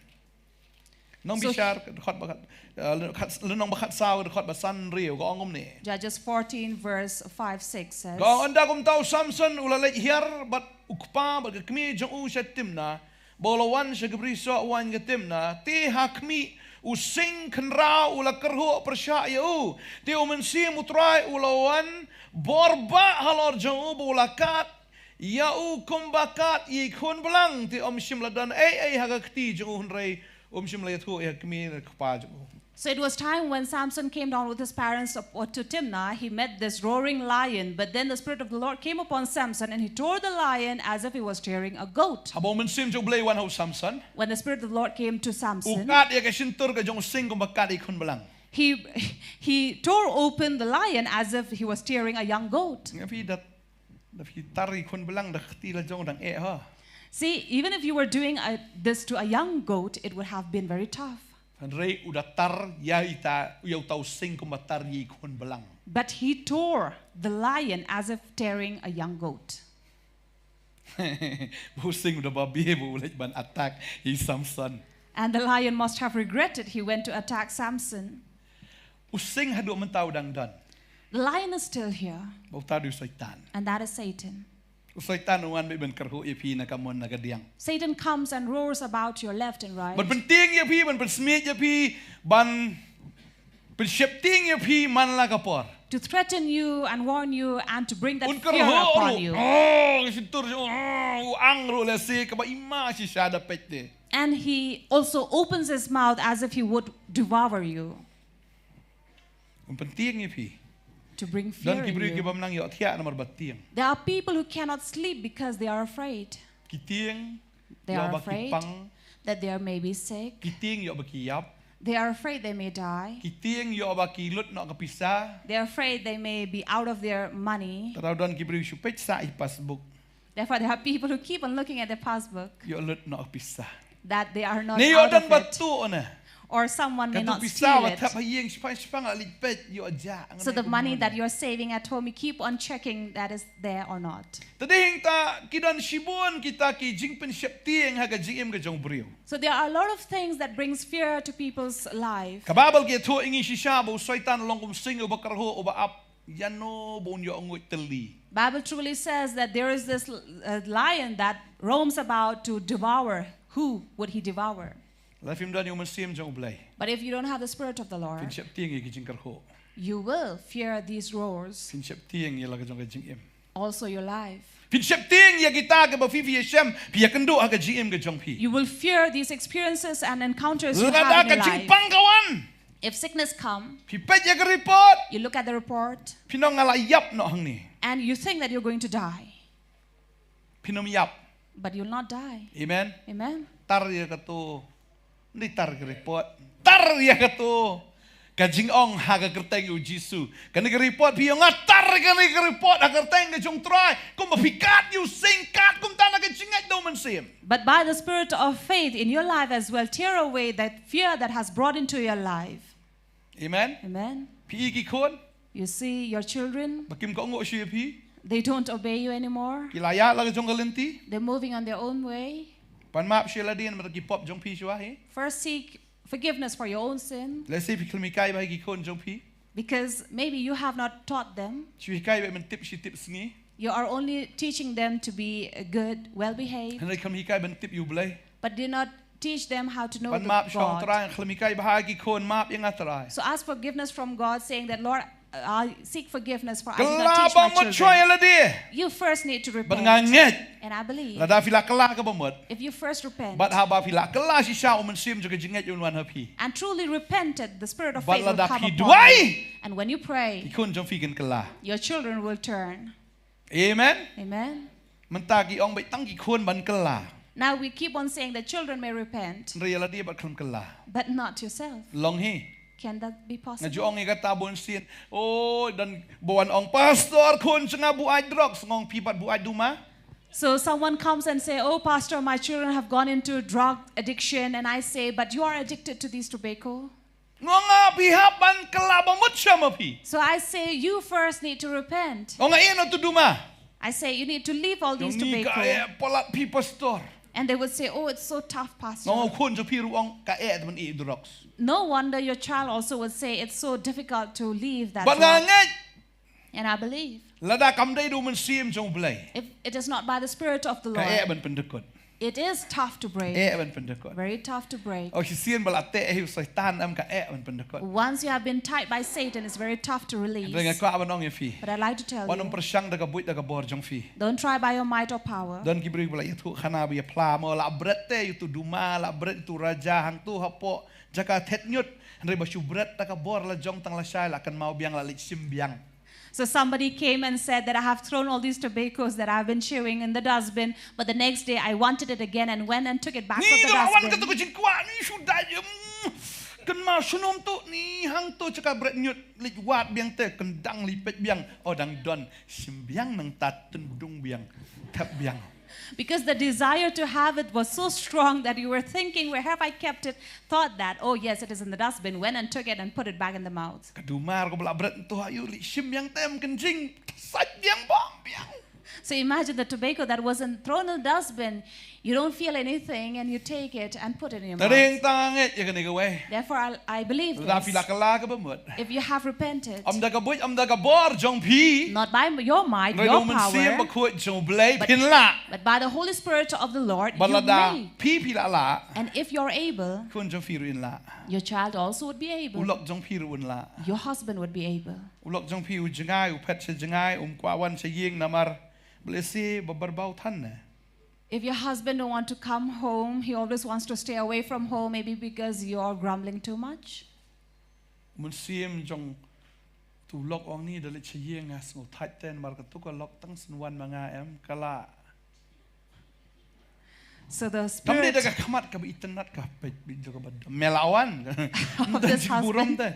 Nongbishar, dkhot ba khat, eh, khat, lynnong ba khatsaw, dkhot ba san hynriew, ka ong kumne. Judges fourteen verse five six says, Ka ong, ynda kumta u Samson u la leit hiar bad u kpa bad ka kmie jong u sha Timna, ba u la wan sha ka brisoh waiñ ka Timna, te ha khmih, u sing khynraw u la kyrhuh pyrshah ïa u, te U Mynsiem U Trai u la wan bor bah halor jong u, ba u la kad ïa u kumba kad ïa i khun blang, te um shym la don ei ei ha ka kti jong u, hynrei um shym la ïathuh ïa ka kmie ne ka kpa jong u. So it was time when Samson came down with his parents up, uh, to Timnah. He met this roaring lion, but then the Spirit of the Lord came upon Samson and he tore the lion as if he was tearing a goat. Haba U Mynsiem jong U Blei u wan ha u Samson, When the Spirit of the Lord came to u Samson, kad ïa ka shyntur ka jong u sing kumba kad ïa i khun blang. He, he tore open the lion as if he was tearing a young goat. Nga phi dat Da phi tar ïa i khun blang da ka kti la jong dang eh ha. See, even if you were doing a, this to a young goat, it would have been very tough. Hynrei u da tar ïa ita, ïa uta u sing kumba tar ïa i khun blang. But he tore the lion as if tearing a young goat. Ba u sing u da babe ba u leit ban attack ïa i Samson. And the lion must have regretted he went to attack Samson. U sing haduh mynta u dang don. The lion is still here. Ba uta u dei u Soitan. And that is Satan. U Soitan u wan beit ban kyrhuh ïa phi na ka mon na ka diang. Satan comes and roars about your left and right. Ban pyntieng ïa phi, ban pynsmiej ïa phi, ban pynsheptieng ïa phi man la ka por. To threaten you and warn you and to bring that fear upon you. Un kyrhuh ruh. Oh, ka shyntur, oh, u ang ruh lehse kaba i ma shisha da peit te. And he also opens his mouth as if he would devour you. Ban pyntieng ïa phi. To bring fear in you. Don ki briew kiba ym nang ïohthiah namar ba tieng. There are people who cannot sleep because they are afraid. Ki tieng ïoh ba ki pang. They are afraid that they may be sick. Ki tieng ïoh ba ki ïap. They are afraid they may die. Ki tieng ïoh ba ki lut noh ka pisa. They are afraid they may be out of their money. Te don ki briew shu peit sah ïa i passbook. Therefore, there are people who keep on looking at their passbook Ïoh lut noh pisa. that they are not Ne ïoh out don of ba it. tuh ne. Or someone may Katu not pisa steal wa it. thap ha ïing shipang shipang a lit peit ïoh ja. So the money that you're saving at home, you keep on checking that is there or not. Te dei hangta ki don shibun kita ki jingpynsheptieng ha ka jingim ka jong u briew. So there are a lot of things that brings fear to people's life. Ka Baibl ka ïathuh ïa ngi shisha ba u Soitan u long kum u sing uba kyrhuh uba ap ïano ba un ïoh nguid tylli. Bible truly says that there is this uh, lion that roams about to devour. Who would he devour? Lada phim don ïa u Mynsiem jong u Blei, But if you don't have the Spirit of the phin Lord, sheptieng ïa ki jingkyrhuh. You will fear these roars, Phin sheptieng ïa la ka jong ka jingim. Also your life. Phin sheptieng ïa kita kiba phi phi ïashem, phi ïakynduh ha ka jingim ka jong phi. You will fear these experiences and encounters you Lada have in ka your life. jingpang ka wan, If sickness come, phi peit ïa ka report, you look at the report phi ong nga la ïap noh hangne. And you think that you're going to die. Phin ym ïap. But you'll not die. Amen. Amen. Tar ïa katu, ni tar ka report. Tar ïa katu. Ka jingong ha ka kyrteng u Jisu. Kane ka report phi ong nga tar kane ka report ha ka kyrteng ka jong u Trai. Kumba phi kat ïa u sing, kat kumta na ka jingngeit da u Mynsiem. But by the spirit of faith in your life as well, tear away that fear that has brought into your life. Amen. Amen. Phi i ki khun, You see your children, ba kim kohnguh shuh ïa phi. They don't obey you anymore. Ki la ïaid la ka jong ka lynti. They're moving on their own way. Pan map sha lade namar ki pop jong phi shuwa hi. First seek forgiveness for your own sin. Lehse phi khlem hikai bha ïa ki khun jong phi. Because maybe you have not taught them. Shu hikai bha ban tip shi tip sngi. You are only teaching them to be uh, good, well behaved. Hynrei khlem hikai ban tip ïa u Blei. But do not teach them how to know Pan the map sha u God. Trai, khlem hikai bha ïa ki khun, map ïa nga Trai. So ask forgiveness from God, saying that, Lord, I seek forgiveness for I did Kylla not teach ba my mut shuwa children. ïa lade. You first need to Bad nga repent. ngeit. And I believe Lada phi la kylla kaba mut. If you first repent Bad haba phi la kylla shisha u Mynsiem jong ka jingngeit un wan ha phi. And truly repented, the spirit of Bad faith will lada come phi upon duwai. You. And When you Ki pray, khun jong phi kin kylla. Your children will turn. Amen. Amen. Mynta ki ong beit tang ki khun ban kylla. Now we keep on saying the children may repent. Hynrei ïa lade bad khlem kylla. But not yourself. Long hi. Can that be possible? Nga ju ong ïa kata bun sien. Oh, don ba wan ong pastor khun jong nga buaid drugs, nga ong phi pat buaid duma. So someone comes and say, "Oh, pastor, my children have gone into drug addiction," and I say, "But you are addicted to these tobacco." Nga ong nga phi hap ban kylla ba mut sha ma phi. So I say, "You first need to repent." Nga ong nga ïeh noh tu duma. I say, "You need to leave all Nga ong these ni ka tobacco." eh palat phi pastor. And they would say, "Oh, it's so tough, pastor." Nga ong khun jong phi ruh ong ka eh ban ïeh drugs. No wonder your child also would say, "It's so difficult to leave that Bad nga drug." ngeit. And I believe Lada kam dei da u Mynsiem jong u Blei. If it is not by the Spirit of the Ka eh Lord, ban pyndykut. It is tough to break. Eh ban pyndykut. Very tough to break. Oh, shisien ba la teh hi u Soitan em ka eh ban pyndykut. Once you have been tied by Satan, it's very tough to release. Hynrei nga kwah ban ong ïa phi. But I'd like to tell Wat nym you, pyrshang da ka buit da ka bor jong phi. Don't try by your might or power. Don ki briew ba la ïathuh khana ba ïa phla mo la bret te ïa tu duma la bret ïa tu raja hangtu hapoh jaka thet ñiut. Hynrei ba shu bret da ka bor la jong tang lashai la kynmaw biang la leit shim biang. So somebody came and said that I have thrown all these tobaccos that I've been chewing in the dustbin, but the next day I wanted it again and went and took it back from Ni the la wan katu dustbin. Ka jingkwah ni shu dai. Mm. Kynmaw shu nym tu ni hangtu jaka bret ñiut leit wad biang te kyndang leit peit biang. Oh dang don shim biang nangta tyndung biang. Thep biang. Because the desire to have it was so strong that you were thinking, "Where have I kept it?" Thought that, "Oh yes, it is in the dustbin," went and took it and put it back in the mouth. Ka duma ruh kaba la bret to ha ïu leit shim biang te em kynjing. Sait biang bong biang. So imagine the tobacco that wasn't thrown in the dustbin. You don't feel anything and you take it and put it in your Te dei mouth. Tang ngeit ïa kane kawei. Therefore, I, I believe Lada phi la this. Kylla kaba mut. If you have repented, Ym da ka buit ym da ka bor jong phi. Not by your might, Hynrei your da u Mynsiem power, bakhuid jong u Blei phin lah. But by the Holy Spirit of the Lord, Bad you lada may. Phi phi la lah. And if you're able, Khun jong phi ruh in lah. Your child also would be U able. Lok jong phi ruh un lah. Your husband would be able. U lok jong phi u jngai u phet sha jngai um kwah wan sha ïing namar. Blei si ba barbaw than ne. If your husband don't want to come home, he always wants to stay away from home, maybe because you're grumbling too much. U Mynsiem jong tu lok ong ni da leit sha ïing nga sngew thait te namar katu ka lok tang shen wan ma nga em ka lah. So the Kam dei da spirit ka khmat kaba itynnad ka peit bit jong kaba dom. Me la wan. Of this husband. Te.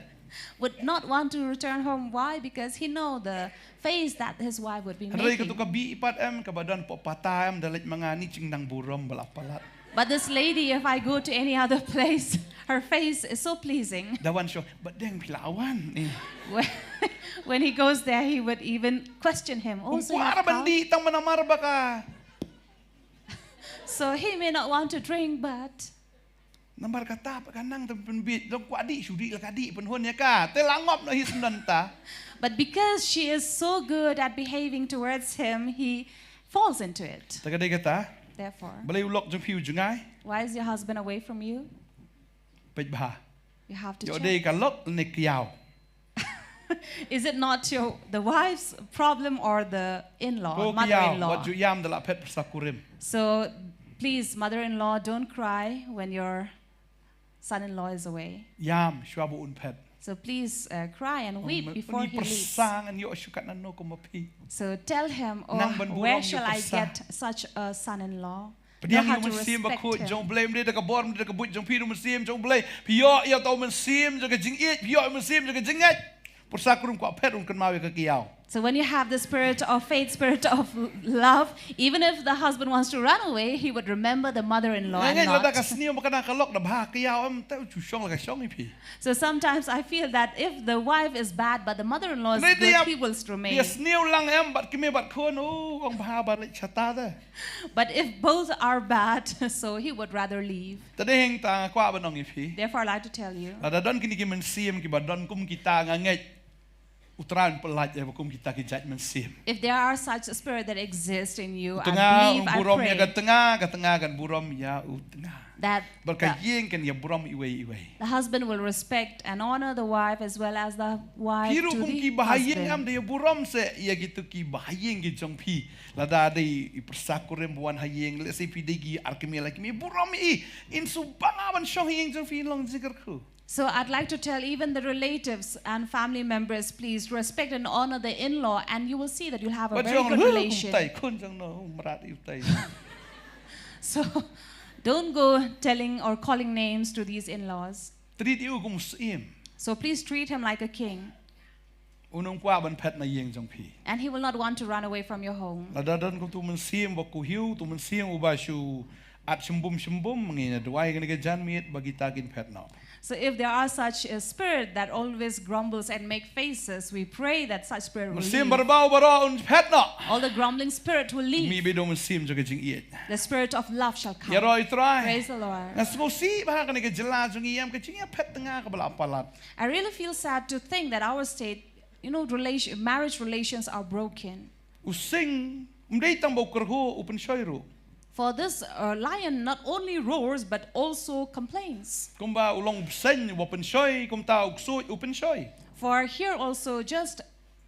would not want to return home. Why? Because he know the face that his wife would be making. Hynrei katu ka bih pat em, kaba don pop pata em, da leit ma nga ni jingnang burom ba la palat. But this lady, if I go to any other place, her face is so pleasing. Da wan shuh, "Ba deng phi la wan?" Eh. When, when he goes there, he would even question him. "Oh, so you have come?" Kum kwah ban dih tang namar ba ka. So he may not want to drink, but namar kata pat ka nang tang pynbit, dang kwah dih, shu dih la ka dih, pynhun ïa ka. Te la ngop noh hi syndon ta. But because she is so good at behaving towards him, he falls into it. Te ka dei kata. Therefore, balei u lok jong phi u jngai? Why is your husband away from you? Peit bha. You have to check. Ïoh dei ka lok ne ka ïaw. Is it not your, the wife's problem or the in-law, mother-in-law? Wat ju ïam da la phet pyrsa kurim. So please, mother-in-law, don't cry when your son-in-law is away. Ïam shuwa ba un phet. So please, uh, cry and weep before he leaves. Pyrsa ngan ïoh shuh katno kumba phi. So tell him, "Oh, where shall I get such a son-in-law?" Pdiang ïa u Mynsiem Bakhuid jong U Blei, ym dei da ka bor, ym dei da ka buit jong phi, da u Mynsiem jong U Blei. Phi ïoh ïa uta u mynsiem jong ka jingïeit, phi ïoh u mynsiem jong ka jingngeit. Pyrsa kurim kwah phet un kynmaw ïa ka ïaw. So when you have the spirit of faith, spirit of love, even if the husband wants to run away, he would remember the mother-in-law and not. Nga ngeit lada ka sniew ba ka na ka lok da bha ka ïaw em, te u ju shong la ka shong ïa phi. So sometimes I feel that if the wife is bad but the mother-in-law is good, he will remain. Ïa sniew lang em bad kmie bad khun, oh, ong bha ba leit shata te. But if both are bad, so he would rather leave. Te dei hangta nga kwah ban ong ïa phi. Therefore, I'd like to tell you. Lada don kine ki mynsiem kiba don kum kita, nga ngeit U Trai un pyllait ïa ba kum kita ki jait mynsiem. If there are such a spirit that exists in you, I believe, I pray. U tnga un burom ïa ka tnga, ka tnga kan burom ïa u tnga. That bad ka ïing kan ïa burom iwei iwei. The husband will respect and honor the wife as well as the wife to the husband. Phi ruh kum ki bahaïing, am da ïa burom seh ïa kito ki bahaïing ki jong phi. Lada dei i pyrsa kurim ba wan ha ïing, lehse phi dei ki ar kmie lai kmie, burom i. In shu bang ban shong ha ïing jong phi, long jingkyrkhu. So I'd like to tell even the relatives and family members, please respect and honor the in-law, and you will see that you'll have a very good relation. Wat shong, "Huh, kum tai khun jong no, mrad ïa u tai." So don't go telling or calling names to these in-laws. Treat ïa u kum u syiem. So please treat him like a king. Un ym kwah ban phet na ïing jong phi. And he will not want to run away from your home. Lada don kum uto u mynsiem ba khuhiew, uto u mynsiem uba shu at shymbum shymbum, ngi duwai kane ka janmiet ba kita kin phet noh. So if there are such a spirit that always grumbles and make faces, we pray that such spirit will leave. Mynsiem ba rbaw baroh un phet noh. All the grumbling spirit will leave. Mih beit da u mynsiem jong ka jingïeit. The spirit of love shall come. Ïaroh ïa U Trai. Praise the Lord. Nga sngewsih bha ha kane ka jylla jong ngi, ïa ka jingïaphet tnga kaba la palat. I really feel sad to think that our state, you know, relation, marriage relations are broken. U sing, ym dei tang ba u kyrhuh, u pynshoi ruh. For this, uh, lion not only roars but also complains. Kumba u long bseiñ uba pynshoi, kumta u ksuid u pynshoi. For here also, just,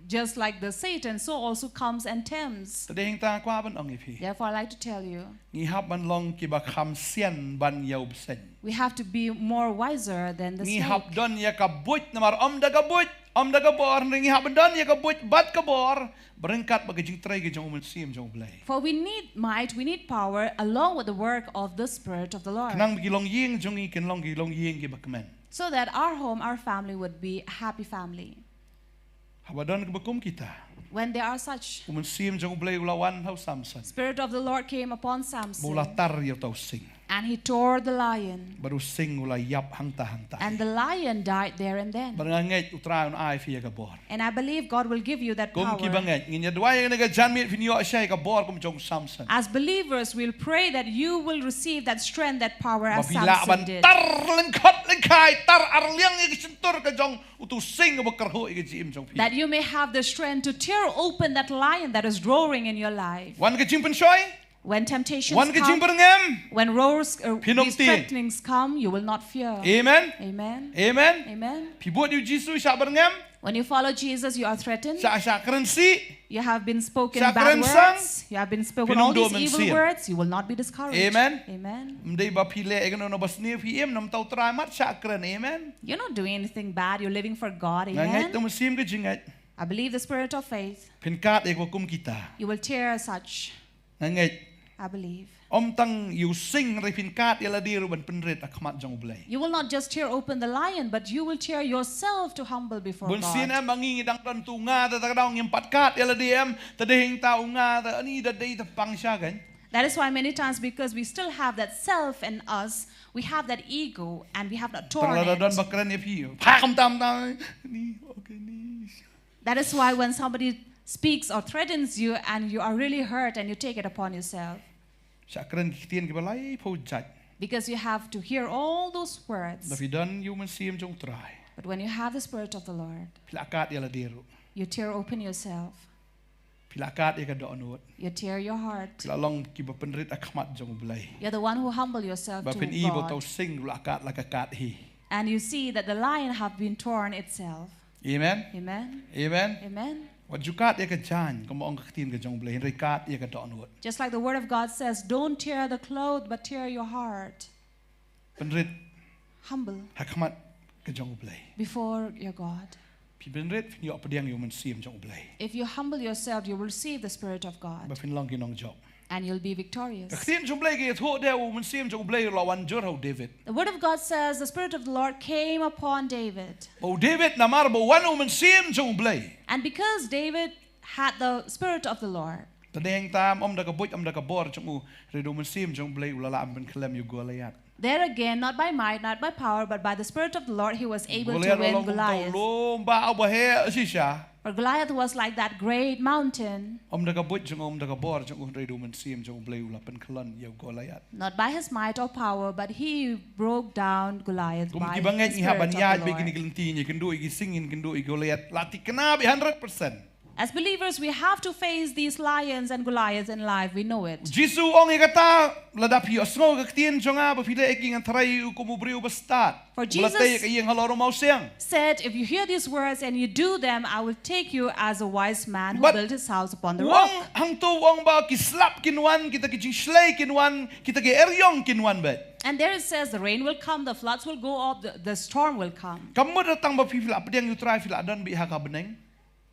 just like the Satan, so also comes and tempts. Te dei hangta nga kwah ban ong ïa phi. Therefore, I like to tell you. Ngi hap ban long kiba kham sian ban ïa u bseiñ. We have to be more wiser than the snake. Ngi hap don ïa ka buit, namar ym da ka buit, ym da ka bor, ngi hap ban don ïa ka buit bad ka bor, ryngkat bad ka jingtrei ka jong u Mynsiem jong U Blei. For we need might, we need power along with the work of the Spirit of the Lord. Khnang ba ki longïing jong ngi kin long ki longïing kiba kmen. So that our home, our family would be a happy family. Haba don kiba kum kita. When there are such. U Mynsiem jong U Blei u la wan ha u Samson. Spirit of the Lord came upon Samson. Bad u la tar ïa uta u sing. And he tore the lion. Bad u sing u la ïap hangta hangta. And the lion died there and then. Bad nga ngeit U Trai un ai phi ïa ka bor. And I believe God will give you that power. Kum kiba ngeit, ngin ïa duwai ïa kane ka janmiet phin ïoh shai ka bor kum jong u Samson. As believers, we'll pray that you will receive that strength, that power as Samson did. Ba phi lah ban tar lyngkhot lyngkhai, tar arliang ïa ka shyntur ka jong uto u sing uba kyrhuh ïa ka jingim jong phi. That you may have the strength to tear open that lion that is roaring in your life. Wan ka jingpynshoi. When temptations come, wan ka jingbyrngem, when roars, uh, these threatenings come, you will not fear. Phin ym tih. Amen. Amen. Amen. Amen. Phi bud ïa u Jisu shah byrngem. When you follow Jesus, you are threatened. Shah, shah kren sih. You have been spoken bad words. Shah kren sang. You have been spoken all these evil words. Phin ym duh mynsiem. You will not be discouraged. Amen. Amen. Ym dei ba phi leh ïa kano kano ba sniew, phi im, namar uta U Trai mat shah kren. Amen. You're not doing anything bad. You're living for God. Amen. Nga ngeit da u Mynsiem ka jingngeit. I believe the spirit of faith. Phin kad ïa kiba kum kita. You will tear such. Nga ngeit. I believe. Ym tang ïa u sing, hynrei phin kad ïa lade ruh ban pynrit ha khmat jong U Blei. You will not just tear open the lion, but you will tear yourself to humble before Bun sien God. Em ngi dang don tu nga ta, ta ka daw ngim pat kad ïa lade em, ta dei hangta u nga ta, ani da dei ta pang sha kan. That is why many times, because we still have that self in us, we have that ego and we have not Tang torn la da don it. Ba kren ïa phi. Pha kam tam tam. Ni, okay ni. That is why when somebody speaks or threatens you and you are really hurt and you take it upon yourself, Sha kren ki ktien kiba laiphew jait. because you have to hear all those words. Da phi don ïa u Mynsiem jong U Trai, But when you have the Spirit of the Lord, phi la kad ïa lade ruh. You tear open yourself. Phi la kad ïa ka dohnud. You tear your heart. Phi la long kiba pynrit ha khmat jong U Blei. You're the one who humble yourself Ba to phin i ba u God. Sing u la kad la ka kad hi. And you see that the lion have been torn itself. Amen. Amen. Amen. Amen. Wat ju kad ïa ka jaiñ, kumba ong ka ktien ka jong U Blei, hynrei kad ïa ka dohnud. Just like the word of God says, don't tear the cloth, but tear your heart. Pynrit Humble ha khmat ka jong U Blei. Before your God. Phi pynrit, phin ïoh pdiang ïa u Mynsiem jong U Blei. If you humble yourself, you will receive the Spirit of God. Ba phin long ki nongjop. And you'll be victorious. Ka ktien jong U Blei ka ïathuh de, u Mynsiem jong U Blei u la wan jur ha u David. The word of God says the Spirit of the Lord came upon David. Ba u David namar ba u wan u Mynsiem jong U Blei. And because David had the Spirit of the Lord, Ta dei hangta, ym da ka buit, ym da ka bor jong u, hynrei da u Mynsiem jong U Blei u la lah ban pynkhlem ïa u Goliath. there again, not by might, not by power, but by the Spirit of the Lord, he was able to Goliath u win long kumta u Goliath. lum bha, u bha shisha. For Goliath was like that great mountain, Ym da ka buit jong u, ym da ka bor jong u, hynrei da u Mynsiem jong U Blei u la pynkhlem ïa u Goliath. Not by his might or power, but he broke down Goliath. Kum by kiba ngeit, ngi hap ban ïaid bad kine ki lynti, ngin ïakynduh ïa ki sing, ngin ïakynduh ïa u Goliath. La thikna bha hundred percent. As believers, we have to face these lions and Goliaths in life. We know it. Jisu u ong ïa kata, lada phi ïohsngew ïa ka ktien jong nga, ba phi leh ïa ki, ngan tharai ïa u kum u briew bastad. For Ba la tei ïa Jesus ka ïing halor u mawsiang. Said, if you hear these words and you do them, I will take you as a wise man who But built his house upon the u rock. Ong hangto, u ong ba ki slap kin wan, kita ki jingshlei kin wan, kita ki eriong kin wan beit. And there it says, the rain will come, the floods will go up, the, the storm will come. Kam mut tang ba phi la pdiang ïa u Trai phi la don beit ha ka bneng.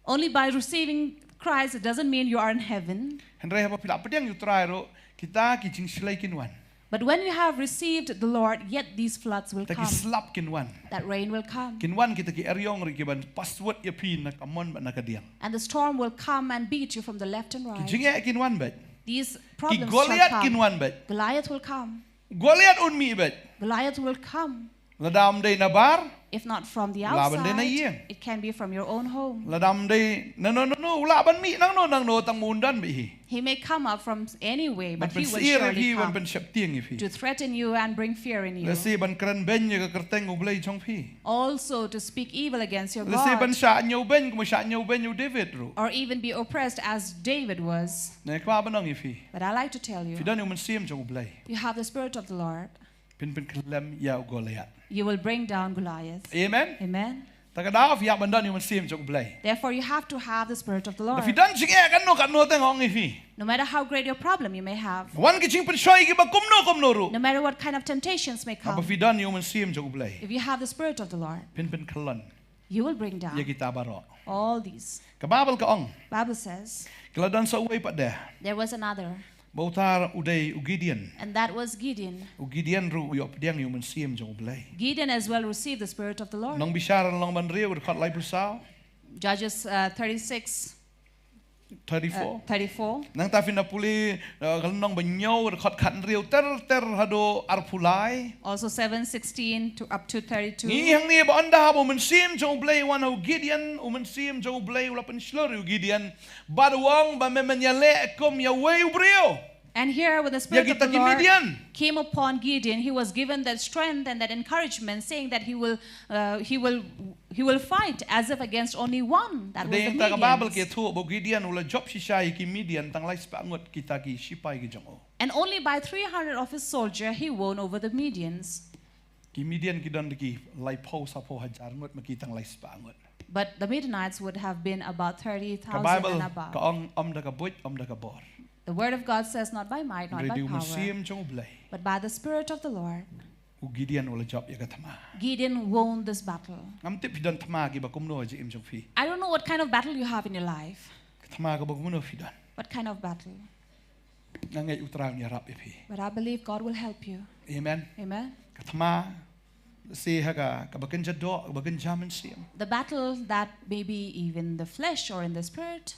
Only by receiving Christ, it doesn't mean you are in heaven. Hynrei haba phi la pdiang ïa u Trai ruh, kita ki jingshlei kin wan. But when you have received the Lord, yet these floods will Kita ki come. Slap kin wan. That rain will come. Kin wan kita ki eriong ruh ki ban paswut ïa phi na ka mon bad na ka diang. And the storm will come and beat you from the left and Ki right. Jingeh kin wan beit. These Ki problems shall Goliath kin come. Wan beit. Goliath will come. Goliath un mih beit. Goliath will come. Lada ym dei na bar, If not from the lah ban dei na outside, ïing. It can be from your own home. Lada ym dei na no no no, u lah ban mih nangno nangno, tang ba un don beit hi. He may come up from anyway, Ban but he will pynsyier ïa surely phi, ban come pynsheptieng ïa phi. To threaten you and bring fear in you. Lehse ban kren beiñ ïa ka kyrteng U Blei jong phi. Also to speak evil against your Lehse ban God. Shah ñiew beiñ kumba shah ñiew beiñ u David ruh. Or even be oppressed as David was. Nga kwah ban ong ïa phi. But I like to tell you, Phi don ïa u Mynsiem jong U Blei. You have the Spirit of the Lord. Phin pynkhlem ïa u Goliath. You will bring down Goliath. Amen. Amen. Ta ka daw phi hap ban don ïa u Mynsiem jong U Blei. Therefore, you have to have the Spirit of the Lord. Lada phi don jingeh katno katno, te nga ong ïa phi. No matter how great your problem you may have, Wan ki jingpynshoi kiba kumno kumno ruh. No matter what kind of temptations may come, Haba phi don ïa u Mynsiem jong U Blei, if you have the Spirit of the Lord, phin pynkhlem you will bring ïa down kita baroh. All these. Ka Baibl ka ong. Bible says, Ka la don sa uwei pat de. There was another. Ba uta u dei u Gideon. And that was Gideon. U Gideon ruh u ïoh pdiang ïa u Mynsiem jong U Blei. Gideon as well received the Spirit of the Lord. Nongbishar lynnong ba hynriew, dkhot laiphew saw. Judges uh, thirty-six, Thirty-four. Uh, thirty-four. Nangta phin da pule, uh, ka lynnong ba hynñiew, dkhot khathynriew ter ter haduh arphew lai. Also seven sixteen to up to thirty-two. Ngi hangne ba ynda haba u Mynsiem jong U Blei u wan ha u Gideon, u Mynsiem jong U Blei u la pynshlur ïa u Gideon. Bad u ong ba men men ïaleh kum ïa uwei u briew. And here, when the Ïa Spirit of kita the ki Lord Midian. Came upon Gideon, he was given that strength and that encouragement, saying that he will, uh, he will, he will fight as if against only one. That was the Dei ta ka Baibl ka Midians. Ïathuh ba u Gideon u la jop shisha ïa ki Midian tang lai spah ngut kita ki shipai ki jong u. And only by three hundred of his soldier he won over the Midians. Ki Midian ki don da ki laiphew saphew hajar ngut, ma ki tang lai spah ngut. But the Midianites would have been about Ka thirty thousand Baibl and above. Ka ong ym da ka buit, ym da ka bor. The word of God says, not by might, not Hynrei by da u power, Mynsiem jong U Blei. But by the Spirit of the Lord. U Gideon u la jop ïa ka thma. Gideon won this battle. Ngam tip phi don thma kiba kumno ha jingim jong phi. I don't know what kind of battle you have in your life. Ka thma kaba kumno phi don. What kind of battle? Nga ngeit U Trai un ïarap ïa phi. But I believe God will help you. Amen. Amen. Ka thma, lehse ha ka, kaba kynja doh, kaba kynja mynsiem. The battle that may be even the flesh or in the spirit,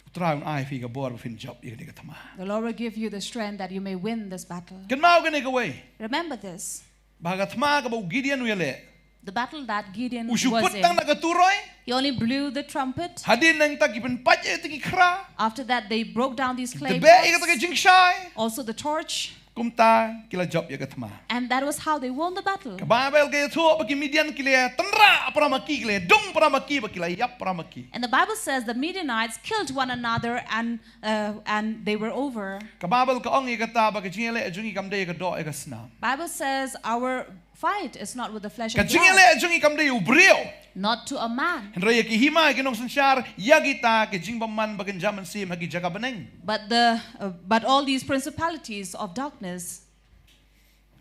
U Trai un ai phi ka bor ba phin jop ïa kane ka thma. The Lord will give you the strength that you may win this battle. Kynmaw kane kawei. Remember this. Ba ka thma kaba u Gideon u ïaleh, The battle that Gideon u shu was put in, tang na ka turoi. He only blew the trumpet. Hadien nangta ki pynpait ïa kata ki khra. After that, they broke down these clay Tebeh ïa kata ka pots, jingshai. Also the torch. Kumta ki la jop ïa ka thma. And that was how they won the battle. Ka Baibl ka ïathuh ba ki Midian ki la tynrah para ma ki, ki la dung para ma ki, ba ki la ïap para ma ki. And the Bible says the Midianites killed one another and uh, and they were over. Ka Baibl ka ong ïa kata ba ka jingïaleh jong ngi kam dei ïa ka doh ïa ka snam. Bible says our fight is not with the flesh Ka and blood, jingïaleh jong ngi kam dei ïa u briew. Not to a man. Hynrei ïa ki hima ki nongsynshar, ïa kita ki jingbymman ba kynja mynsiem ha ki jaka bneng. But the uh, but all these principalities of darkness,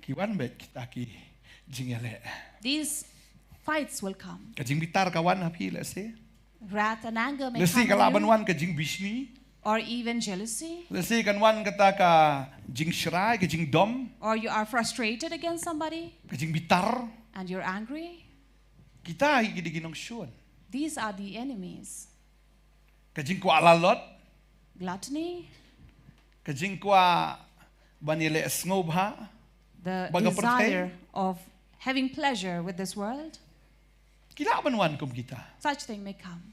Ki wan beit kita ki jingïaleh. These fights will come. Ka jingbitar ka wan ha phi lehse. Wrath and anger may Lehse come ka lah on ban you, wan ka jingbishni. Or even jealousy, Lehse kan wan kata ka jingshrai, ka jingdom, or you are frustrated against somebody, ka jingbitar. And you're angry. Kita hi ki dei ki nongshun. These are the enemies. Ka jingkwah lalot. Gluttony. Ka jingkwah ban ïaleh sngewbha. The desire of having pleasure with this world. Ki lah ban wan kum kita. Such thing may come.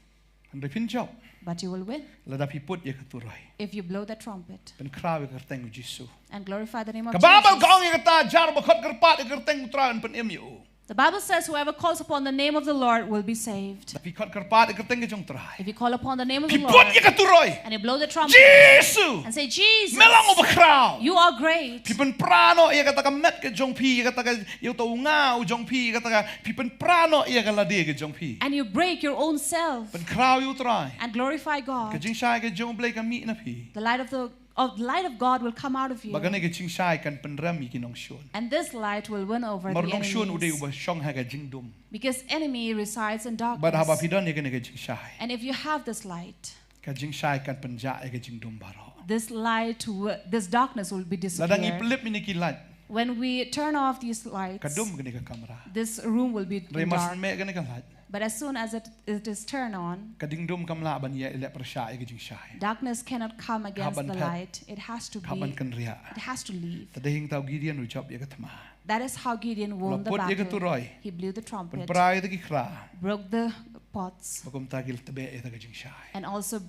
Hynrei phin jop. But you will win. Lada phi put ïa ka turoi. If you blow the trumpet. Pynkhraw ïa ka kyrteng u Jisu. And glorify the name of Ka Baibl ka ong ïa kata, jar ba khot kyrpad ïa ka kyrteng u Trai un pynim ïa u. The Bible says, "Whoever calls upon the name of the Lord will be saved." Lada phi khot kyrpad ïa ka kyrteng ka jong u Trai. If you call upon the name of the Lord, phi put ïa ka turoi, and you blow the trumpet, Jisu, and say, "Jesus, me long uba khraw, you are great." Phi pynpra noh ïa kata ka met ka jong phi, ïa kata ka, ïa uta u nga u jong phi, ïa kata ka, phi pynpra noh ïa ka lade ka jong phi. And you break your own self. Pynkhraw ïa u Trai. And glorify God. Ka jingshai ka jong u Blei kan mih na phi. The light of the of the light of God will come out of you. Ba kane ka jingshai kan pynrem ïa ki nongshun. And this light will win over the enemies. Namar u nongshun u dei uba shong ha ka jingdum. Because enemy resides in darkness. Bad haba phi don ïa kane ka jingshai, and if you have this light, ka jingshai kan pynjah ïa ka jingdum baroh. This light, w- this darkness will be disappeared. Lada ngi pyllip ïa kine ki light, when we turn off these lights, ka dum kane ka kamra. This room will be dark. Hynrei mar syn meh kane ka light, but as soon as it, it is turned on, ka dingdum kam lah ban ïaleh pyrshah ïa ka jingshai. Darkness cannot come against the light. It has to be, it has to leave. Ka hap ban kynriah. Te dei hangta u Gideon u jop ïa ka thma. That is how Gideon won the battle. U la put ïa ka turoi. He blew the trumpet. Pynpra ïa kita ki khra. Broke the pots. Bad kumta ki la tbeh ïa kita ki jingshai. And also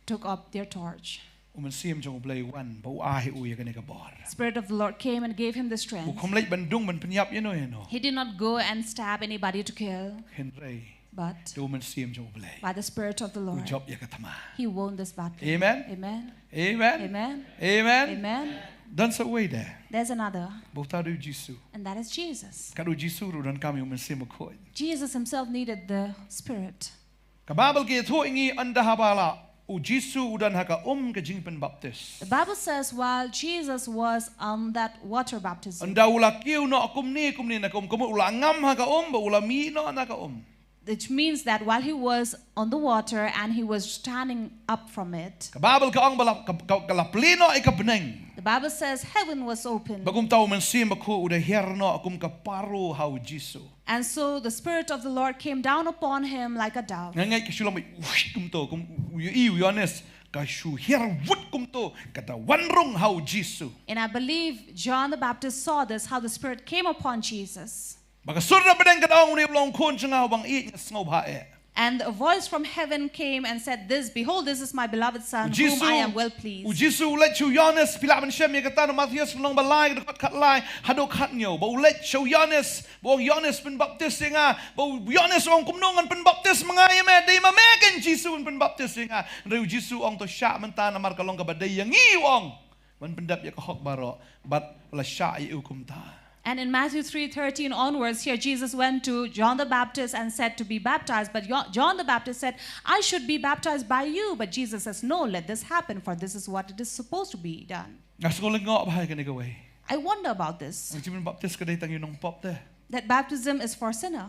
took up their torch. U Mynsiem jong u Blei u wan bad u ai ha u ïa kane ka bor. Spirit of the Lord came and gave him the strength. U khlem leit ban dung ban pynïap ïano ïano. He did not go and stab anybody to kill. Hynrei, but, da u Mynsiem jong u Blei, by the Spirit of the Lord, u jop ïa ka thma. He won this battle. Amen. Amen. Amen. Amen. Amen. Amen. Don sa uwei de. There's another. Bad uta u dei u Jisu. And that is Jesus. Katba u Jisu ruh u donkam ïa u Mynsiem Bakhuid. Jesus himself needed the Spirit. Ka Baibl ka ïathuh ïa ngi ynda haba la u Jisu u don ha ka um ka jingpynbaptis. The Bible says while Jesus was on that water baptism, ynda u la kiew noh kumne kumne na ka um, kumno u la ngam ha ka um bad u la mih noh na ka um. Which means that while he was on the water and he was standing up from it, ka Baibl ka ong ba la, ka, ka, ka la plie noh ïa ka bneng. The Bible says heaven was opened. Bad kumta u Mynsiem Bakhuid u da hiar noh kum ka paro ha u Jisu. And so the Spirit of the Lord came down upon him like a dove. Nga ngeit ka shu long beit, wush, kumto, kum u, u, u Ïoannis, ka shu hiar wut kumto, ka da wan rung ha u Jisu. And I believe John the Baptist saw this, how the Spirit came upon Jesus. Bad ka sur na bneng ka da ong, une u long u Khun jong nga uba nga ïeit, nga sngewbha eh. And a voice from heaven came and said, "This, behold, this is my beloved Son, whom I am well pleased." U Jisu, u Jisu u leit sha u Ïoannis, phi lah ban shem ïa kata na Mathaios lynnong ba lai, dkhot khatlai haduh khathynñiew. Bad u leit sha u Ïoannis, bad u ong, Ïoannis, pynbaptis ïa nga. Bad u Ïoannis u ong, kumno ngan pynbaptis ma nga ïa me? Dei ma me keiñ Jisu ban pynbaptis ïa nga. Hynrei u Jisu u ong, to shah mynta namar ka long kaba dei ïa ngi, u ong, ban pyndep ïa ka hok baroh. Bad la shah ïa u kumta. And in Matthew three thirteen onwards, here Jesus went to John the Baptist and said to be baptized. But Yo- John the Baptist said, "I should be baptized by you." But Jesus says, "No, let this happen, for this is what it is supposed to be done." Nga sngewlyngngoh bha ïa kane kawei. I wonder about this. Ka jingpynbaptis ka dei tang ïa u nongpop te. That baptism is for sinner.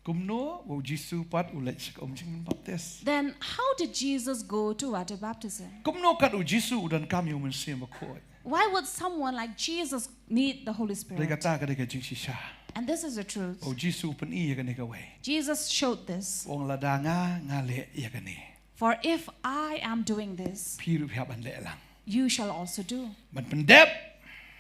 Kumno ba u Jisu pat u leit sha ka um jingpynbaptis? Then how did Jesus go to water baptism? Kumno kat u Jisu u donkam ïa u Mynsiem Bakhuid? Why would someone like Jesus need the Holy Hynrei Spirit? kata ka dei ka jingshisha. And this is the truth. U Jisu u pyni ïa kane kawei. Jesus showed this. U ong lada nga nga leh ïa kane. For if I am doing this, Phi ruh phi hap ban leh lang. You shall also do. Ban pyndep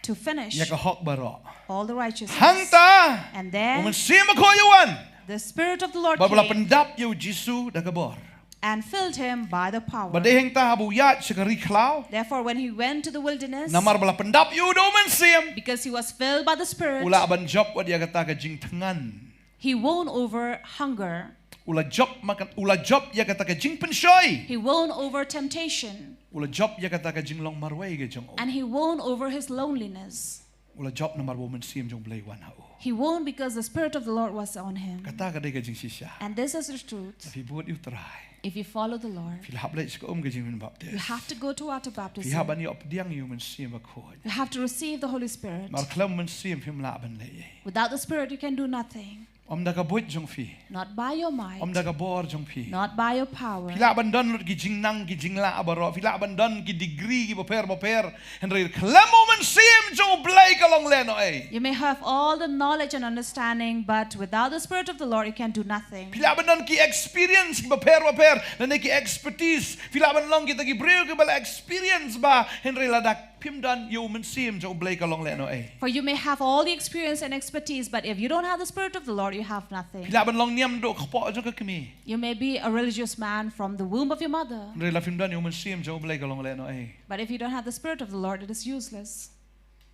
To finish ïa ka hok baroh. All the righteousness. Hangta And u then Mynsiem Bakhuid u wan. The Spirit of the Lord Bad ba la came pyndap ïa u Jisu da ka bor. And filled him by the power. Bad dei hangta haba u ïaid sha ka ri khlaw. Therefore, when he went to the wilderness, Namar ba la pyndap ïa u da u Mynsiem, because he was filled by the Spirit, u lah ban jop wat ïa kata ka jingthngan. He won over hunger. U la jop ma ka, u la jop ïa kata ka jingpynshoi. He won over temptation. U la jop ïa kata ka jinglong marwei ka jong u. And he won over his loneliness. U la jop namar ba u Mynsiem jong u Blei u wan ha u. He won because the Spirit of the Lord was on him. Kata ka dei ka jingshisha. And this is the truth. Phi bud ïa u Trai. If you follow the Lord, Phi la hap leit sha ka um ka jingbaptis. You have to go to water baptism. Phi hap ban ïoh pdiang ïa u Mynsiem Bakhuid. You have to receive the Holy Spirit. Namar khlem u Mynsiem phim lah ban leh ei. Without the Spirit, you can do nothing. Ym da ka buit jong phi. Not by your might. Ym da ka bor jong phi. Not by your power. Phi lah ban don lut ki jingnang ki jinglah baroh. Phi lah ban don ki degree kiba pher bapher. Hynrei khlem u Mynsiem jong u Blei ka long lehnohei. You may have all the knowledge and understanding, but without the Spirit of the Lord, you can do nothing. Phi lah ban don ki experience kiba pher bapher. Lane ki expertise. Phi lah ban long kita ki briew kiba la experience bha. Hynrei lada phim don ïa u Mynsiem jong u Blei ka long lehnohei. For you may have all the experience and expertise, but if you don't have the Spirit of the Lord, you have nothing. Phi lah ban long niam duh kpoh jong ka kmie. You may be a religious man from the womb of your mother. Hynrei lada phim don ïa u Mynsiem jong u Blei ka long lehnohei. But if you don't have the Spirit of the Lord, it is useless.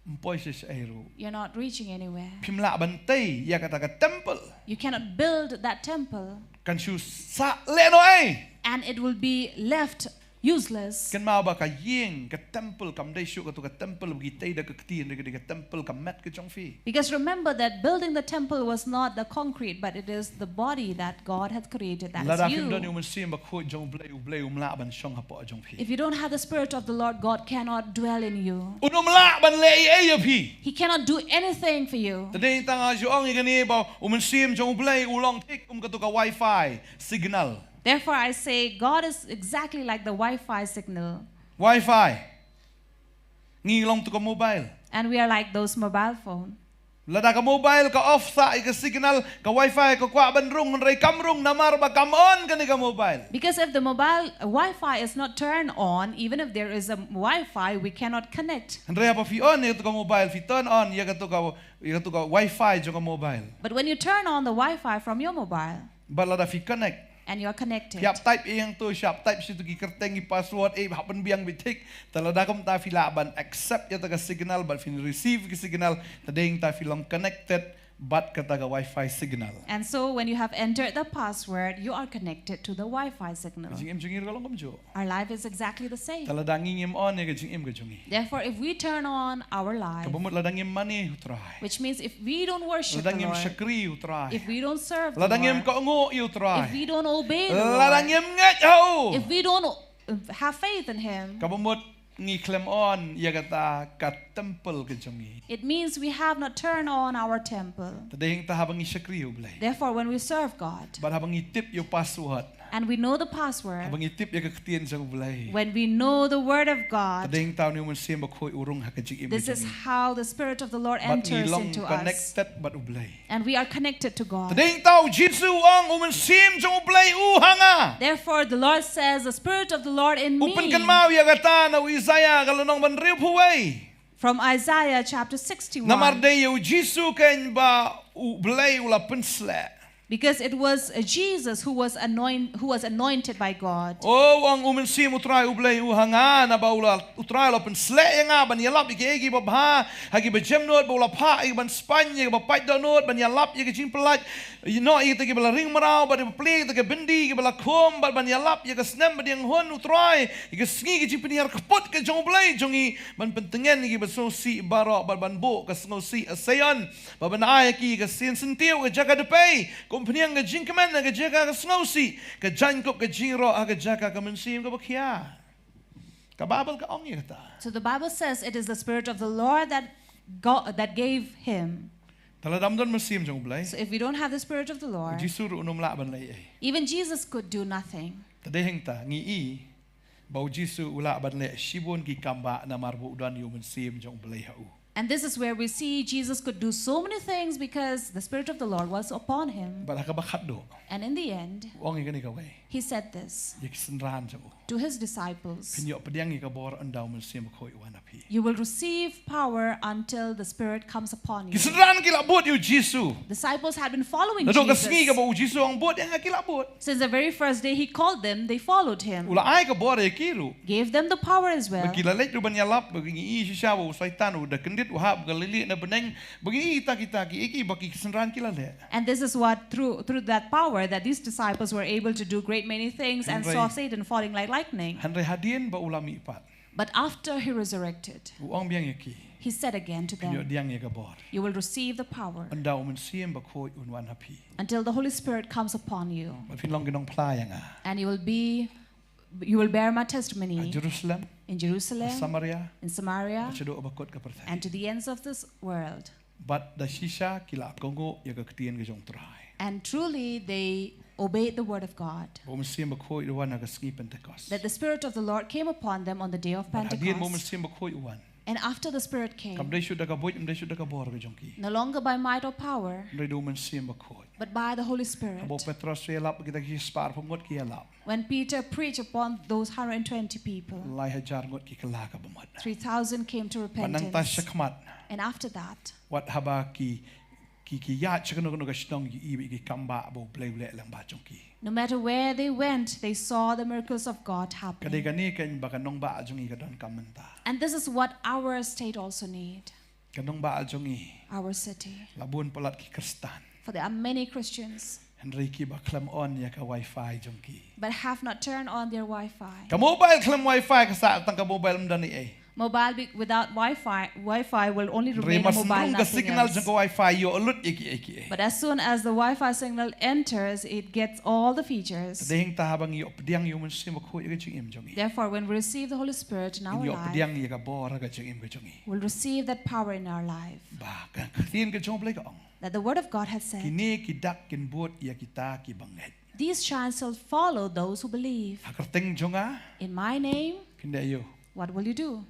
Ym poi shisha ei ruh. You're not reaching anywhere. Phim lah ban tei ïa kata ka temple. You cannot build that temple. Kan shu sah lehnohei. And it will be left useless. Kynmaw ba ka ïing, ka temple, kam dei shuh katu ka temple ba ki tei da ka kti, hynrei ka dei ka temple ka met ka jong phi. Because remember that building the temple was not the concrete, but it is the body that God hath created. That Lada is phim don ïa you. u Mynsiem Bakhuid jong u Blei, u Blei um lah ban shong hapoh jong phi. If you don't have the Spirit of the Lord, God cannot dwell in you. Un um lah ban leh ei ei ïa phi. He cannot do anything for you. Te dei tang ha ju ong ïa kane ba u Mynsiem jong u Blei u long thik kum katu ka wifi signal. Therefore, I say God is exactly like the Wi-Fi signal. Wifi. Ngi long tu ka mobile. And we are like those mobile phone. Lada ka mobile ka off sah ïa ka signal, ka wifi ka kwah ban rung, hynrei kam rung namar ba kam on kane ka mobile. Because if the mobile uh, Wi-Fi is not turned on, even if there is a Wi-Fi, we cannot connect. Hynrei haba phi on ïa katu ka mobile, phi turn on ïa katu ka, ïa katu ka wifi jong ka mobile. But when you turn on the Wi-Fi from your mobile Bad lada phi connect, and you are connected, phi hap type ïa ïa tu, phi hap type sha tu ki kyrteng, ki password, eh, hap pynbiang beit thik. Te lada kumta phi lah ban accept ïa kata ka signal, bad phin receive ki signal, te dei hangta phi long connected bad kata ka wifi signal. And so when you have entered the password, you are connected to the Wi-Fi signal. Ka jingim jong ngi ruh ka long kumjuh. Our life is exactly the same. Te lada ngim on ïa ka jingim ka jong ngi, Therefore, if we turn on our life, kaba mut lada ngim mane u Trai, which means if we don't worship lada the ngim Lord, shakri u Trai, if we don't serve the lada ngim Lord, kohnguh ïa u Trai, if we don't obey the lada Lord, ngim ngeit ha u, if we don't uh, have faith in Him, kaba mut ngi khlem on ïa kata ka temple ka jong ngi. it means we have not turned on our temple. Te dei hangta haba ngi shakri u Blei, Therefore, when we serve God bad haba ngi tip ïa u password, and we know the password haba ngi tip ïa ka ktien jong u Blei, when we know the Word of te God, dei hangta une u Mynsiem Bakhuid u rung ha ka jingim ka this jong is ngi. How the Spirit of the Lord Bad ngi enters long into us. Connected bad u Blei. And we are connected to Te God. dei hangta u Jisu u ong, u Mynsiem jong u Blei u ha nga. Therefore, the Lord says, "The Spirit of the Lord in U me." pynkynmaw ïa kata na u Isaiah ka lynnong ba hynriewphew wei. From Isaiah chapter sixty-one. Namar dei ïa u Jisu keiñ ba u Blei u la pynsleh. Because it was uh, Jesus who was anoint, who was anointed by God. O, u ong, u Mynsiem u Trai u Blei u ha nga, naba u la, u Trai u la pynsleh ïa nga ban ïalap ïa kiei kiei kiba bha ha kiba jemnud, bad u la phah ïa ki ban spaiñ ïa kiba pait dohnud, ban ïalap ïa ki jingpyllait, ïa, noh, ïa kita kiba la ring mraw, bad ïa ban plie ïa kita ki byndi kiba la khum, bad ban ïalap ïa ka snem ba dang hun u Trai, ïa ka sngi ka jingpynhiar kput ka jong u Blei jong ngi, ban pyntngen ïa kiba sngewsih baroh, bad ban buh ka sngewsih ha Sion, bad ban ai ha ki ka sien syntiew ha ka jaka dpei, ka umphniang ka jingkmen ha ka jaka ka sngewsih, ka jaiñkup ka jingïaroh ha ka jaka ka mynsiem kaba khia. Ka Baibl ka ong ïa kata. So the Bible says it is the Spirit of the Lord that God, that gave him. Te lada ym don Mynsiem jong U Blei, so if we don't have the Spirit of the Lord, Jisu ruh um lah ban leh ei. Even Jesus could do nothing. Te dei hangta ngi i ba U Jisu u lah ban leh shibun ki kam ba namar ba u don ïa U Mynsiem jong U Blei ha u. And this is where we see Jesus could do so many things because the Spirit of the Lord was upon him. Bad ha kaba khatduh, And in the end, u ong ïa kane kawei he said this ïa ki synran jong u: to his disciples, phin ïoh pdiang ïa ka bor ynda U Mynsiem Bakhuid u wan ha phi. You will receive power until the Spirit comes upon you. Ki synran ki la bud ïa U Jisu. Disciples had been following Jesus. Naduh ka sngi kaba U Jisu u ong bud ïa nga, ki la bud. Since the very first day he called them, they followed him. U la ai ka bor ïa ki ruh. Gave them the power as well. Bad ki la leit ruh ban ïalap, bad ngi i shisha ba u Soitan u da kyndit, u hap ka lili na bneng, bad ngi i kita kita ki, ki, ba ki synran ki la leh. And this is what, through, through that power, that these disciples were able to do great many things and saw Satan falling like lightning. Hynrei hadien ba u la mih pat, But after he resurrected, u ong biang ïa ki, he said again to them, phin ïoh pdiang ïa ka bor, You will receive the power ynda U Mynsiem Bakhuid un wan ha phi, until the Holy Spirit comes upon you, bad phin long ki nongphla ïa nga, and you will be, you will bear my testimony, ha Jerusalem, in Jerusalem, ha Samaria, in Samaria, bad shaduh ba kut ka pyrthei, and to the ends of this world. Bad da shisha ki la kohnguh ïa ka ktien ka jong U Trai. And truly they obeyed the word of God. Ba U Mynsiem Bakhuid u wan ha ka sngi Pentekost. That the Spirit of the Lord came upon them on the day of Pentecost. Bad hadien ba U Mynsiem Bakhuid u wan, and after the Spirit came, kam dei shuh da ka buit, kam dei shuh da ka bor ka jong ki, no longer by might or power, hynrei da U Mynsiem Bakhuid, but by the Holy Spirit. Haba u Petros u ïalap kita ki spah arphew ngut ki ïalap, When Peter preached upon those hundred and twenty people, lai hajar ngut ki kylla ka bamut. Three thousand came to repentance. Bad nangta shakhmat, and after that, wat haba ki, ki, ki ïaid sha kano kano ka shnong, ki i ba ki kam ba ba U Blei u leh lyngba jong ki. No matter where they went, they saw the miracles of God happening. Ka dei kane keiñ ba ka nongbah jong ngi ka donkam mynta. And this is what our state also need. Ka nongbah jong ngi, our city, la bun palat ki Khristan, for there are many Christians, hynrei kiba khlem on ïa ka wifi jong ki, but have not turned on their wifi. Ka mobile khlem wifi ka sah tang ka mobile ym don ei ei. Mobile be, without wifi, wifi will only remain a mobile, nothing else. Hynrei ma shu rung ka signal jong ka wifi ïoh lut ïa kiei kiei. But as soon as the wifi signal enters, it gets all the features. Te dei hangta haba ngi ïoh pdiang ïa U Mynsiem Bakhuid ha ka jingim jong ngi, therefore, when we receive the Holy Spirit in our life, ngi ïoh pdiang ïa ka bor ha ka jingim ka jong ngi. We'll receive that power in our life. Ba ka ktien ka jong U Blei ka ong, that the word of God has said, kine ki dak kin bud ïa kita kiba ngeit. These signs shall follow those who believe. Ha ka kyrteng jong nga, in my name, phin leh aïu? What will you do?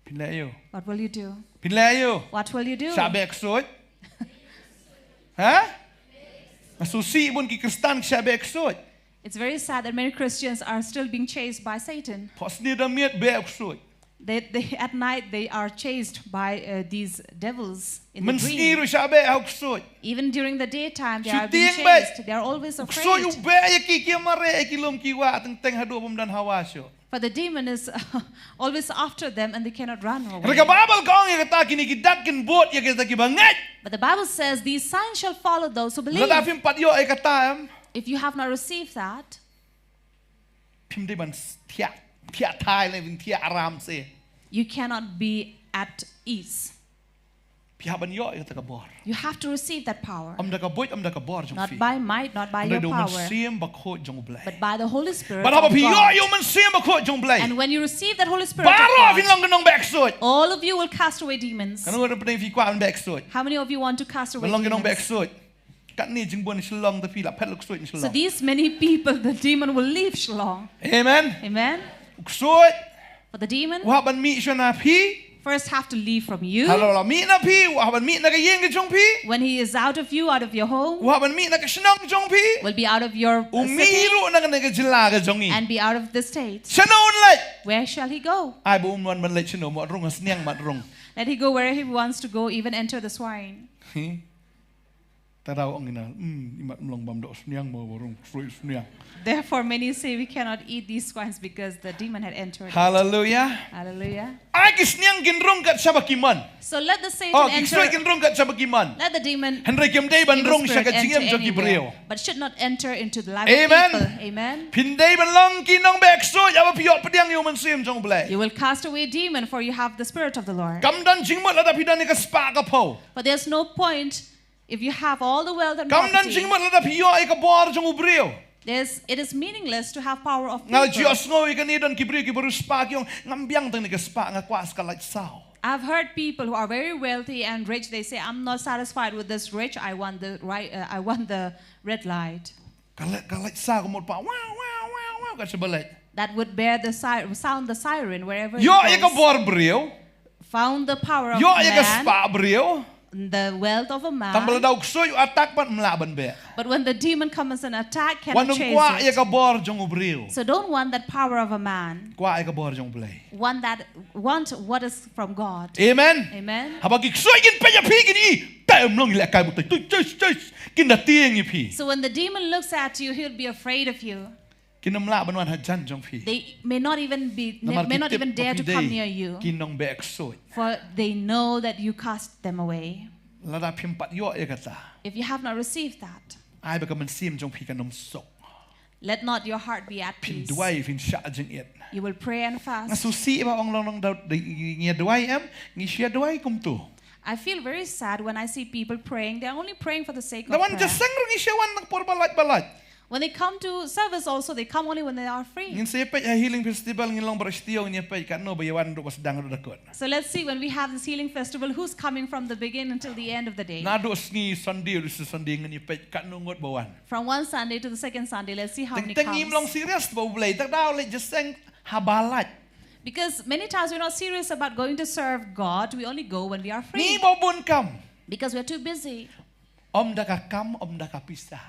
Phin leh aïu? What will you do? Phin leh aïu? What will you do? Shah beh ksuid? Ha? Nga sngewsih bun ki Khristan ki shah beh ksuid. It's very sad that many Christians are still being chased by Satan. Phohsniew da miet beh u ksuid. They, they, at night, they are chased by, uh, these devils in the dream. Mynsngi ruh shah beh ha u ksuid. Even during the daytime, they are being chased. Shutieng beh. They are always afraid. U ksuid u beh ïa ki, ki mareh ïa ki lum ki wah teng teng haduh bym don hawa shuh. For the demon is always after them and they cannot run away. Hynrei ka Baibl ka ong ïa kata, kine ki dak kin bud ïa kita kiba ngeit. But the Bible says, "These signs shall follow those who believe." Lada phim pat ïoh ïa kata, em, if you have not received that, phim dei ban s-, thiah, thiah thai leh, phim thiah aram se. You cannot be at ease. Phi hap ban ïoh ïa kata ka bor. You have to receive that power. Ym da ka buit, ym da ka bor jong phi. Not by might, not by your power. Hynrei da u Mynsiem Bakhuid jong U Blei. But by the Holy Spirit of God. Bad haba phi ïoh ïa u Mynsiem Bakhuid jong U Blei, and when you receive that Holy Spirit of God, baroh phin long ki nongbeh ksuid. All of you will cast away demons. Katno ngut hapdeng phi kwah ban beh ksuid? How many of you want to cast away demons? Ban long ki nongbeh ksuid. Katne jingbun Shillong te phi la phet la u ksuid Shillong. So these many people, the demon will leave Shillong. Amen. Amen. U ksuid, for the demon, u hap ban mih shuwa na phi. First have to leave from you. Haba u la mih na phi, u hap ban mih na ka ïing ka jong phi. When he is out of you, out of your home, u hap ban mih na ka shnong jong phi. Will be out of your city. U mih ruh na kane ka jylla ka jong ngi. And be out of the state. Shano un leit? Where shall he go? Ai ba um wan ban leit shano, mut rung ha sniang mut rung. Let he go wherever he wants to go, even enter the swine. Hmm. Te da u ong ïa nga, hmm, i mat ym long bam doh sniang mo, ba rung ksuid sniang. Therefore many say we cannot eat these swines because the demon had entered it. Hallelujah. Hallelujah. Ai ki sniang kin rung kat shaba ki mon. So let the Satan enter. Oh, ki ksuid kin rung kat shaba ki mon. Let the demon, hynrei kim dei ban rung sha ka jingim jong ki briew. But should not enter into the life of people. Amen. Amen. Phin dei ban long ki nongbeh ksuid haba phi ïoh pdiang ïa u Mynsiem jong U Blei. You will cast away demon, for you have the Spirit of the Lord. Kam don jingmut lada phi don ïa ka spah ka phew. But there's no point if you have all the wealth and property. Kam don jingmut lada phi ïoh ïa ka bor jong u briew. There's, it is meaningless to have power of people. Nga ju ïohsngew ïa kane, don ki briew kiba riewspah ki ong, ngam biang tang ïa ka spah, nga kwah sa ka light saw. I've heard people who are very wealthy and rich, they say, "I'm not satisfied with this rich, I want the right, uh, I want the red light." Ka leit, ka leit sa ka mut pa, wow, wow, wow, wow, ka shaba leit. That would bear the si-, sound the siren wherever it goes. Ïoh ïa ka bor briew. Found the power of man. Ïoh ïa ka spah briew. The wealth of a man. Tang ba lada u ksuid u attack pat ym lah ban beh. But when the demon comes and attack, cannot chase it. Wat nym kwah ïa ka bor jong u briew. So don't want that power of a man. Kwah ïa ka bor jong U Blei. Want that, want what is from God. Amen. Amen. Haba ki ksuid kin peit ïa phi kin i, te ym long i lehkai butoi. Tu, chus, chus. Kin da tieng ïa phi. So when the demon looks at you, he'll be afraid of you. Kin ym lah ban wan hajan jong phi. They may not even be, may not even dare to come near you. Namar ki tip ba phi dei ki nongbeh ksuid. For they know that you cast them away. Lada phim pat ïoh ïa kata. If you have not received that, ai ba ka mynsiem jong phi kan ym suk. Let not your heart be at peace. Phin duwai, phin shah jingit. You will pray and fast. Nga sngewsih ba ong long long da, da, ngi duwai em, ngi shu duwai kumtu. I feel very sad when I see people praying. They're only praying for the sake of prayer. Da wan jingïaseng ruh ngi shu wan na ka por ba lait ba lait. When they come to service also, they come only when they are free. Ngin sa ïa peit ha Healing Festival, ngin long baroh shi taïew ngin ïa peit katno ba ïa wan ruh ba sdang ruh da kut. So let's see, when we have this healing festival, who's coming from the beginning until the end of the day? Naduh sngi Sunday, ruh sngi Sunday ngin ïa peit katno ngut ba wan. From one Sunday to the second Sunday, let's see how many comes. Teng teng ngim long serious ba U Blei, te da u leit jingïaseng haba lait. Because many times we're not serious about going to serve God, we only go when we are free. Ngi ba bun kam. Because we're too busy. Ym da ka kam, ym da ka pisa.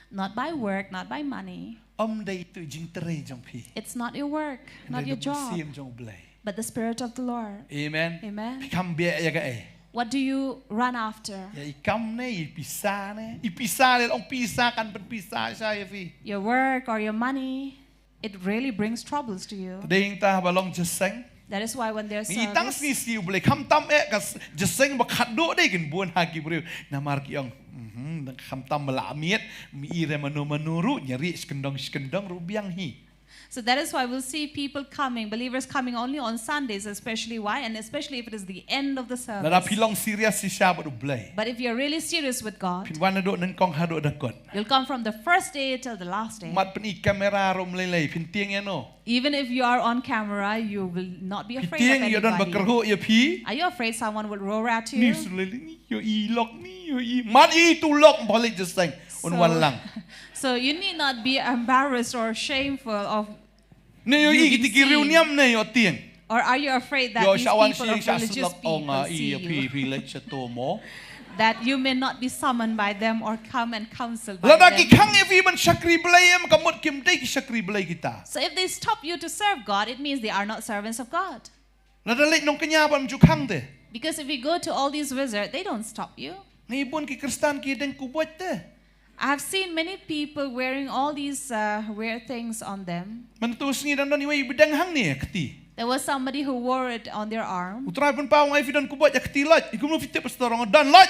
Not by work, not by money. Ym dei tu jingtrei jong phi. It's not your work, not your job. Hynrei da ka mynsiem jong U Blei. But the Spirit of the Lord. Amen. Amen. Phi kam beh ïa kaei? What do you run after? Ïa i kam ne, i pisa ne? I pisa ne, long pisa kan pynpisa sha ïa phi. Your work or your money. It really brings troubles to you. Te dei hangta haba long jingïaseng. That is why when there's service, ngi tang sngewsih U Blei, khamtam eh ka s-, jingïaseng ba khatduh dei kin bun ha ki briew. Namar ki ong, mhm, dang khamtam ba la miet, mi i re mano mano ruh, ngi rieh shi kyndong shi kyndong ruh biang hi. So that is why we'll see people coming, believers coming only on Sundays, especially why, and especially if it is the end of the service. Lada phi long serious shisha bad U Blei. But if you're really serious with God, phin wan naduh nyngkong haduh da kut. You'll come from the first day till the last day. Mat pyn-i camera ruh ym lei lei, phin tieng ïano? Even if you are on camera, you will not be afraid of anybody. Phin tieng ïa don ba kyrhuh ïa phi? Are you afraid someone will roar at you? Ni su lei lei ni, ïohi lok ni, ïohi. Mat ïohi tu lok, ym pat leit jingïaseng. Un wan lang. So, so you need not be embarrassed or shameful of you being seen. Ne ïohi kiti ki riewniam ne ïoh tieng. Or are you afraid that these people of religious people see you? Ïoh shah wan shi, shah slok ong, ah, ïa phi, phi leit shato mo. That you may not be summoned by them or come and counseled by them. Lada ki khang ïa phi ban shakri Blei em, ka mut kim dei ki shakri Blei kita. So if they stop you to serve God, it means they are not servants of God. Lada leit nongkñia bad ym ju khang te. Because if you go to all these wizards, they don't stop you. Nga i bun ki Khristan ki deng kuboit te. I have seen many people wearing all these, uh, weird things on them. Mynta u sngi dang don iwei i ba deng hangne ha kti. There was somebody who wore it on their arm. U Trai pynpaw nga ïa phi don kuboit ha kti, lait. I kumno phi tip, Pastor? Nga ong don, lait.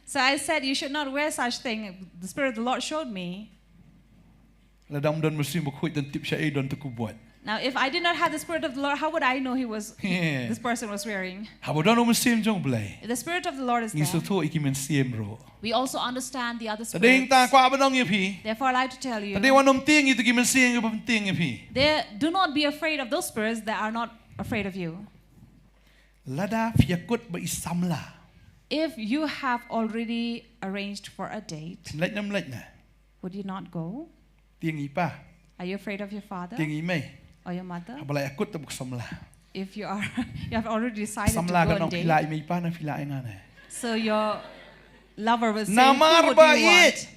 So I said, "You should not wear such thing. The Spirit of the Lord showed me." Lada ym don Mynsiem Bakhuid, don tip shaei don tu kuboit. Now, if I did not have the Spirit of the Lord, how would I know he was, he, this person was wearing? Haba don u Mynsiem jong U Blei, if the Spirit of the Lord is there, ngi sngewthuh ïa ki mynsiem ruh. We also understand the other spirits. Te dei hangta kwah ban ong ïa phi. Therefore, I like to tell you, te dei wat nym tieng ïa tu ki mynsiem kiba pyntieng ïa phi. They, do not be afraid of those spirits that are not afraid of you. Lada phi ïakut bad i samla. If you have already arranged for a date, phin leit ne ym leit ne? Would you not go? Tieng i pa. Are you afraid of your father? Tieng i mei. Or your mother? Haba la ïakut bad u samla. If you are, you have already decided to go on date. Samla kan ong phi lah i mei i pa ne phi lah ïa nga ne. So your lover will say, "Who would you want?" Namar ba ïeit.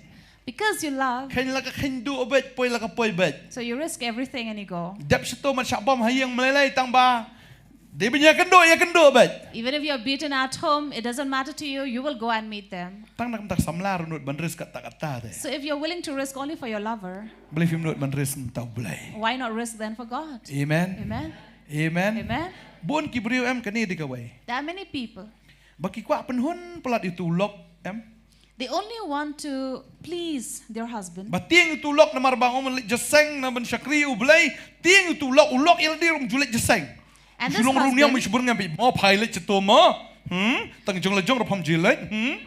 Because you love. Kheiñ la ka kheiñ duh beit, poi la ka poi beit. So you risk everything and you go. Dep shato mat shah bam ha ïing ym lei lei, tang ba dei ban ïakynduh, ïakynduh beit. Even if you're beaten at home, it doesn't matter to you, you will go and meet them. Tang na ka bynta ka samla ruh nud ban risk katta katta te. So if you're willing to risk only for your lover, balei phim nud ban risk na ka bynta U Blei? Why not risk then for God? Amen. Amen. Amen. Amen. Bun ki briew em, kane dei kawei. There are many people. Ba ki kwah pynhun palat ïa utu u lok em. They only want to please their husband. Ba tieng utu u lok namar ba ong ban leit jingïaseng, na ban shakri U Blei, tieng utu u lok, u lok ïa lade ruh ym ju leit jingïaseng. And this husband, u shu long riewniam, u shu bun ngam phi mo, phai leit shato mo. Hmm? Tang jong la jong ruh pham ju leit. Hmm?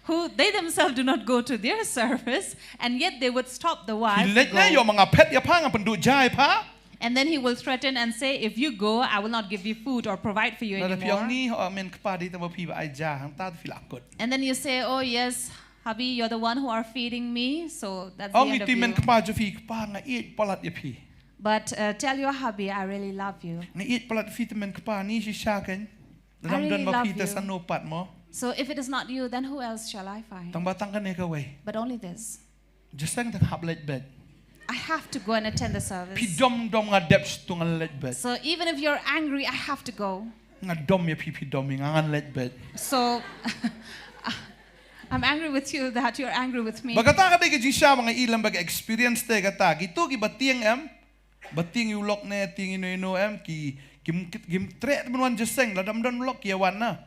Who they themselves do not go to their service, and yet they would stop the wife to go. Phi leit ne, ïoh ma nga phet ïa pha, ngan pynduh ja ïa pha. And then he will threaten and say, "If you go, I will not give you food or provide for you anymore." Lada phi ong ni, oh, men kpa dei tang ba phi ba ai ja, hangta te phi la kut. And then you say, "Oh yes, hubby, you're the one who are feeding me, so that's the end of you." Ong ïa i men kpa jong phi, kpa nga ïeit palat ïa phi. But uh, tell your hubby, "I really love you." Nga ïeit palat ïa phi te men kpa, ni shisha kein. Lada ym don ba phi te sano pat mo. So if it is not you, then who else shall I find? Tang ba tang kane kawei. But only this. Jingïaseng tang hap leit beit. I have to go and attend the service. Phi dom dom nga dep sdang ngan leit beit. So even if you're angry, I have to go. Nga dom ïa phi, phi dom ïa nga, ngan leit beit. So I'm angry with you that you're angry with me. Ba kata ka dei ka jingshisha ba nga i lem ba ka experience te kata. Kito kiba tieng em, ba tieng ïa u lok ne tieng ïa ino ino em, ki, ki, ki, kim treh ban wan jingïaseng, lada ym don u lok ki ïa wan na.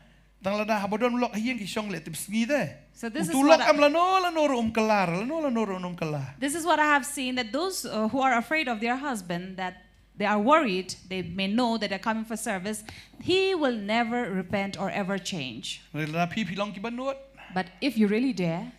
Tang lada haba don u lok ha ïing ki shong leh tipsngi te. So this is what I, utu u lok em lano lano ruh um kylla, lano lano ruh um kylla. This is what I have seen, that those uh, who are afraid of their husband, that they are worried, they may know that they're coming for service, he will never repent or ever change. Lada phi, phi long kiba nud. But if you really dare,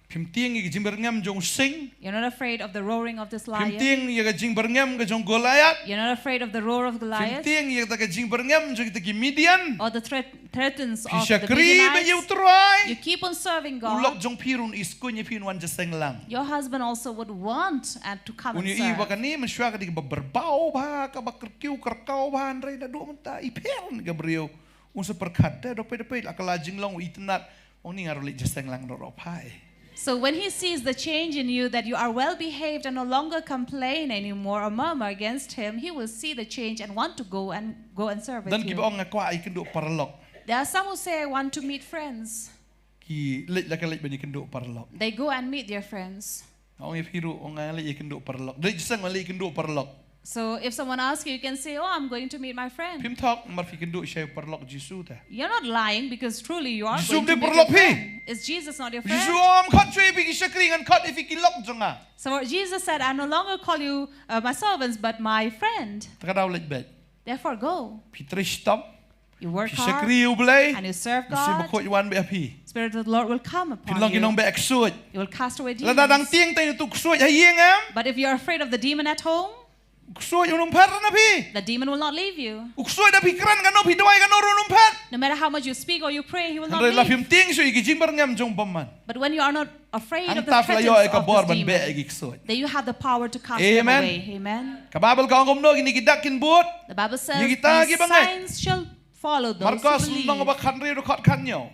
phim tieng ïa ka jingbyrngem jong u sing. You're not afraid of the roaring of this lion. Phim tieng ïa ka jingbyrngem ka jong Goliath. You're not afraid of the roar of Goliath. Phim tieng ïa ka jingbyrngem jong kita ki Midian. Or the threat, threatens of the Midianites. Phi shakri beit ïa u Trai. You keep on serving God. U lok jong phi ruh un iskuin ïa phi un wan jingïaseng lang. Your husband also would want and to come and serve. Un ïohi ba kane mynshuwa ka dei kaba byrbaw bha, kaba kyrkhu kyrkhu bha, hynrei naduh mynta i pher ka briew. Un sa pyrkhat te, da peit da peit la ka la jinglong u itynnad. Ong ni nga ruh leit jingïaseng lang ruh phai. So when he sees the change in you, that you are well behaved and no longer complain anymore or murmur against him, he will see the change and want to go and go and serve with you. Don kiba ong nga kwah ïakynduh paralok. There are some who say, "I want to meet friends." Ki leit la ka leit ban ïakynduh paralok. They go and meet their friends. Ong ïa phi ruh, ong nga leit ïakynduh paralok. Leit jingïaseng, leit ïakynduh paralok. So if someone asks you, you can say, "Oh, I'm going to meet my friend." Phim thok, namar phi kynduh sha u paralok Jisu te. You're not lying because truly you are going to meet your friend. Jisu ym dei paralok phi. Is Jesus not your friend? Jisu ong, khot shuwa ïa phi ki shakri, ngan khot ïa phi ki lok jong nga. So Jesus said, "I no longer call you uh, my servants, but my friend." Te kata u leit beit. Therefore, go. Phi trei shitom. You work hard. Phi shakri ïa U Blei. And you serve God. Mynsiem Bakhuid wan beit ha phi. Spirit of the Lord will come upon you. Phin long ki nongbeh ksuid. You will cast away demons. Lada dang tieng te ïa utu u ksuid ha ïing em. But if you are afraid of the demon at home, u ksuid un ym phet na phi. The demon will not leave you. U ksuid da phi kren kano, phi duwai kano ruh un ym phet. No matter how much you speak or you pray, he will not leave. Hynrei la phim tieng shuh ïa ki jingbyrngem jong u bymman. But when you are not afraid of the threats of this demon, then you have the power to cast them away. Hangta phi la ïoh ïa ka bor ban beh ïa ki ksuid. Amen. Ka Baibl ka ong kumno, kine ki dak kin bud ïa kita kiba ngeit. Says, "These signs shall follow those who believe." Markos lynnong ba khathynriew dkhot khathynñiew.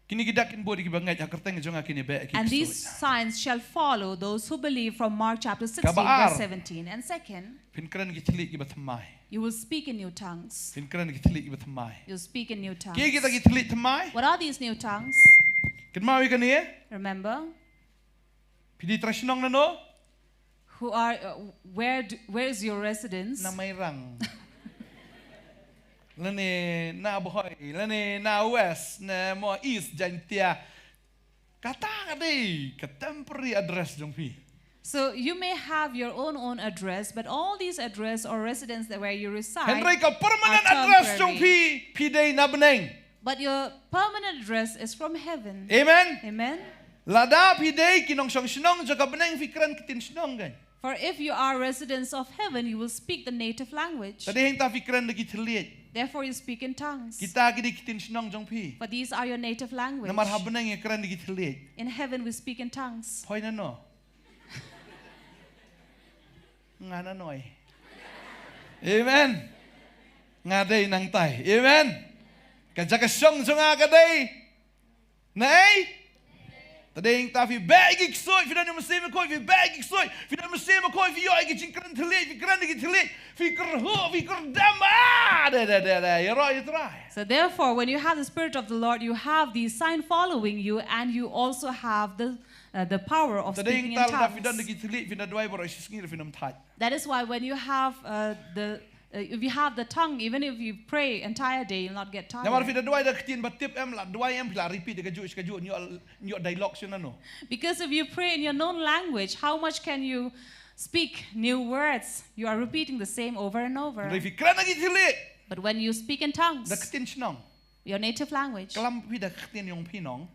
Kine ki dak kin bud ïa kiba ngeit, ha ka kyrteng jong nga kin ïa beh ïa ki ksuid. "And these signs shall follow those who believe," from Mark chapter sixteen, verse seventeen. Ka ba ar. And second, phin kren ki thylliej kiba thymmai. You will speak in new tongues. Phin kren ki thylliej kiba thymmai. You'll speak in new tongues. Kiei kita ki thylliej thymmai? What are these new tongues? Kynmaw ïa kane. Remember? Phi dei trai shnong nano? Who are, uh, where do, where is your residence? Na Mairang. Lane na Bhoi, lane na West, ne mo East Jaintia. Kata ka dei ka temporary address jong phi. So you may have your own own address, but all these address or residence that where you reside are temporary. Hynrei ka permanent address jong phi, phi dei na bneng. But your permanent address is from heaven. Amen. Amen. Lada phi dei ki nongshong shnong jong ka bneng, phi kren ktien shnong kan. For if you are residents of heaven, you will speak the native language. Te dei hangta phi kren da ki thylliej. Therefore you speak in tongues. Kita ki dei ki ktien shnong jong phi. For these are your native language. Namar ha bneng ngi kren da ki thylliej. In heaven we speak in tongues. Poi nano? Nga nanoi. Amen. Nga dei nangtai. Amen. Ka jaka shong jong nga ka dei. Naei? Te dei hangta phi beh ïa ki ksuid, phi don ïa u Mynsiem Bakhuid, phi beh ïa ki ksuid, phi don ïa u Mynsiem Bakhuid, phi ïoh ïa ki jingkren thylliej, phi kren da ki thylliej, phi kyrhuh, phi kyrdem, ah, de, de, de, de, ïaroh ïa u Trai. So therefore, when you have the Spirit of the Lord, you have the sign following you, and you also have the, uh, the power of speaking in tongues. Te dei hangta lada phi don da ki thylliej, phin da duwai baroh shi sngi ruh phin ym thait. That is why when you have, uh, the Uh, if you have the tongue, even if you pray entire day, you'll not get tired. Namar phi da duwai da ka ktien ba tip em, la duwai em, phi la repeat da kajuh shi kajuh, ïoh, ïoh dialogue shi nano. Because if you pray in your known language, how much can you speak new words? You are repeating the same over and over. Hynrei phi kren da ki thylliej. But when you speak in tongues, da ka ktien shnong, your native language, klam phi da ka ktien jong phi nong.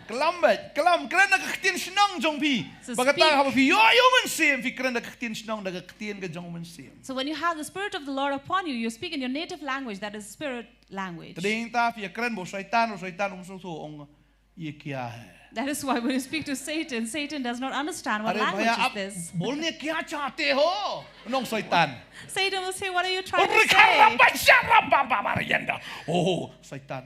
Klam beit, klam, kren da ka ktien shnong jong phi. So ba kata speak. Haba phi ïoh ïa u Mynsiem, phi kren da ka ktien shnong, da ka ktien ka jong u Mynsiem. So when you have the Spirit of the Lord upon you, you speak in your native language, that is spirit language. Te dei hangta phi ïa kren bad u Soitan, u Soitan um sngewthuh, ong ïa kia hai. That is why when you speak to Satan, Satan does not understand what language is this. Bol ne kya chahte ho? Nong Soitan. Satan will say, "What are you trying to say?" Oh, Soitan.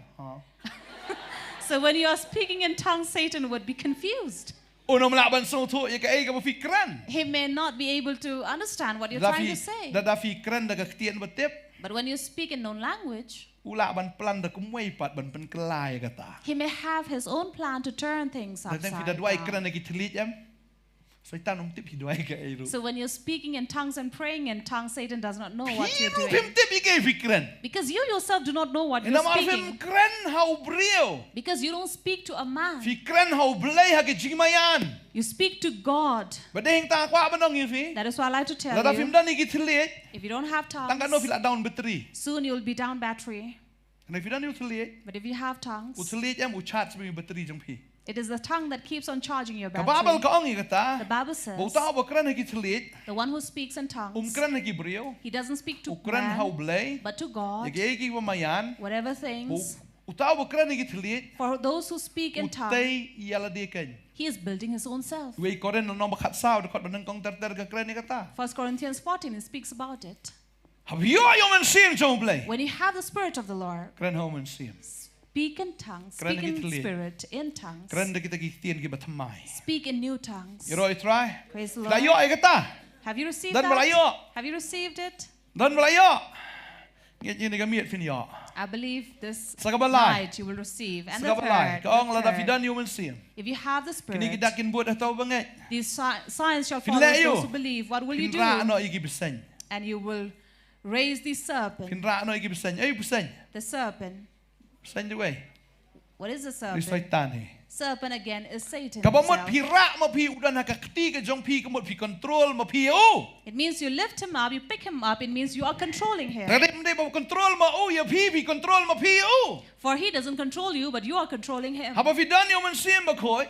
So when you are speaking in tongues, Satan would be confused. U nym lah ban sngewthuh ïa kaei kaba phi kren. He may not be able to understand what you're trying to say. Da phi kren da ka ktien ba tip. But when you speak in known language, u lah ban plan da kumwei pat ban pynkylla ïa kata. He may have his own plan to turn things upside down. Da phi da duwai kren da ki thylliej em. Soitan um tip phi duwai kaei ruh. So when you're speaking in tongues and praying in tongues, Satan does not know what you're doing. Phi ruh phim tip ïa kaei phi kren. Because you yourself do not know what you're speaking. Namar phim kren ha u briew. Because you don't speak to a man. Phi kren ha u Blei ha ka jingmaïan. You speak to God. Ba dei hangta nga kwah ban ong ïa phi. That is what I like to tell you. Lada phim don ïa ki thylliej. If you don't have tongues, tang katno phi lah down battery. Soon you'll be down battery. And if you don't use thylliej, but if you have tongues, u thylliej em u charge ïa u battery jong phi. It is the tongue that keeps on charging your battery. Ka Baibl ka ong ïa kata. The Bible says. Ba uta uba kren ha ki thylliej. The one who speaks in tongues. Um kren ha ki briew. He doesn't speak to man. U kren ha u Blei. But to God. Ïa kiei kiei ba maïan. Whatever things. Uta uba kren ha ki thylliej. For those who speak in tongues. U tei ïa lade kein. He is building his own self. Wei Korinth lynnong ba khatsaw dkhot ba nyngkong ter ter ka kren ïa kata. First Corinthians fourteen, it speaks about it. Haba ïoh ïa u Mynsiem jong u Blei. When you have the Spirit of the Lord. Kren ha u Mynsiem. Speak in tongues. Speak in spirit, in tongues. Kren da kita ki ktien kiba thymmai. Speak in new tongues. Ïaroh ïa u Trai. Praise the Lord. Phi la ïoh ïa kata. Have you received that? Don ba la ïoh. Have you received it? Don ba la ïoh. Ngeit ïa kane ka miet phin ïoh. I believe this night you will receive. Sa kaba lai. And the third. Sa kaba lai. Ka ong lada phi don ïa u Mynsiem. If you have the Spirit. Kine ki dak kin bud ha uta uba ngeit. These si- signs shall follow those who believe. Phin leh aïu? What will you do? Phin rah noh ïa ki bseiñ. And you will raise the serpent. Phin rah noh ïa ki bseiñ. Aïu bseiñ? The serpent. Bseiñ dei uei? What is the serpent? Dei Soitan hi. Serpent again is Satan himself. Kaba mut phi rah ma phi u don ha ka kti ka jong phi, ka mut phi control ma phi ïa u. It means you lift him up, you pick him up, it means you are controlling him. Te dei ym dei ba u control ma u ïa phi, phi control ma phi ïa u. For he doesn't control you, but you are controlling him. Haba phi don ïa u Mynsiem Bakhuid.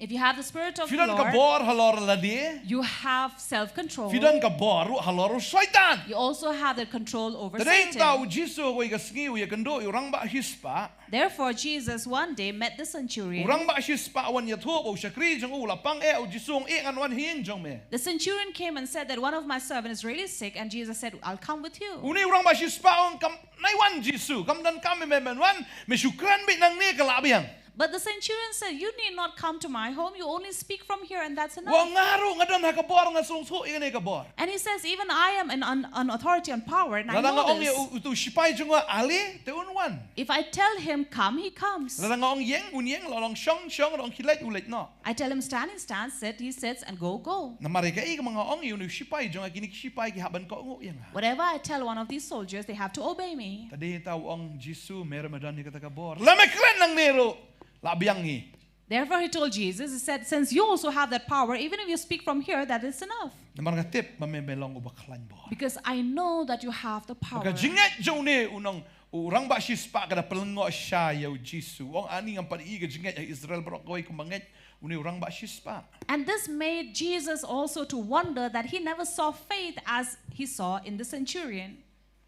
If you have the Spirit of the Lord, phi don ka bor halor lade. You have self-control. Phi don ka bor ruh halor u Soitan. You also have the control over Satan. Te dei hangta u Jisu ha kawei ka sngi u ïakynduh ïa u rangbah shispah. Therefore Jesus one day met the centurion. U rangbah shispah u wan ïathuh ba u shakri jong u u la pang eh, u Jisu u ong, eh, ngan wan ha ïing jong me. The centurion came and said that one of my servants is really sick, and Jesus said, "I'll come with you." Une u rangbah shispah u ong, kam, nai wan Jisu, kam donkam me men wan, me shu kren beit nangne ka la biang. But the centurion said, "You need not come to my home. You only speak from here and that's enough." U ong, nga ruh nga don ha ka bor, nga sngewthuh ïa kane ka bor. And he says, "Even I am an, an, an authority and power, and I know this." Lada nga ong ïa u, utu u shipai jong nga, ale, te un wan. If I tell him, "Come," he comes. Lada nga ong ïeng, un ïeng, lada nga ong shong, shong, lada nga ong khie leit, u leit noh. I tell him, "Stand," he stands, "Sit," he sits, and "Go," go. Namar ïa kaei kaba nga ong ïa une u shipai jong nga, kine ki shipai ki hap ban kohnguh ïa nga. Whatever I tell one of these soldiers, they have to obey me. Te dei hangta u ong Jisu, me ruh me don ïa kata ka bor. Lada me kren nangne ruh la biang hi. Therefore he told Jesus, he said, "Since you also have that power, even if you speak from here, that is enough." Namar nga tip ba me, me long uba khlaiñ bor. Because I know that you have the power. Ba ka jingngeit jong une u nong, u rangbah shispah ka da pynlyngngoh shisha ïa u Jisu. U ong, ani ngam pat i ka jingngeit ha Israel baroh kawei kumba ngeit une u rangbah shispah. And this made Jesus also to wonder that he never saw faith as he saw in the centurion.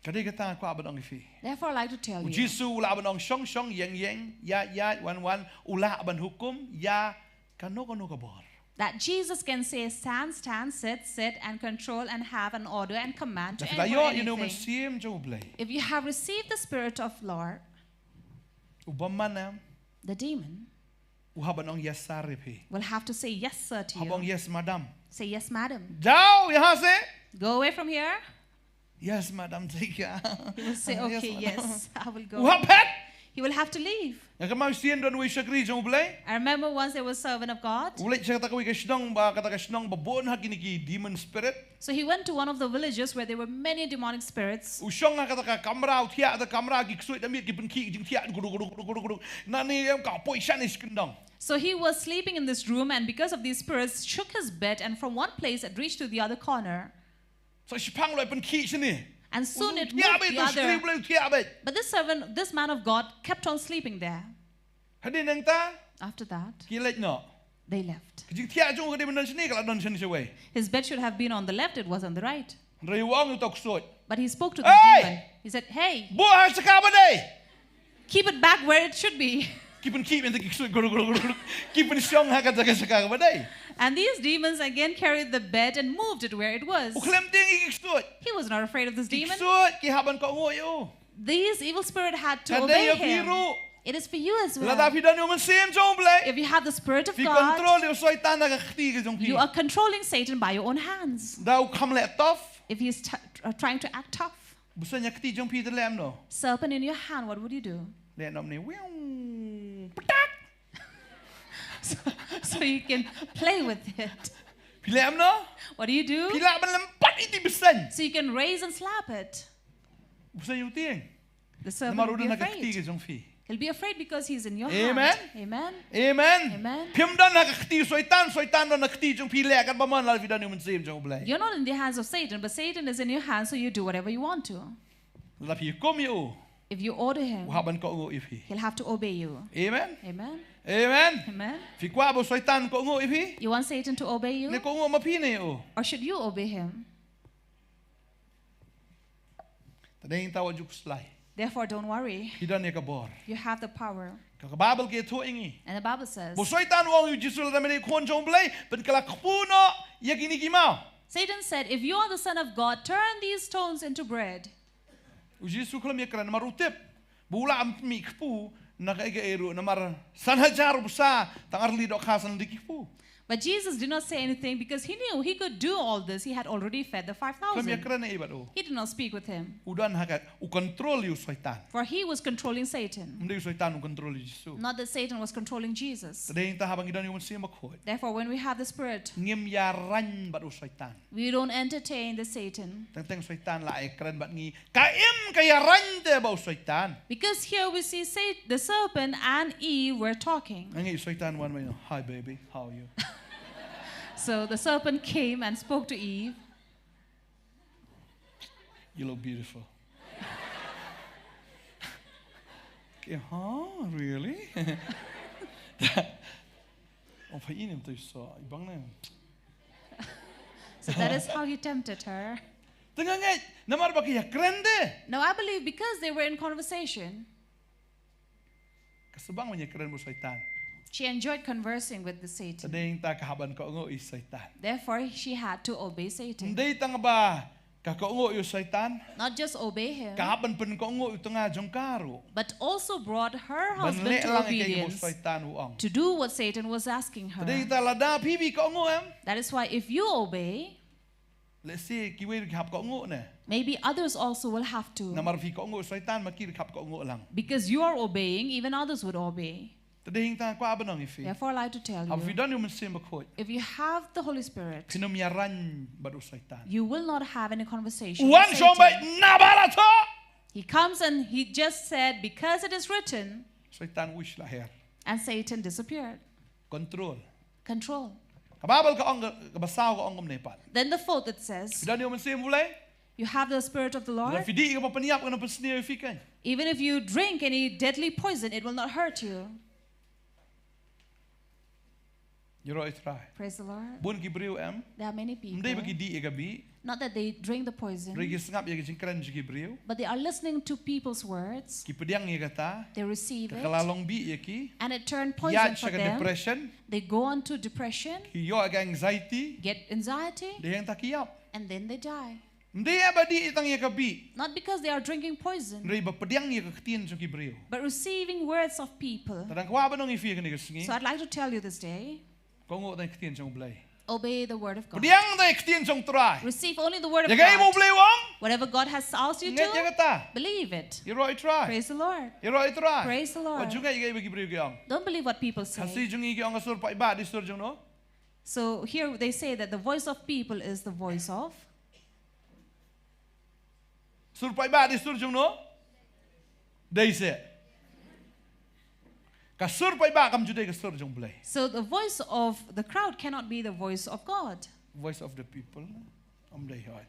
Ka dei kata nga kwah ban ong ïa phi. Therefore, I like to tell you. U Jisu u lah ban ong shong shong, ïeng ïeng, ïaid ïaid, wan wan, u lah ban hukum ïa kano kano ka bor. That Jesus can say, "Stand, stand, sit, sit," and control and have an order and command to anyone or anything. Lada phi la ïoh ïa une u Mynsiem jong u Blei. If you have received the Spirit of Lord, u bymman, the demon, u hap ban ong yes sir ïa phi. Will have to say yes sir to you. Hap ban ong yes madam. Say yes madam. Jao ïa ha se. Go away from here. Yes madam, take care. He will say, "Okay, yes, I will go." U hap phet. He will have to leave. Nga kynmaw shisien don uwei u shakri jong u Blei. I remember once there was a servant of God. U leit sha kata kawei ka shnong ba, kata ka shnong ba bun ha kine ki demon spirit. So he went to one of the villages where there were many demonic spirits. U shong ha kata ka kamra, u thiah ha kata ka kamra, ki ksuid da miet ki pynkhih jingthiah, guduk guduk guduk guduk guduk. Nane em ka poi shane shi kyndong. So he was sleeping in this room, and because of these spirits, shook his bed, and from one place it reached to the other corner. Sa shiphang u la pynkhih shane. And soon it moved the other. Thiah beit, thiah beit. But this servant, this man of God, kept on sleeping there. Hadien nangta. After that, ki leit noh. They left. Ka jingthiah jong u ka dei ban don shane, ka la don shane shawei. His bed should have been on the left, it was on the right. Hynrei u ong ïa uta u ksuid. But he spoke to the Hey! Demon. He said, "Hey, Buh ha ka jaka ba dei. Keep it back where it should be." Ki pynkhih mynta ki ksuid, guruk, guruk, guruk, guruk. Ki pynshong ha ka jaka, jaka ba dei. And these demons again carried the bed and moved it where it was. U khlem tieng ïa ki ksuid. He was not afraid of this Ki demon. ksuid ki hap ban kohnguh ïa u. These evil spirit had to Ka dei obey ïa phi him. ruh. It is for you as Lada well. phi don ïa u Mynsiem jong u Blei, If you have the Spirit of phi God, kontrol ïa u Soitan da ka kti ka jong phi. You are controlling Satan by your own hands. Da u kham leh tough. If he is t- uh, trying to act tough, Buh sha ïa ka kti jong phi, te leh kumno? Serpent in your hand, what would you do? Leh kumne, wiu. Ptak. So, so you can play with it. Phi leh kumno? What do you do? Phi lah ban lympat ïa u bseiñ. So you can raise and slap it. Bseiñ u tieng. The serpent Namar u will be don ha ka kti afraid. Ka jong phi. He'll be afraid because he's in your Amen. Hand. Amen. Amen. Amen. Phim don ha ka kti u Soitan, Soitan don ha ka kti jong phi, leh katba mon lada phi don ïa u Mynsiem jong u Blei. You're not in the hands of Satan, but Satan is in your hands, so you do whatever you want to. Lada phi hukum ïa u, If you order him, u hap ban kohnguh ïa phi. He'll have to obey you. Amen. Amen. Amen. Amen. Phi kwah ba u Soitan kohnguh ïa phi? You want Satan to obey you? Ne kohnguh ma phi ne ïa u? Or should you obey him? Te dei nangta wat ju khuslai. Therefore, don't worry. Phi don ïa ka bor. You have the power. Ka, ka Baibl ka ïathuh ïa ngi. And the Bible says, Ba u Soitan u ong ïa u Jisu, lada me dei u khun jong u Blei, pynkhlaiñ kpu noh ïa kine ki maw. Satan said, "If you are the Son of God, turn these stones into bread." U Jisu u khlem ïakren namar u tip ba u lah ban mih kpu na kaei kaei ruh, namar san hajar u bsa, tang arliang dohkha san tylli ki kpu. But Jesus did not say anything because he knew he could do all this. He had already fed the U khlem five thousand. ïakren ei bad u. He did not speak with him, U don ha ka, u kontrol ïa u Soitan. For he was controlling Satan. Ym dei u Soitan u kontrol ïa u Jisu. Not that Satan was controlling Jesus. Te dei nangta haba ngi don ïa u Mynsiem Bakhuid, Therefore, when we have the Spirit, ngim ïaraiñ bad u Soitan. We don't entertain the Satan. Teng teng u Soitan lah ïakren bad ngi. Ka im ka ïaraiñ te bad u Soitan. Because here we see Sat- the serpent and Eve were talking. Nga ngeit u Soitan wan mai noh. "Hi baby, how are you?" So the serpent came and spoke to Eve. "You look beautiful." Okay, huh? Really? Oh, pha inim tu so, ibang na. So that is how he tempted her. Te nga ngeit, namar ba ka ïakren de. Now I believe because they were in conversation, Ka sbang ban ïakren bad u Soitan. She enjoyed conversing with the Te Satan. dei nangta ka hap ban kohnguh ïa u Soitan. Therefore, she had to obey Ym Satan. dei tang ba ka kohnguh ïa u Soitan, Not just obey him, ka hap ban pynkohnguh ïa u tnga jong ka ruh. But also brought her Ban husband leh to lang ïa kaei kaba u obedience Soitan u ong. To do what Satan was asking Te dei her. nangta lada phi phi kohnguh em. That is why if you obey, Lehse kiwei ruh ki hap kohnguh ne. Maybe others also will have to. Namar phi kohnguh ïa u Soitan ma ki ruh ki hap kohnguh lang. Because you are obeying, even others would obey. Te dei nangta kwah ban ong ïa phi. Therefore, I like to tell Haba phi you, don ïa u Mynsiem Bakhuid, if you have the Holy Spirit, phin ym ïaraiñ bad u Soitan. You will not have any conversation Wan with shong beit Satan. na ba la thoh. He comes and he just said, "Because it is written," Soitan u shah her. And Satan disappeared. Control. Control. Ka Baibl ka ong, ka ba saw ka ong kumne pat. Then the fourth, it says, Phi don ïa u Mynsiem U Blei. You have the Spirit of the Lord. Lada phi dih ïa kaba pynïap, kan pynsniew ïa phi kein. Even if you drink any deadly poison, it will not hurt you. Ïaroh ïa U Trai. Praise the Lord. Bun ki briew em. There are many people. Ym dei ba ki dih ïa ka bih. Not that they drink the poison, Hynrei ki sngap ïa ka jingkren jong ki briew. But they are listening to people's words. Ki pdiang ïa kata. They receive Ka it. kylla long bih ïa ki. And it turned poison Ïaid for sha ka them. Depression. They go on to depression, Ki ïoh ïa ka anxiety. Get anxiety, Dei hangta ki ïap. And then they die. Ym dei ba dih tang ïa ka bih. Not because they are drinking poison, Hynrei ba pdiang ïa ka ktien jong ki briew. But receiving words of people. Te dang kwah ban ong ïa phi kane ka sngi. So I'd like to tell you this day, Kohnguh tang ïa ka ktien jong U Blei. Obey the word of God. Pdiang tang ïa ka ktien jong U Trai. Receive only the word of Ïa kaei ba U God. Blei u ong. Whatever God has asked you Ngeit ïa to, kata. Believe it. Ïaroh ïa U Trai. Praise the Lord. Ïaroh ïa U Trai. Praise the Lord. Wat ju ngeit ïa kaei ba ki briew ki ong. Don't believe what people say. Khasi jong ngi ki ong ka sur paidbah dei sur jong no. So here they say that the voice of people is the voice of. Sur paidbah dei sur jong no. Dei se. Ka sur paidbah kam ju dei ka sur jong U Blei. So the voice of the crowd cannot be the voice of God. Voice of the people. Ym dei hoi.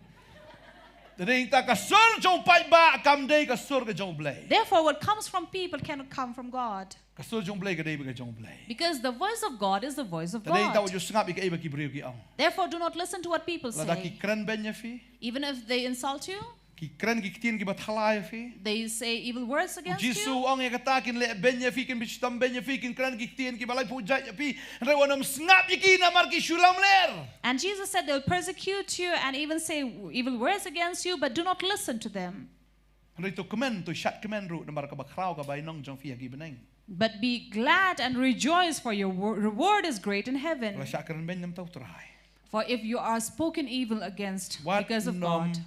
Te dei ta ka sur jong u paidbah kam dei ka sur ka jong u Blei. Therefore, what comes from people cannot come from God. Ka sur jong u Blei ka dei beit ka jong u Blei. Because the voice of God is the voice of Te dei ta wat ju God. Sngap ïa kaei ba ki briew ki ong. Therefore, do not listen to what people Lada ki say. Kren beiñ ïa phi. Even if they insult you, Ki kren ki ktien kiba thala ïa phi. They say evil words U against Jisu you. U ong ïa kata kin leh beiñ ïa phi, kin bit shitom beiñ ïa phi, kin kren ki ktien kiba laiphew jait ïa phi. Hynrei wat nym sngap ïa ki namar ki shu lamler. And Jesus said they'll persecute you and even say evil words against you, but do not listen to them. Hynrei to kmen, to shad kmen ruh namar kaba khraw ka bainong jong phi ha ki bneng. But be glad and rejoice, for your wo- reward is great in heaven. Lada shah kren beiñ, nym tau Trai. For if you are spoken evil against Wat because of nym God,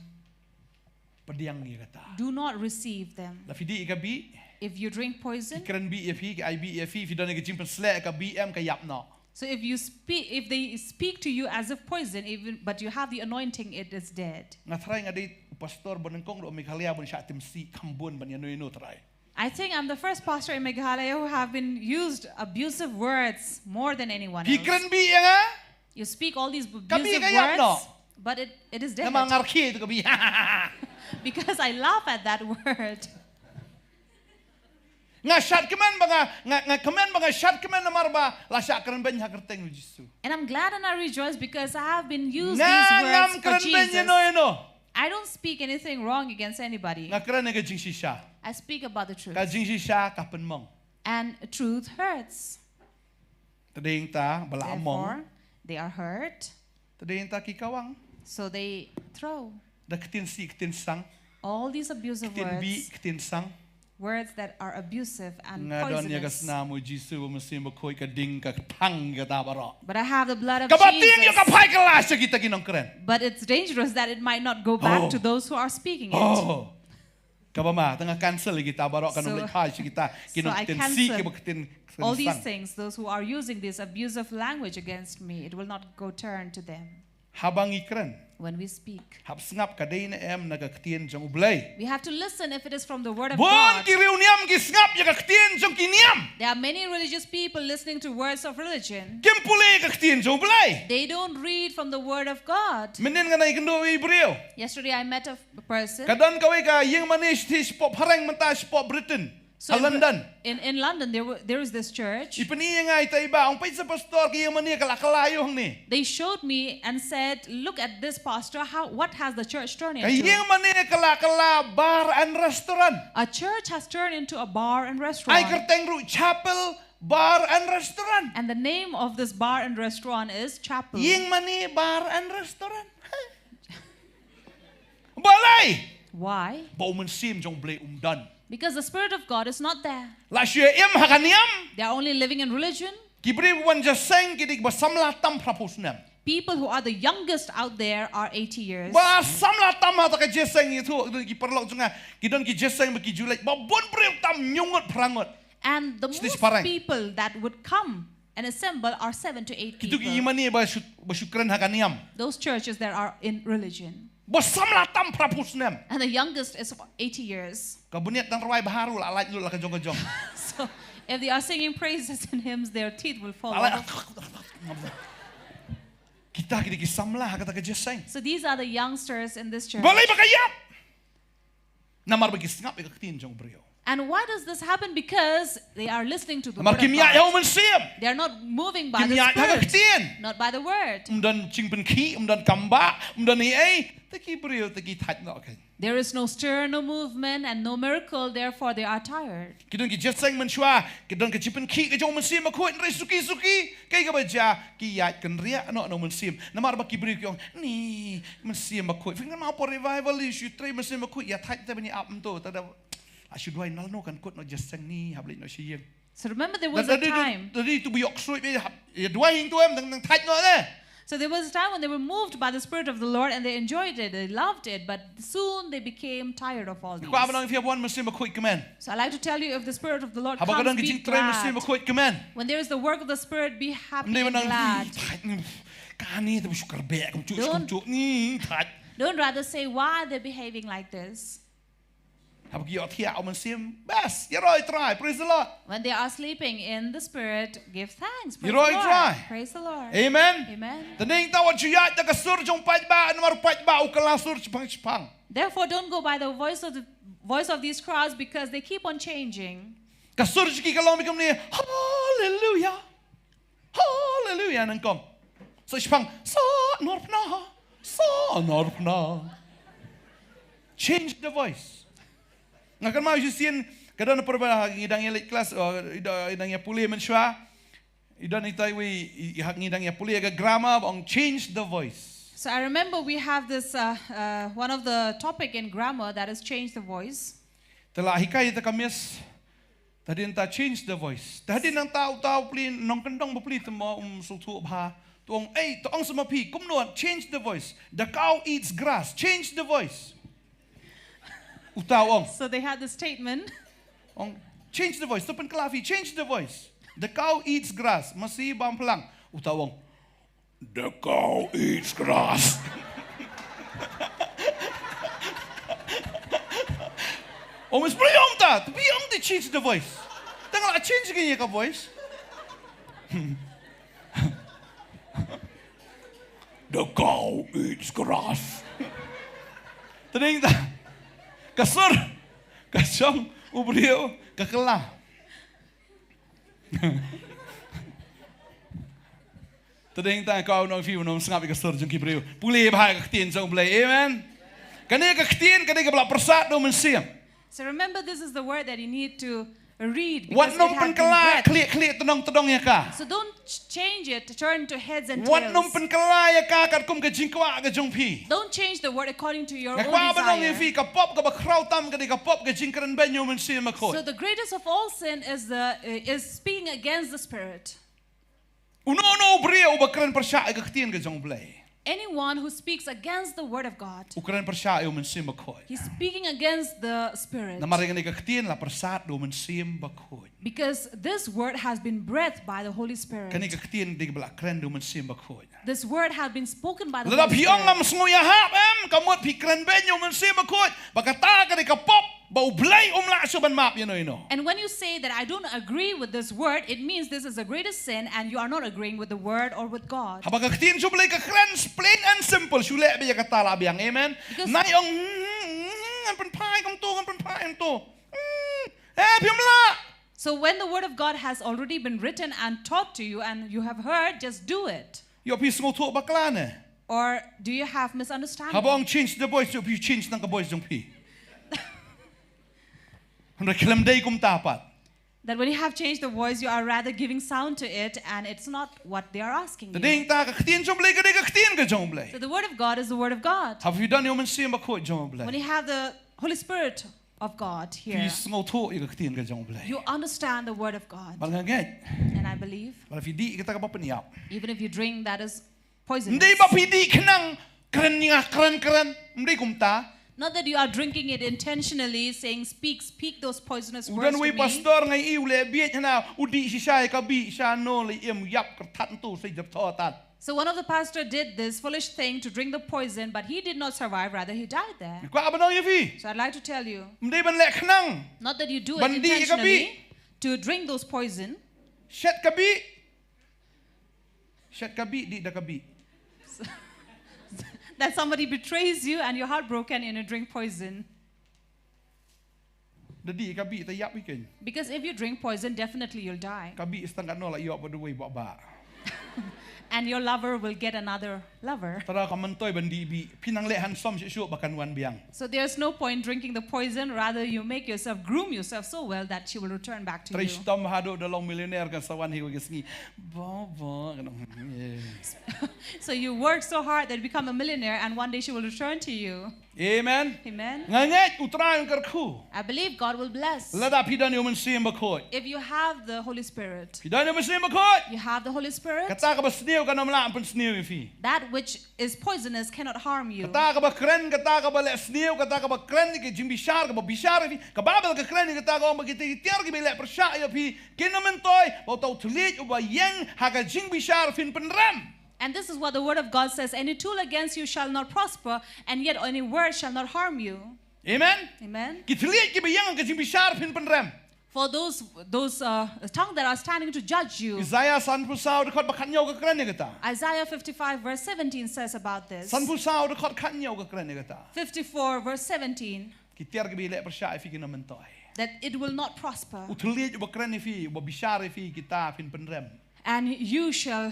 pdiang ïa kata. Do not receive them. Lada phi dih ïa ka bih, If you drink poison, ki kren bih ïa phi, ki ai bih ïa phi, phi don ïa ka jingpynshlur ka bih em, ka ïap noh. So if you speak, if they speak to you as if poison, even but you have the anointing, it is dead. Nga tharai nga dei u pastor ba nyngkong ruh Meghalaya ban shah tim sih kham bun ban ïano ïano tharai. I think I'm the first pastor in Meghalaya who have been used abusive words more than anyone else. Phi kren bih ïa nga. You speak all these abusive words, but it, it is dead. Namar nga rkhie ïa ka bih. Because I laugh at that word. Nga shad kmen ba nga, nga, nga kmen ba nga shad kmen namar ba la shah kren beiñ ha ka kyrteng u Jisu. And I'm glad and I rejoice because I have been used these words for Jesus. Nga ngam kren beiñ ïano ïano. I don't speak anything wrong against anybody. Nga kren ïa ka jingshisha. I speak about the truth. Ka jingshisha ka pynmong. And truth hurts. Te dei ta ba la mong. Therefore, they are hurt. Te dei ta ki kawang. So they throw. Da ktien sih ktien sang. All these abusive ktien bih, words. Ktien sang. Words that are abusive and poisonous. Nga don ïa ka snam u Jisu ba mynsiem bakhuid ka ding ka thang ïa kata baroh. But I have the blood of Jesus. Kaba tieng ïa ka phai kylla sha kita ki nongkren. But it's dangerous that it might not go back oh. to those who are speaking it. Oh. Kaba ma, te nga cancel ïa kita baroh kan ym leit phai sha kita ki nongkren sih kiba ktien sang. So, so I cancel all these things, those who are using this abusive language against me. It will not go turn to them. Haba ngi kren. When we speak. Hap sngap ka dei ne em na ka ktien jong U Blei. We have to listen if it is from the word of God. Bun ki riewniam ki sngap ïa ka ktien jong ki niam. There are many religious people listening to words of religion. Kim pule ka ktien jong U Blei. They don't read from the word of God. Mynnin nga ïakynduh ïa i briew. Yesterday I met a person. Ka don kawei ka ïing mane shithi shapoh phareng mynta shapoh Britain. So ha London. In, in London, there, were, there is this church. I pyni ïa nga ita i bah, ong peit sa pastor, ka ïing mane ka la kylla ïa u hangne. They showed me and said, "Look at this, pastor. How, what has the church turned into?" Ka ïing mane ka la kylla bar and restaurant. A church has turned into a bar and restaurant. Ai kyrteng ruh chapel, bar and restaurant. And the name of this bar and restaurant is chapel. Ïing mane, bar and restaurant. Balei? Why? Ba u Mynsiem jong U Blei um don. Because the Spirit of God is not there. La shu im ha ka niam. They are only living in religion. Ki briew ba wan jingïaseng ki dei kiba samla tam phra phew snem. People who are the youngest out there are eighty years. Ba samla tam ha kata ka jingïaseng, ïathuh ki paralok jong nga, ki don ki jingïaseng ba ki ju leit ba bun briew tam hynñiew ngut phra ngut. And the most people that would come and assemble are seven to eight people. Kito ki ïing mane ba shu, ba shu kren ha ka niam. Those churches that are in religion. Ba samla tam phra phew snem. And the youngest is eighty years. Ka bniat dang rwai bha ruh la lait lut la ka jong ka jong. So if they are singing praises and hymns, their teeth will fall off. Kita ki dei ki samla ha kata ka jingïaseng. So these are the youngsters in this church. Balei ba ka ïap? Namar ba ki sngap ïa ka ktien jong u briew. And why does this happen? Because they are listening to the word of God. Namar kim ïaid ha u Mynsiem. They are not moving by the Spirit. Kim ïaid ha ka ktien. Not by the word. Ym don jingpynkhih, ym don kam bah, ym don ei ei. Te ki briew te ki thait noh kein. There is no stir, no movement, and no miracle, therefore they are tired. Ki don ki jingïaseng mynshuwa, ki don ka jingpynkhih ka jong u Mynsiem Bakhuid, hynrei suki suki kaei kaba jia, ki ïaid kynriah noh na u Mynsiem. Namar ba ki briew ki ong, ni Mynsiem Bakhuid. Phi kynmaw por revival, i shu trei Mynsiem Bakhuid, ïa thait te ban ïa ap mynta, te da, a shu duwai, na lano kan kut noh jingïaseng, ni hap leit noh sha ïing. So remember there was a time. Da dei tu ba ïoh ksuid, ïa duwai hangto em, dang thait noh ne. So there was a time when they were moved by the Spirit of the Lord and they enjoyed it, they loved it, but soon they became tired of all these. Kwah ban ong ïa phi, haba wan Mynsiem Bakhuid kmen. So I like to tell you, if the Spirit of the Lord comes, be glad. Haba ka don ka jingtrei Mynsiem Bakhuid, kmen. When there is the work of the Spirit, be happy and glad. Kane te ba shu kyrbeq kumjuh kumjuh ni, thait. Don't rather say, "Why are they behaving like this?" Haba ki ïohthiah ha u Mynsiem, best, ïaroh ïa u Trai, praise the Lord. When they are sleeping in the Spirit, give thanks. Praise the Ïaroh ïa u Lord. Trai. Praise the Lord. Amen. Amen. Te nangta wat ju ïaid da ka sur jong u paidbah, namar u paidbah u kylla sur shipang shipang. Therefore, don't go by the voice of the voice of these crowds because they keep on changing. Ka sur jong ki ka long beit kumne, haleluya. Haleluya, nyngkong. Sa shipang, sa narphna, sa narphna. Change the voice. Nga kynmaw shisien, ka don na pyrba ha ngi dang ïa leit klas, oh, i da- i dang ïa pule mynshuwa. I don ita iwei, i- ha ngi dang ïa pule ka grammar, ba ong change the voice. So I remember we have this uh, uh, one of the topic in grammar that is change the voice. Te la hikai ita ka miss, Te hadien ta change the voice. Te hadien nangta uta u pli nongkyndong bapli te mo um sngewthuh bha. Te ong, ei, te ong sa ma phi, kumno, change the voice. The cow eats grass. Change the voice. Uta u ong. So they had the statement. Ong, change the voice. To pynkylla phi, change the voice. The cow eats grass. Masi bam phlang. Uta u ong, The cow eats grass. Ong, Miss Mary, ong ta, te phi ong te change the voice. Tang la change ka ïa ka voice. The cow eats grass. Te dang ta. Ka sur. Ka shong u briew ka kylla. Te dang ta, ko u nongphi u nongsngap ïa ka sur jong ki briew. Pule bha ïa ka ktien jong U Blei. Amen. Kane ka ktien, kane kaba la pyrsad da u Mynsiem. So remember, this is the word that you need to read because it has been breathed. Wat nym pynkylla khlieh khlieh tnong tnong ïa ka. So don't ch- change it, turn to heads and tails. Wat nym pynkylla ïa ka katkum ka jingkwah ka jong phi. Don't change the word according to your own desire. Nga kwah ban ong ïa phi, ka pop kaba khraw tam ka dei ka pop ka jingkren beiñ ïa u Mynsiem Bakhuid. So the greatest of all sin is the uh, is speaking against the Spirit. Uno uno u briew uba kren pyrshah ïa ka ktien ka jong U Blei. Anyone who speaks against the word of God, u kren pyrshah ïa u Mynsiem Bakhuid. He's speaking against the Spirit. Namar ïa kane ka ktien la pyrsad da u Mynsiem Bakhuid. Because this word has been breathed by the Holy Spirit. Kane ka ktien dei kaba la kren da u Mynsiem Bakhuid. This word has been spoken by the Holy Spirit. Lada phi ong ngam sngew ïahap em, ka mut phi kren beiñ ïa u Mynsiem Bakhuid. Ba kata ka dei ka pop ba U Blei um lah shuh ban map ïano ïano. And when you say that I don't agree with this word, it means this is the greatest sin and you are not agreeing with the word or with God. Haba ka ktien jong U Blei ka kren plain and simple, shu leh beit ïa kata la biang. Amen. Because nai ong, hmm, hmm, hmm, ngan pynphai kumto, ngan pynphai kumto. Hmm, eh, phim lah. So when the word of God has already been written and taught to you and you have heard, just do it. Ïoh phi sngewthuh bakla ne? Or do you have misunderstanding? Haba ong change the voice, ïoh phi change tang ka voice jong phi. Hynrei khlem dei kumta pat. That when you have changed the voice, you are rather giving sound to it, and it's not what they are asking you. Te dang ta ka ktien jong U Blei, ka dei ka ktien ka jong U Blei. So the word of God is the word of God. Haba phi don ïa u Mynsiem Bakhuid jong U Blei. When you have the Holy Spirit of God here, phi sngewthuh ïa ka ktien ka jong U Blei. You understand the word of God. Bad nga ngeit, and I believe, bad phi dih ïa kata kaba pynïap, even if you drink that is poisonous. Ym dei ba phi dih khnang kren ïa nga kren kren. Ym dei kumta. Not that you are drinking it intentionally, saying, "Speak, speak those poisonous words to me." U don uwei pastor nga ïohi u leh bieit hana, u dih shisha ïa ka bih, sha no lei im, ïap kyrthat, ntu sa jyrthoh tad. So one of the pastor did this foolish thing to drink the poison, but he did not survive, rather he died there. Nga kwah ban ong ïa phi. So I'd like to tell you. Ym dei ban leh khnang. Not that you do it intentionally to drink those poison. Shet ka bih. Shet ka bih, dih da ka bih. That somebody betrays you and you're heartbroken and you drink poison. Da dih ka bih te ïap ïa kein. Because if you drink poison, definitely you'll die. Ka bih sa tang katno la ïoh bad uwei ba bah. And your lover will get another lover. Tara ka myntoi ban dih bih. Phi nang leh handsome shuh shuh ba kan wan biang. So there's no point drinking the poison, rather you make yourself, groom yourself so well that she will return back to you. Trei shitom haduh da long millionaire kan sa wan hi ka sngi. Ba ba kan. So you work so hard that you become a millionaire and one day she will return to you. Amen. Amen. Nga ngeit U Trai un kyrkhu. I believe God will bless. Lada phi don ïa u Mynsiem Bakhuid. If you have the Holy Spirit. Phi don ïa u Mynsiem Bakhuid. You have the Holy Spirit. Kata kaba sniew kan ym lah ban pynsniew ïa phi. That which is poisonous cannot harm you. Kata kaba kren, kata kaba leh sniew, kata kaba kren ïa ki jingbishar, kaba bishar ïa phi. Ka Baibl ka kren ïa kata ka ong ba kita ki tiar kiba leh pyrshah ïa phi kin ym myntoi ba uta u thylliej uba ïeng ha ka jingbishar phin pynrem. And this is what the word of God says, "Any tool against you shall not prosper, and yet any word shall not harm you." Amen. Amen. Ki thylliej kiba ïeng ka jingbishar phin pynrem. For those, those uh, tongue that are standing to judge you. Isaiah sanphew saw dkhot ba khatnïew ka kren ïa kata. Isaiah fifty-five verse seventeen says about this. Sanphew saw dkhot khatnïew ka kren ïa kata. Fifty-four verse seventeen. Ki tiar kiba ïaleh pyrshah ïa phi kin ym myntoi. That it will not prosper. U thylliej uba kren ïa phi, uba bishar ïa phi, kita phin pynrem. And you shall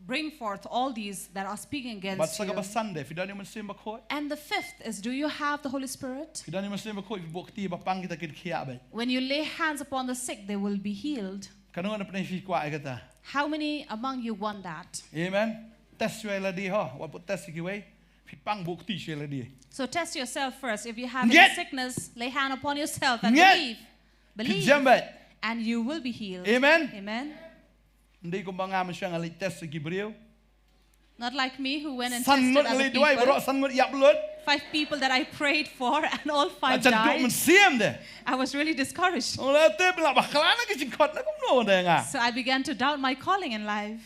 bring forth all these that are speaking against you. Bad sa kaba san de, phi don ïa u Mynsiem Bakhuid? And the fifth is, do you have the Holy Spirit? Phi don ïa u Mynsiem Bakhuid, phi buh kti ba pang kita kin khiah beit. When you lay hands upon the sick, they will be healed. Katno na pdeng phi kwah ïa kata? How many among you want that? Amen. Test ïa lade ho, wat buh test ïa kiwei. Phi pang buh kti ïa lade. So test yourself first. If you have any sickness, lay hand upon yourself and believe. Believe. Phi jem beit. And you will be healed. Amen. Amen. Ym dei kumba nga mynshem nga leit test ïa ki briew. Not like me who went and tested other people. San ngut nga leit duwai, baroh san ngut ïap lut. Five people that I prayed for and all five died. Nga jan duh mynsiem de. I was really discouraged. Nga la tip la bakla na ki jingkhot na kumno de nga. So I began to doubt my calling in life.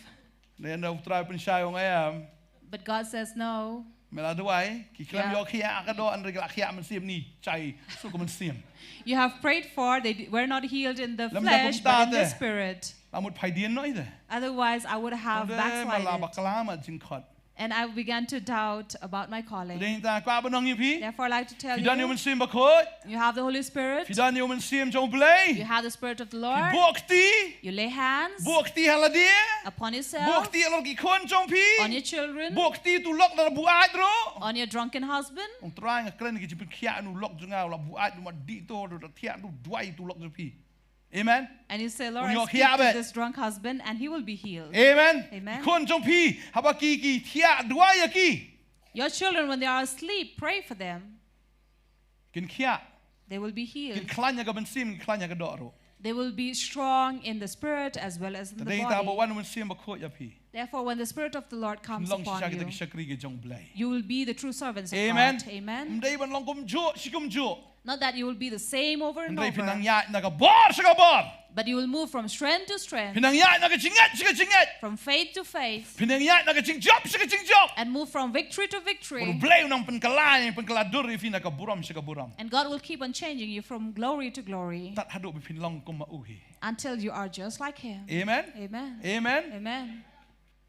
Hynrei U Trai u pynshai u ong em. But God says no. Me la duwai, ki khlem ïoh khiah ka doh, hynrei ki la khiah mynsiem, ni shai suk ka mynsiem. You have prayed for, they d- were not healed in the flesh, but in the spirit. Lymda kumta te, la mut phai dien noh ïa te. Otherwise, I would have backslided. Ong de, me la bakla ma jingkhot. And I began to doubt about my calling. Dei nangta kwah ban ong ïa phi. Therefore, I'd like to tell you, phi don ïa u Mynsiem Bakhuid. You have the Holy Spirit. Phi don ïa u Mynsiem jong U Blei. You have the Spirit of the Lord. Phi buh kti. You lay hands. Buh kti ha lade. Upon yourself. Buh kti halor ki khun jong phi. On your children. Buh kti ïa uto u lok da buaid ruh. On your drunken husband. Ong Trai, nga kren ïa ki jingpynkhiah ïa uno u lok jong nga, u la buaid, u la dih to, u la thiah, u duwai ïa uto u lok jong phi. Amen. And you say, Lord, I speak to this drunk husband and he will be healed. Amen. Amen. Ki khun jong phi, haba ki, ki thiah, duwai ïa ki. Your children, when they are asleep, pray for them. Kin khiah. They will be healed. Kin khlaiñ ha ka mynsiem, kin khlaiñ ha ka doh ruh. They will be strong in the spirit as well as in the body. Te dei nangta haba wan u Mynsiem Bakhuid ïa phi. Therefore, when the Spirit of the Lord comes upon you, phin long shisha kita ki shakri ki jong U Blei. You will be the true servants of God. Amen. Amen. Ym dei ban long kumjuh shi kumjuh. Not that you will be the same over and over. Hynrei phin nang ïaid na ka bor sha ka bor. But you will move from strength to strength. Phin nang ïaid na ka jingngeit sha ka jingngeit. From faith to faith. Phin nang ïaid na ka jingjop sha ka jingjop. And move from victory to victory. Bad U Blei un nang pynkylla, pynkylla dur ïa phi na ka burom sha ka burom. And God will keep on changing you from glory to glory. Tad haduh ba phin long kum ma u hi. Until you are just like him. Amen. Amen. Amen. Amen.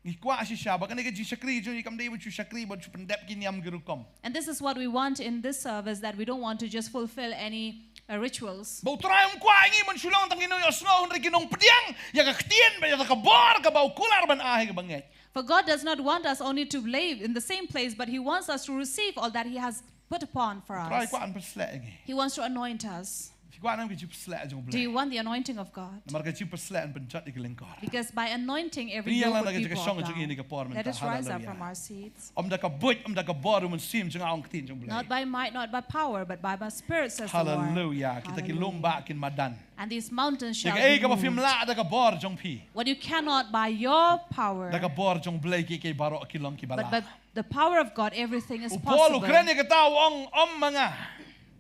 Ngi kwah shisha ba kane ka jingshakri jong ngi kam dei ban shu shakri ban shu pyndep ki niam ki rukom. And this is what we want in this service, that we don't want to just fulfill any uh, rituals. Ba U Trai um kwah ngi ban shu long tang ki nongïohsngew hynrei ki nongpdiang ïa ka ktien bad ïa ka bor kaba u kular ban ai ha kiba ngeit. For God does not want us only to live in the same place, but he wants us to receive all that he has put upon for us. U Trai kwah ban pynsleh ïa ngi. He wants to anoint us. Phi kwah ne em ka jingpynsleh jong U Blei? Do you want the anointing of God? Namar ka jingpynsleh kan pynjot ïa ki lyngkor. Because by anointing every yoke would be brought down. Phi ïa la na ka jingkyrshan jong ngi ha kane ka por mynta. Let us rise up from our seats. Haleluia. Ym da ka buit, ym da ka bor, u Mynsiem jong nga, ong ktien jong U Blei. Not by might, not by power, but by my spirit, says the Lord. Haleluia. Kita ki lum bah kin madan. Haleluia. And these mountains shall be moved. Ïa kaei kaba phim lah da ka bor jong phi. What you cannot by your power. Da ka bor jong U Blei kiei kiei baroh ki long kiba lah. But by the power of God, everything is possible. U Paul u kren ïa kata, u ong, ym ma nga.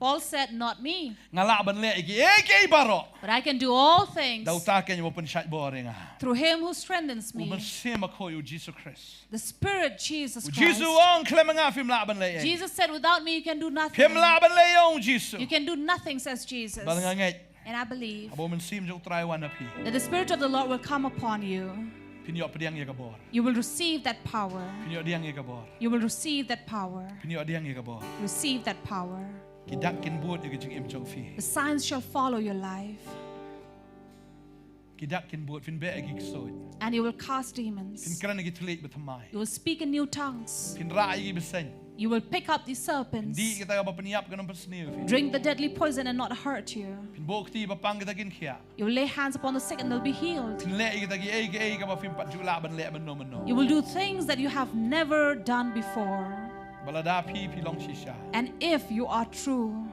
Paul said, "Not me." Nga lah ban leh ïa kiei kiei baroh. But I can do all things. Da uta keiñ uba pynshait bor ïa nga. Through him who strengthens me. U Mynsiem Bakhuid, u Jisu Khrist. The Spirit, Jesus Christ. U Jisu u ong, khlem ma nga phim lah ban leh ei. Jesus said, "Without me, you can do nothing." Phim lah ban leh ei, ong u Jisu. You can do nothing, says Jesus. Bad nga ngeit. And I believe. Haba u Mynsiem jong U Trai u wan ha phi. That the Spirit of the Lord will come upon you. Phin ïoh pdiang ïa ka bor. You will receive that power. Phin ïoh pdiang ïa ka bor. You will receive that power. Phin ïoh pdiang ïa ka bor. Receive that power. Ki dak kin bud ïa ka jingim jong phi. The signs shall follow your life. Ki dak kin bud, phin beh ïa ki ksuid. And you will cast demons. Phin kren ïa ki thylliej ba thymmai. You will speak in new tongues. Phin rah ïa ki bseiñ. You will pick up the serpents. Phin dih kita kaba pynïap kan ym pynsniew ïa phi. Drink the deadly poison and not hurt you. Phin buh kti ba pang kita kin khiah. You will lay hands upon the sick and they'll be healed. Phin leh ïa kita kiei kiei kaba phim pat ju lah ban leh mynno mynno. You will do things that you have never done before. Ba lada phi, phi long shisha. And if you are true,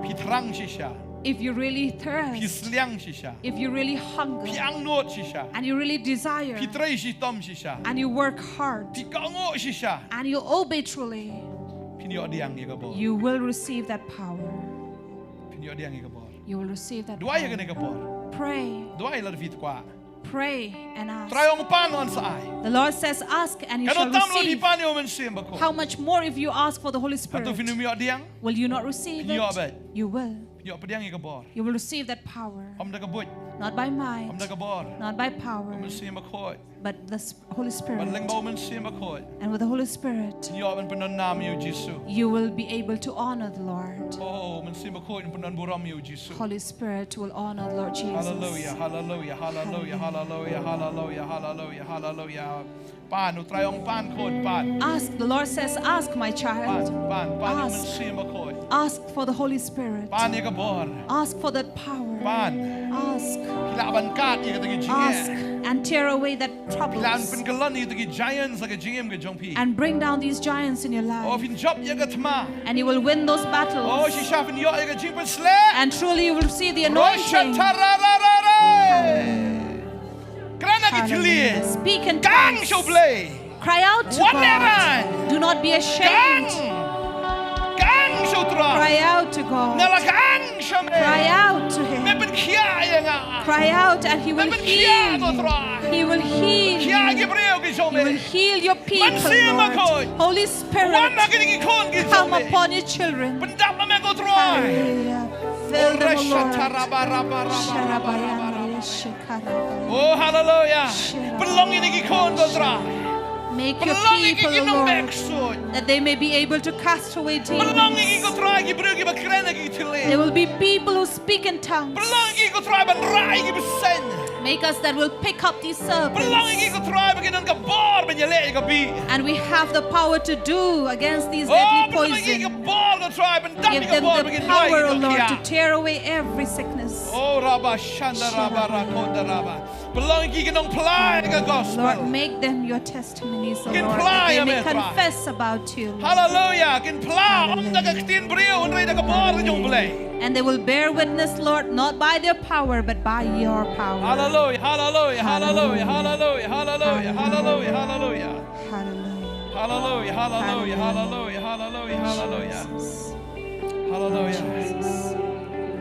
phi thrang shisha. If you really thirst, phi sliang shisha. If you really hunger, phi angnud shisha. And you really desire, phi trei shitom shisha. And you work hard, phi kohnguh shisha. And you obey truly, phin ïoh pdiang ïa ka bor. You will receive that power. Phin ïoh pdiang ïa ka bor. You will receive that power. Duwai ïa kane ka bor. Pray. Duwai lada phi kwah. Pray and ask. Trai ong pan, yn sa ai. The Lord says, "Ask and you shall receive." Katno tam lei phi pan ïa u Mynsiem Bakhuid. How much more if you ask for the Holy Spirit? Hato phin ym ïoh pdiang? Will you not receive it? Phin ïoh beit. You will. Phin ïoh pdiang ïa ka bor. You will receive that power. Ym da ka buit. Not by might. Ym da ka bor. Not by power. U Mynsiem Bakhuid. But the Sp-, Holy Spirit. Bad lyngba u Mynsiem Bakhuid. And with the Holy Spirit, phin ïoh ban pyndon nam ïa u Jisu. You will be able to honor the Lord. Oh, u Mynsiem Bakhuid un pyndon burom ïa u Jisu. Holy Spirit will honor the Lord Jesus. Hallelujah, hallelujah, hallelujah, hallelujah, hallelujah, hallelujah, hallelujah. Pan, u Trai ong pan khun, pan. Ask, the Lord says, "Ask, my child." Pan, pan, pan ïa u Mynsiem Bakhuid. Ask for the Holy Spirit. Pan ïa ka bor. Ask for that power. Pan. Ask. Phi lah ban kad ïa kita ki jingeh. Ask and tear away that troubles. Phi lah ban pynkyllon ïa kita ki giants ha ka jingim ka jong phi. And bring down these giants in your life. Oh, phin jop ïa ka thma. And you will win those battles. Oh, shisha phin ïoh ïa ka jingpynshlur. And truly you will see the anointing. Roshatarararare. Kren ha ki thylliej. Hallelujah. Speak in tongues. Kang sha u Blei. Cry out to God. Wat lehrain. Do not be ashamed. Kang. Kang sha u Trai. Cry out to God. Nga la kang sha me. Cry out to Him. Me pynkhiah ïa nga. Cry out and He will heal you. Me pynkhiah ko Trai. He will heal you. Pynkhiah ki briew ki jong me. He will heal your people, Lord. Mynsiem Bakhuid. Holy Spirit, wan ha kine ki khun ki jong me. Come upon your children. Pyndap ma me ko Trai. Hallelujah. Fill them, O Lord. Orashatarabarabarabarabarabara. Oh, hallelujah. Pynlong ïa ki khun ko Trai. Make your people, O Lord, that they may be able to cast away demons. Pynlong ïa ki ko Trai, ki briew kiba kren ha ki thylliej. There will be people who speak in tongues. Pynlong ïa ki ko Trai ban rah ïa ki bseiñ. Make us that will pick up these serpents. Pynlong ïa ki ko Trai ba kin don ka bor ban ïaleh ïa ka bih. And we have the power to do against these deadly poisons. Oh, pynlong ïa ki ka bor ko Trai ban Give them the power, O Lord, to tear away every sickness. Oh, Rabba Shanda Rabba Rakonda Rabba. Pynlong ïa ki kin nang phla ïa ka gospel. Lord, make them your testimonies, O Lord, that they may confess about you, Lord. Kin phla ïa me, Trai. Hallelujah. Kin phla, ym da ka ktien briew, hynrei da ka bor jong u Blei. And they will bear witness, Lord, not by their power, but by your power. Hallelujah, hallelujah, hallelujah, hallelujah, hallelujah, hallelujah, hallelujah. Hallelujah. Hallelujah, hallelujah, hallelujah, hallelujah, hallelujah. Jesus. Hallelujah. Jesus.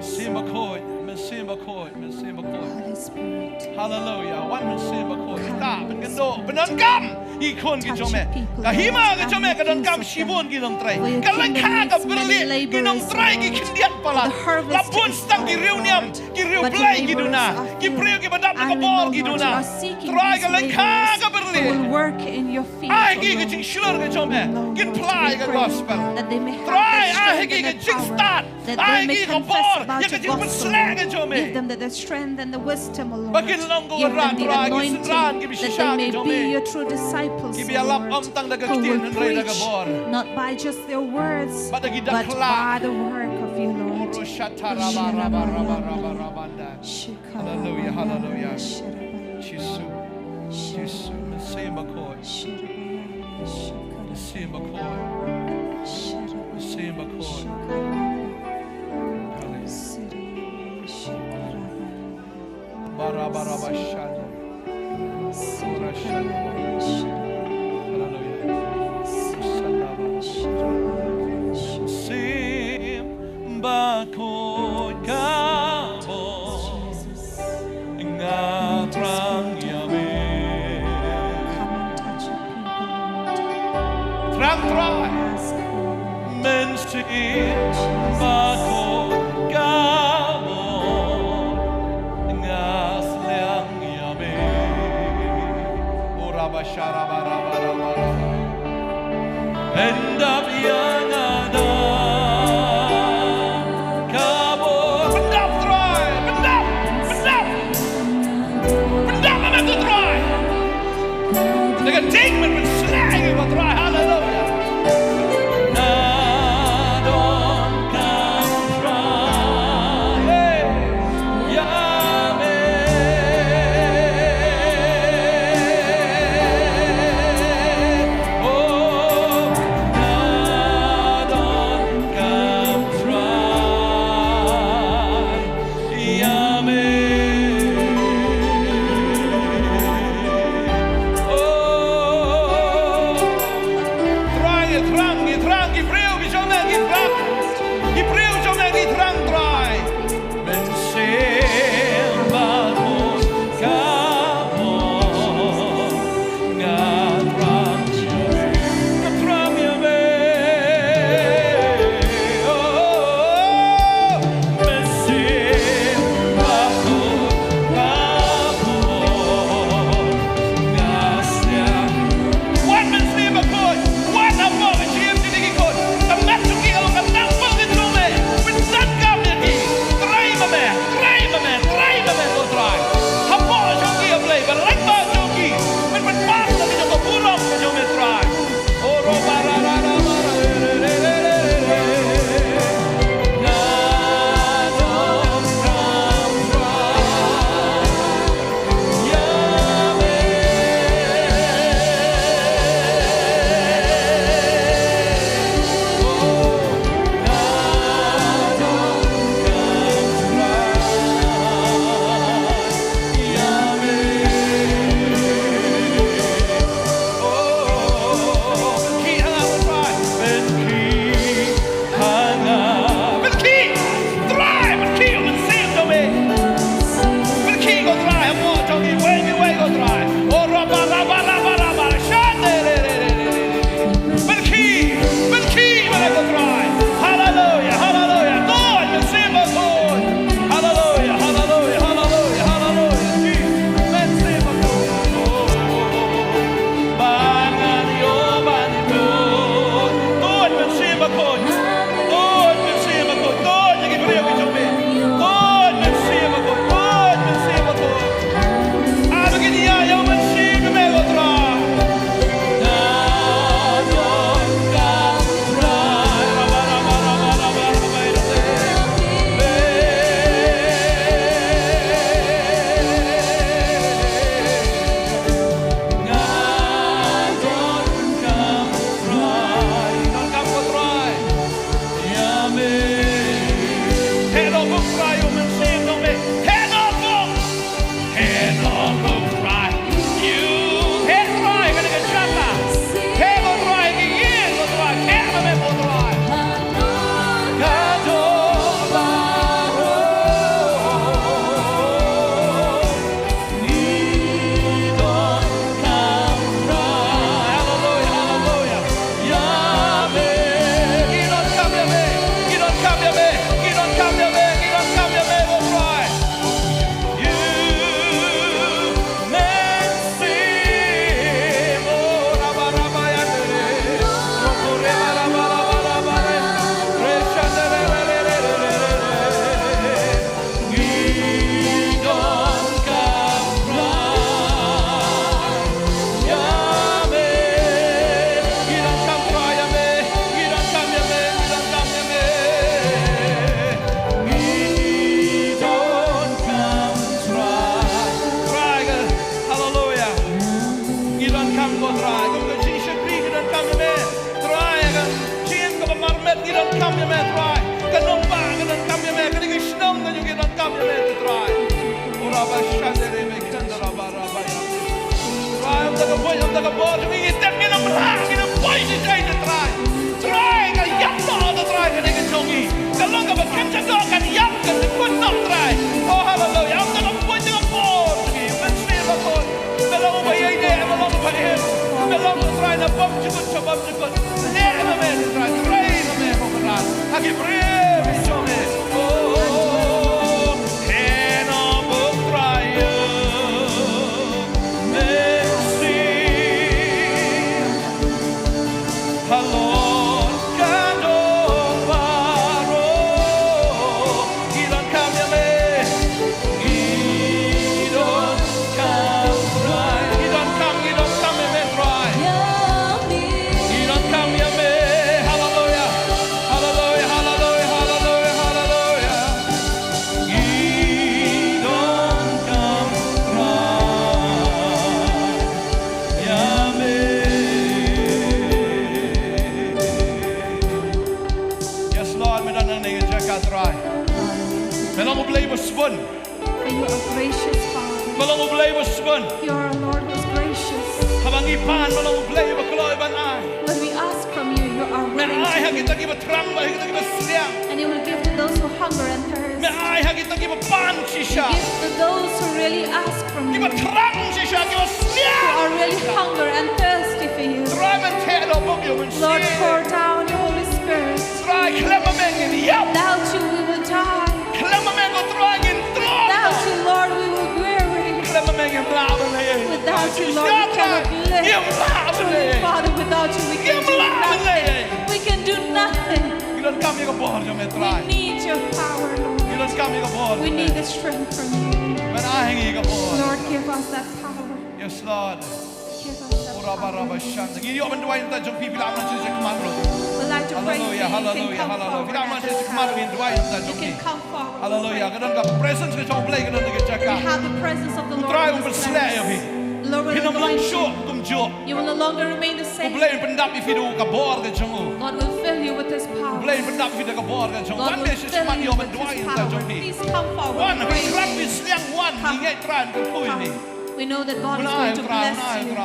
Mynsiem Bakhuid, Mynsiem Bakhuid, Mynsiem Bakhuid. Holy Spirit. Hallelujah. Wan Mynsiem Bakhuid. Come, Mynsiem Bakhuid. Pyndonkam ïa ki khun ki jong me. Touch your people, Lord. Ka hima ka jong me ka donkam shibun ki nongtrei. Ka lyngkha ka byrlieh ki nongtrei ki khyndiat palat. La bun tang ki riewniam, ki riewblei ki duna, ki briew kiba dap da ka bor ki duna. Trai, ka lyngkha ka byrlieh. Ai ki ka jingshlur ka jong me. Kin phla ïa ka gospel. Trai, ai ki ka jingstad. Ai ki ka bor ïa ka jingpynshlur ka jong me. Ba kin long ka wanrah, Trai, ki synran kiba shisha ka jong me. Kiba ïalap ym tang da ka ktien hynrei da ka bor. Bad da ki dak khlak. Hallelujah, hallelujah. Jisu, Jisu, Mynsiem Bakhuid. Mynsiem Bakhuid. Mynsiem Bakhuid. Hallelujah. Hallelujah. Mynsiem Bakhuid ka bor. Nga thrang ïa me. Come and touch your people, Lord. Thrang, Trai. Ask, Lord. Mynsiem Bakhuid ka bor. Nga sliang ïa me. Urabasharabarabarabara. Pyndap ïa nga da ka bor. Pyndap, Trai, pyndap, pyndap. Pyndap ïa nga, Trai. Da ka ding ban pynshlur ïa nga, Trai. Hallelujah. Nga donkam, Trai. Hey. Ïa me. Oh, nga Wei, wei, wei, ko Trai. Oh, raba, raba, raba, raba. Shande, re, re, re, re, re. Pynkhih, pynkhih, wei, ko Trai. Haleluya, haleluya. Tuhan, mynsiem bakhuid. Haleluya, haleluya, haleluya, haleluya. Mynsiem bakhuid. Ban ngan ïoh ban ïoh. Tuhan, mynsiem bakhuid. Tuhan, mynsiem bakhuid. Tuhan, ïa ki briew ki jong me. Tuhan, mynsiem bakhuid. Tuhan, mynsiem bakhuid. Heh noh bok Trai, u Mynsiem jong me. Heh noh bok. Heh noh bok Trai. Heh Trai, kane ka jaka. Heh noh Trai, ki ïing noh Trai. Heh noh me bok Trai. Ka jong baroh. Ngi donkam ïa me. Haleluya, haleluya. Ïa me. Ngi donkam ïa me. Ngi donkam ïa me. Ngi donkam ïa me. Ngi donkam ïa me, oh Trai. Ïa me. Simo raba raba ïa me. Roko reba raba raba raba re. Resha de re re re re re re re. Ngi donkam Trai ïa me. Ngi donkam Trai ïa me. Ngi donkam ïa me. Ngi donkam Trai. Ngi donkam Trai. Trai ka, haleluya. Ngi donkam ko Trai. Kum ka jingshakri ngi donkam ïa me. Trai ka jingim kaba marmet ngi donkam ïa me Trai. Ka nongbah ngi donkam ïa me. Kane ka shnong ka jong ngi donkam ïa me Trai. Ura ba shandere me kanda raba raba ïa. Trai ym da ka bor, ym da ka bor jong ngi ngi tep, ngin ym lah, ngin ym poi shisha ïa Trai. Trai ka ïap noh Trai kane ka jong ngi. Ka long kaba kynja doh, kan ïap, kan jukut noh Trai. Oh haleluya. Ym da ka bor, ym da ka bor jong ngi. Mynsiem bakhuid. Me long uba ïeit, me long uba im. Me long Trai na bym jukut sha bym jukut. Leh ma me Trai, trei ma me ko Trai. Ha ki briew ki jong me. Oh, heh noh bok Trai. Mynsiem. Halor ka dong baroh. Ngi donkam ïa me. Ngi donkam Trai. Ngi donkam, ngi donkam ïa me Trai. Ngi donkam ïa me. Haleluya. Haleluya, haleluya, haleluya, haleluya. Ngi donkam Trai ïa me. Yes Lord, me don hangne ha ka jaka Trai. Me long U Blei ba sbun. For you are gracious, Father. Me long U Blei ba sbun. You are a Lord who is gracious. Haba ngi pan, me long U Blei ba kloi ban ai. When we ask from you, you are willing to give. Me ai ha kita kiba thrang bad ha kita kiba sliang. And you will give to those who hunger and thirst. Me ai ha kita kiba pan shisha. You give to those who really ask from you. Kiba thrang shisha, kiba sliang. Who are really hunger and thirsty for you. Trai, men theh doh bok ïa u Mynsiem. Lord, pour down your Holy Spirit. Trai, khlem ma me ngin ïap. Without you, we will die. Khlem ma me ko Trai ngin tong. Without you, Lord, we will weary. Khlem ma me ngim lah ban leh ei. Without you, Lord, we cannot live. Ngim lah ban leh ei. Truly, Father, without you, we can do nothing. Ngim lah ban leh ei. We can do nothing. Ngi donkam ïa ka bor jong me Trai. We need your power, Lord. Ngi donkam ïa ka bor jong me. We need the strength from you. Men ai ha ngi ïa ka bor. Lord, give us that power. Yes, Lord. Give us that power. Ura ba ra ba shan. Ngi ïoh ban duwai nangta jong phi, phi lah ban shu shu khmat ruh. We'd like to pray for you. Haleluya, haleluya, haleluya. Phi lah ban shu shu khmat ruh, ngin duwai nangta jong phi. You can come forward. Haleluya. Ka don ka presence ka jong U Blei ka don ha ka jaka. We have the presence of the Lord in this place. U Trai un pynsleh ïa phi. The Lord will anoint you. Phin ym long shuh kumjuh. You will no longer remain the same. U Blei un pyndap ïa phi da ka bor ka jong u. God will fill you with his power. U Blei un pyndap ïa phi da ka bor ka jong u. Wan me shu shu khmat, ïoh ban duwai nangta jong phi. Please come forward. Wan, phi khlem phi sliang wan, ngi ngeit Trai un kyrkhu ïa phi. Come. We know that God is going to bless you.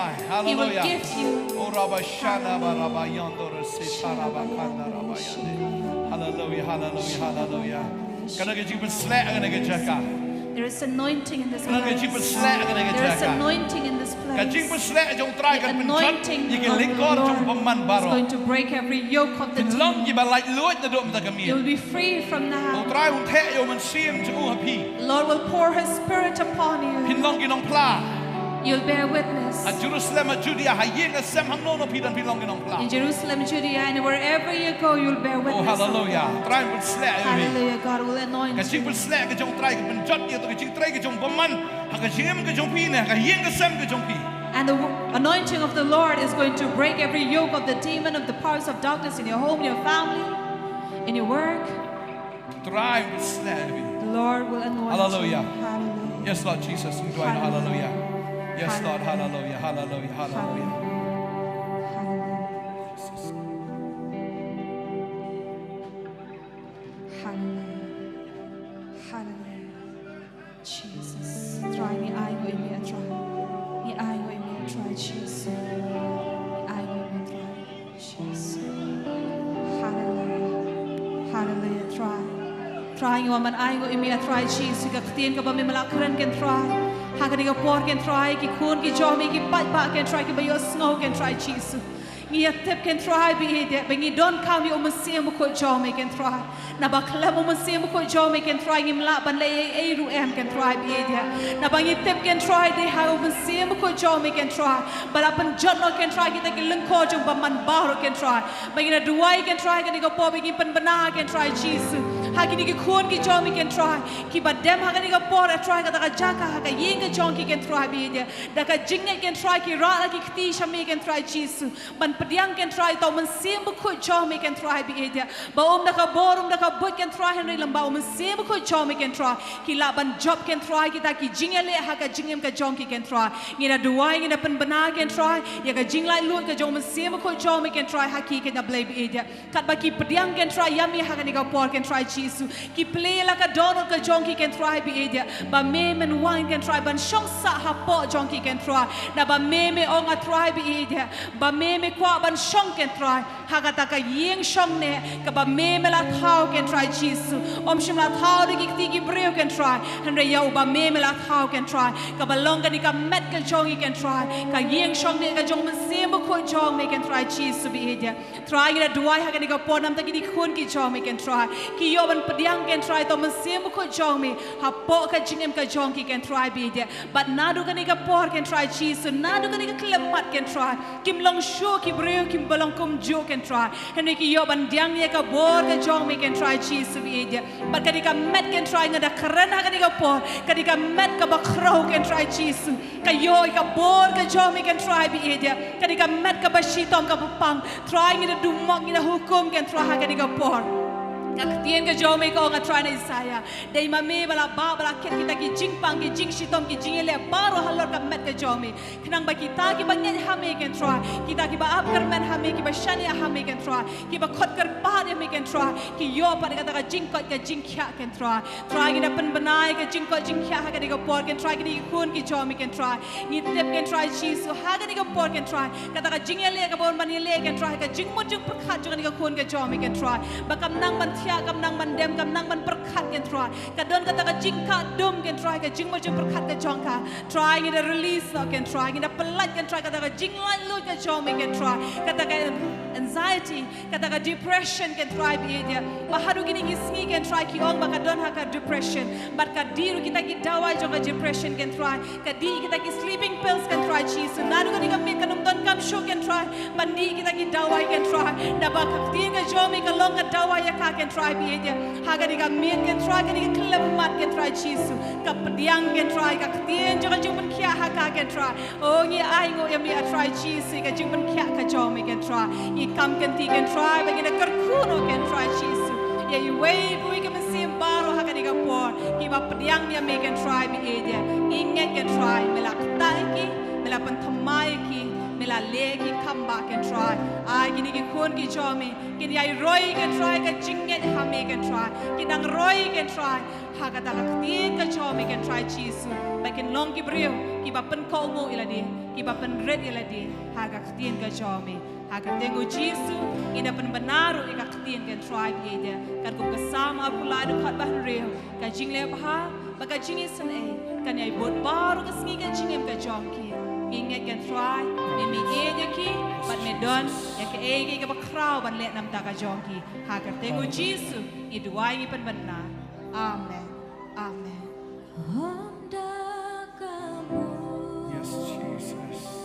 He will give you. Haleluya. Oh, rabashana baraba yandor sitara bakanda rabayande. Haleluya, haleluya, haleluya. Kane ka jingpynsleh, kane ka jaka. There is anointing in this place. There is anointing in this place. Ka jingpynsleh jong U Trai kan pynjot ïa ki lyngkor jong bymman baroh. Is going to break every yoke of the demon. Phin long kiba laitluid naduh mynta ka miet. You'll be free from now. U Trai un theh ïa U Mynsiem jong U ha phi. The Lord will pour His Spirit upon you. Phin long ki nongphla. You'll bear witness. Ha Jerusalem, ha Judea, ha ïing ha sem, hangno hangno phi don phin long ki nongphla. In Jerusalem, Judea, and wherever you go, you'll bear witness. Oh, hallelujah. U Trai un pynsleh ïa phi. Hallelujah, God will anoint you. Ka jingpynsleh ka jong U Trai ka pynjot ïa ka jingtrei ka jong bymman ha ka jingim ka jong phi ne ha ka ïing ka sem ka jong phi. And the anointing of the Lord is going to break every yoke of the demon, of the powers of darkness in your home, in your family, in your work. U Trai un pynsleh ïa phi. The Lord will anoint you. Hallelujah. Hallelujah. Yes, Lord Jesus. Hallelujah. Yes, Lord. Hallelujah. Hallelujah. Hallelujah. Hallelujah. Hallelujah. Jesus. Trai, ngi ainguh ïa me, ah Trai. Ngi ainguh ïa me, ah Trai Jisu. Ngi ainguh ïa me, ah Trai Jisu. Hallelujah. Hallelujah, Trai. Trai, ngi wan ban ainguh ïa me, ah Trai Jisu, ka ktien kaba me la kren, Kynrad. Ha kane ka por, Kynrad, ki khun ki jong me ki paidbah, Kynrad, kiba ïohsngew, Kynrad Jisu. Ngi ïa tip, Kynrad, baieit, ba ngi donkam ïa U Mynsiem Bakhuid jong me, Kynrad. Naba khlem U Mynsiem Bakhuid jong me, Kynrad, ngim lah ban leh ei ei ruh em, Kynrad, baieit. Naba ngi tip, Kynrad, dei ha U Mynsiem Bakhuid jong me, Kynrad, ba la pynjot noh, Kynrad, kita ki lyngkor jong bymman baroh, Kynrad. Ba ngi da duwai, Kynrad, ha kane ka por ba ngin pynbna, Kynrad Jisu, ha kine ki khun ki jong me, Kynrad, kiba dem ha kane ka por, ah Trai, kata ka jaka ha ka ïing ka jong ki, Kynrad, baieit. Da ka jingngeit, Kynrad, ki rah la ki kti sha me, Kynrad Jisu. Ban pdiang, Kynrad, ïa uta U Mynsiem Bakhuid jong me, Kynrad, baieit. Ba um da ka bor, um da ka buit, Kynrad, hynrei lem bad U Mynsiem Bakhuid jong me, Kynrad, ki lah ban jop, Kynrad, kita ki jingïaleh ha ka jingim ka jong ki, Kynrad. Ngi da duwai, ngi da pynbna, Kynrad, ïa ka jinglaitluid ka jong U Mynsiem Bakhuid jong me, Kynrad, ha ki, Kynrad Blei baieit. Katba ki pdiang, Kynrad, ïa me ha kane ka por, Kynrad Jisu, ki plie la ka dohnud ka jong ki, Kynrad, baieit. Ba me men wan, Kynrad, ban shong sah hapoh jong ki, Kynrad. Naba me me ong, ah Trai, baieit, ba me me kwah ban shong, Kynrad, ha kata ka ïing shongneh kaba me me la thaw, Kynrad Jisu. Ym shym la thaw da ki kti ki briew, Kynrad, hynrei ïa uba me me la thaw, Kynrad, kaba long kane ka met ka jong ngi, Kynrad, ka ïing shongneh ka jong U Mynsiem Bakhuid jong me, Kynrad Jisu, baieit. Trai, ngi da duwai ha kane ka por namar kine ki khun ki jong me, Kynrad, ki ïoh ban pdiang, Kynrad, ïa uta U Mynsiem Bakhuid jong me hapoh ka jingim ka jong ki, Kynrad, baieit. Bad naduh kane ka por, Kynrad Jisu, naduh kane ka khyllipmat, Kynrad, kim long shuh ki briew kiba long kumjuh, Kynrad, hynrei ki ïoh ban pdiang ïa ka bor ka jong me, Kynrad Jisu, baieit. Bad kane ka met, Kynrad, nga da kren ha kane ka por, kane ka met kaba khraw, Kynrad Jisu, ka ïoh ïa ka bor ka jong me, Kynrad, baieit. Kane ka met kaba shitom kaba pang, Trai, ngi da dumok, ngi da hukum, Kynrad, ha kane ka por. Ka ktien ka jong me ka ong, ah Trai, na Isaïah, dei ma me ba la bah ba la khet kita ki jingpang, ki jingshitom, ki jingïaleh baroh halor ka met ka jong me, khnang ba kita kiba ngeit ha me, Kynrad, kita kiba ap kyrmen ha me, kiba shaniah ha me, Kynrad, kiba khot kyrpad ïa me, Kynrad, ki ïoh pat ïa kata ka jingkoit ka jingkhiah, Kynrad. Trai, ngi da pynbna ïa ka jingkoit jingkhiah ha kane ka por, Kynrad, kine ki khun ki jong me, Kynrad. Ngi tip, Kynrad Jisu, ha kane ka por, Kynrad, kata ka jingïaleh kaba wan ban ïaleh, Kynrad, ha ka jingmut jingpyrkhat jong kane ka khun ka jong me, Kynrad, ba kam nang ban thiah, kam nang ban dem, kam nang ban pyrkhat, Kynrad. Ka don kata ka jingkah dum, Kynrad, ha ka jingmut jingpyrkhat ka jong ka. Trai, ngi da release noh, Kynrad, ngi da pynlait, Kynrad, kata ka jinglaitluid ka jong me, Kynrad, kata ka anxiety, kata ka depression, Kynrad, baieit. Ba haduh kine ki sngi, Kynrad, ki ong ba ka don ha ka depression. Bad ka dih ruh kita ki dawai jong ka depression, Kynrad. Ka dih kita ki sleeping pills, Kynrad Jisu. Naduh kane ka miet kan ym donkam shuh, Kynrad, ban dih kita ki dawai, Kynrad. Naba ka ktien ka jong me ka long ka dawai ïa ka, Kynrad, baieit. Ha kane ka miet, Kynrad, kane ka khyllipmat, Kynrad Jisu, ka pdiang, Kynrad, ka ktien jong ka jingpynkhiah ha ka, Kynrad. Oh, ngi ainguh ïa me, ah Trai Jisu, ïa ka jingpynkhiah ka jong me, Kynrad. Ngi kam kynti, Kynrad, ba ngin da kyrkhu noh, Kynrad Jisu, ïa iwei pa iwei ka mynsiem baroh ha kane ka por kiba pdiang ïa me, Kynrad, baieit. Ngi ngeit, Kynrad, me la ktah ïa ki, me la pynthymmai ïa ki, me la leh ïa ki kham bha, Kynrad. Ai kine ki khun ki jong me kin ïai roi, Kynrad, ka jingngeit ha me, Kynrad. Kin nang roi, Kynrad, ha kata ka ktien ka jong me, Kynrad Jisu, ba kin long ki briew kiba pynkohnguh ïa lade, kiba pynrit ïa lade ha ka ktien ka jong me. Ha ka kyrteng U Jisu ngi da pynbna ruh ïa ka ktien, Kynrad, baieit. Katkum ka Salm arphew lai, dkhot ba hynriew: Ka jingleh bha ba ka jingisynei kan ïai bud baroh ka sngi ka jingim ka jong ki. Ngi ngeit, ko Trai, me, me ïeit ïa ki bad me don ïa kaei kaei kaba khraw ban leh namar ka jong ki. Ha ka kyrteng u Jisu ngi duwai, ngi pynbna. Amen. Amen. Yes, Jesus.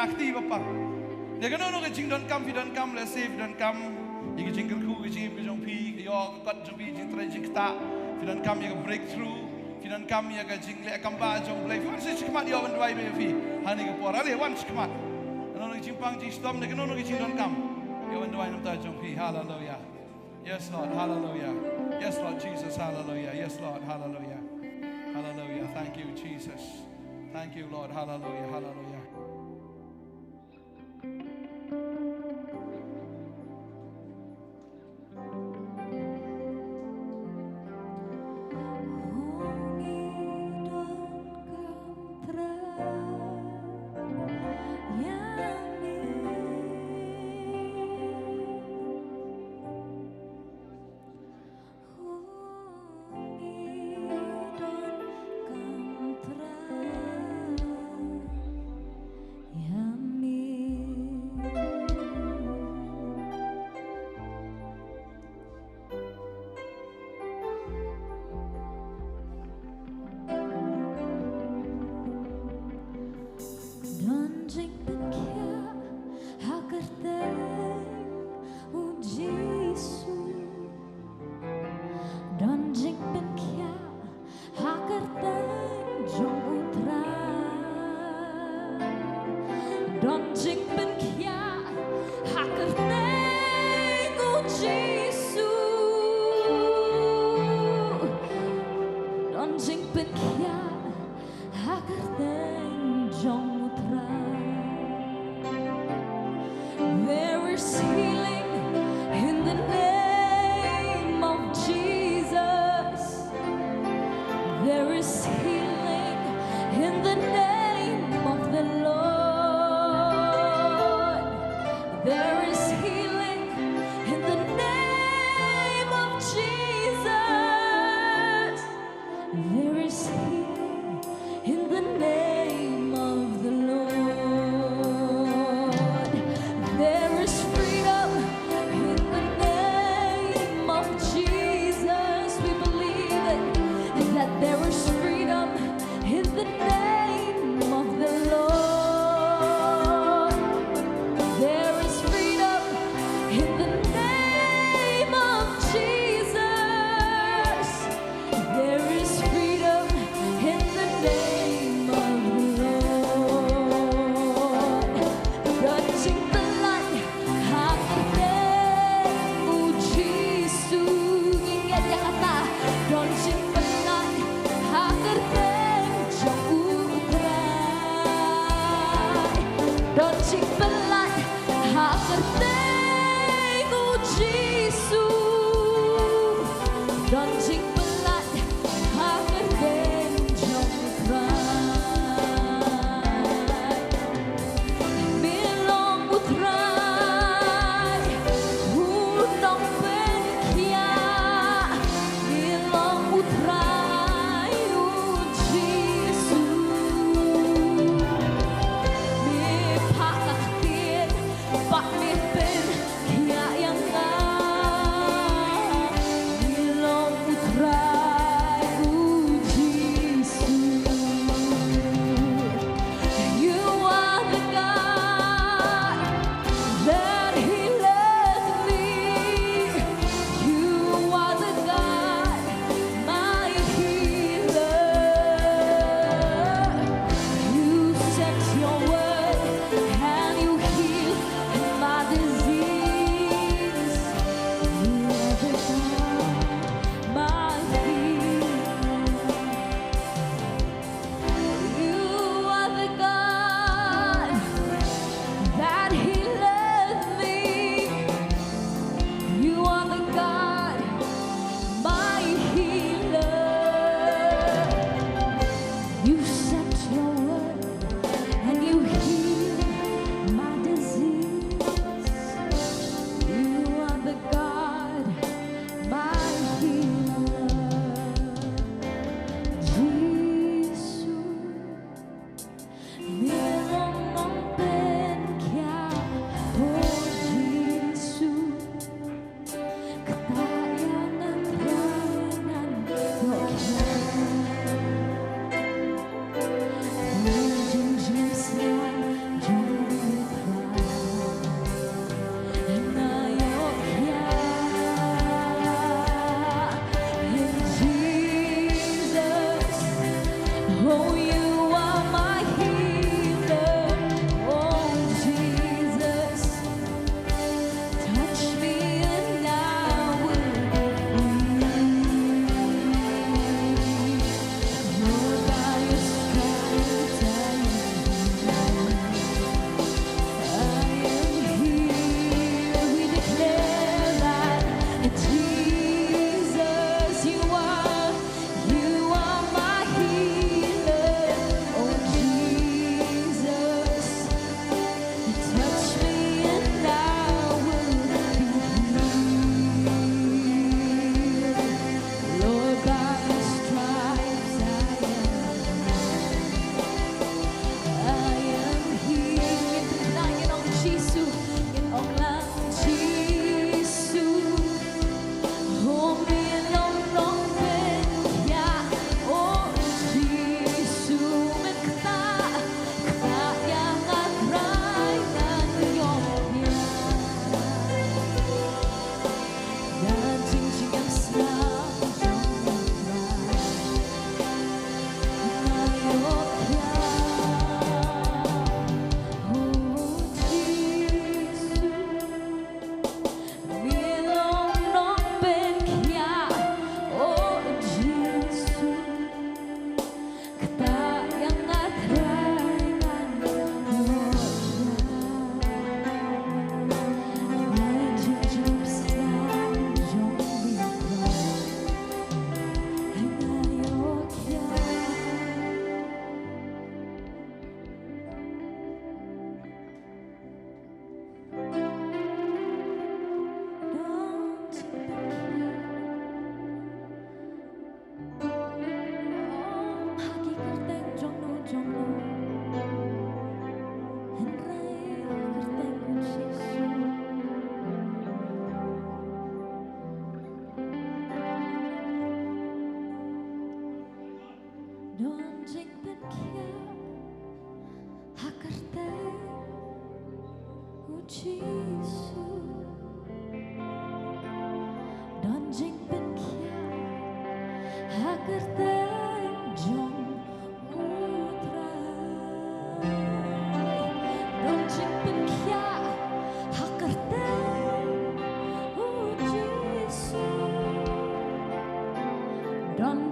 Kti ba pang. Ïa kano kano ka jingdonkam phi donkam, lehse phi donkam ïa ka jingkyrkhu ka jingim ka jong phi, ka ïoh ka kot jong phi, jingtrei jingktah, phi donkam ïa ka breakthrough, phi donkam ïa ka jingleh kam ba jong U Blei. Phi wan sha khmat, ïoh ban duwai ba ïa phi. Hani ka por, ale wan sha khmat. Kano kano ka jingpang jingshitom ne kano kano ka jingdonkam, ïoh ban duwai namar jong phi. Hallelujah. Yes, Lord. Hallelujah. Yes, Lord Jesus. Hallelujah. Yes, Lord. Hallelujah. Hallelujah. Thank you, Jesus. Thank you, Lord. Hallelujah. Hallelujah.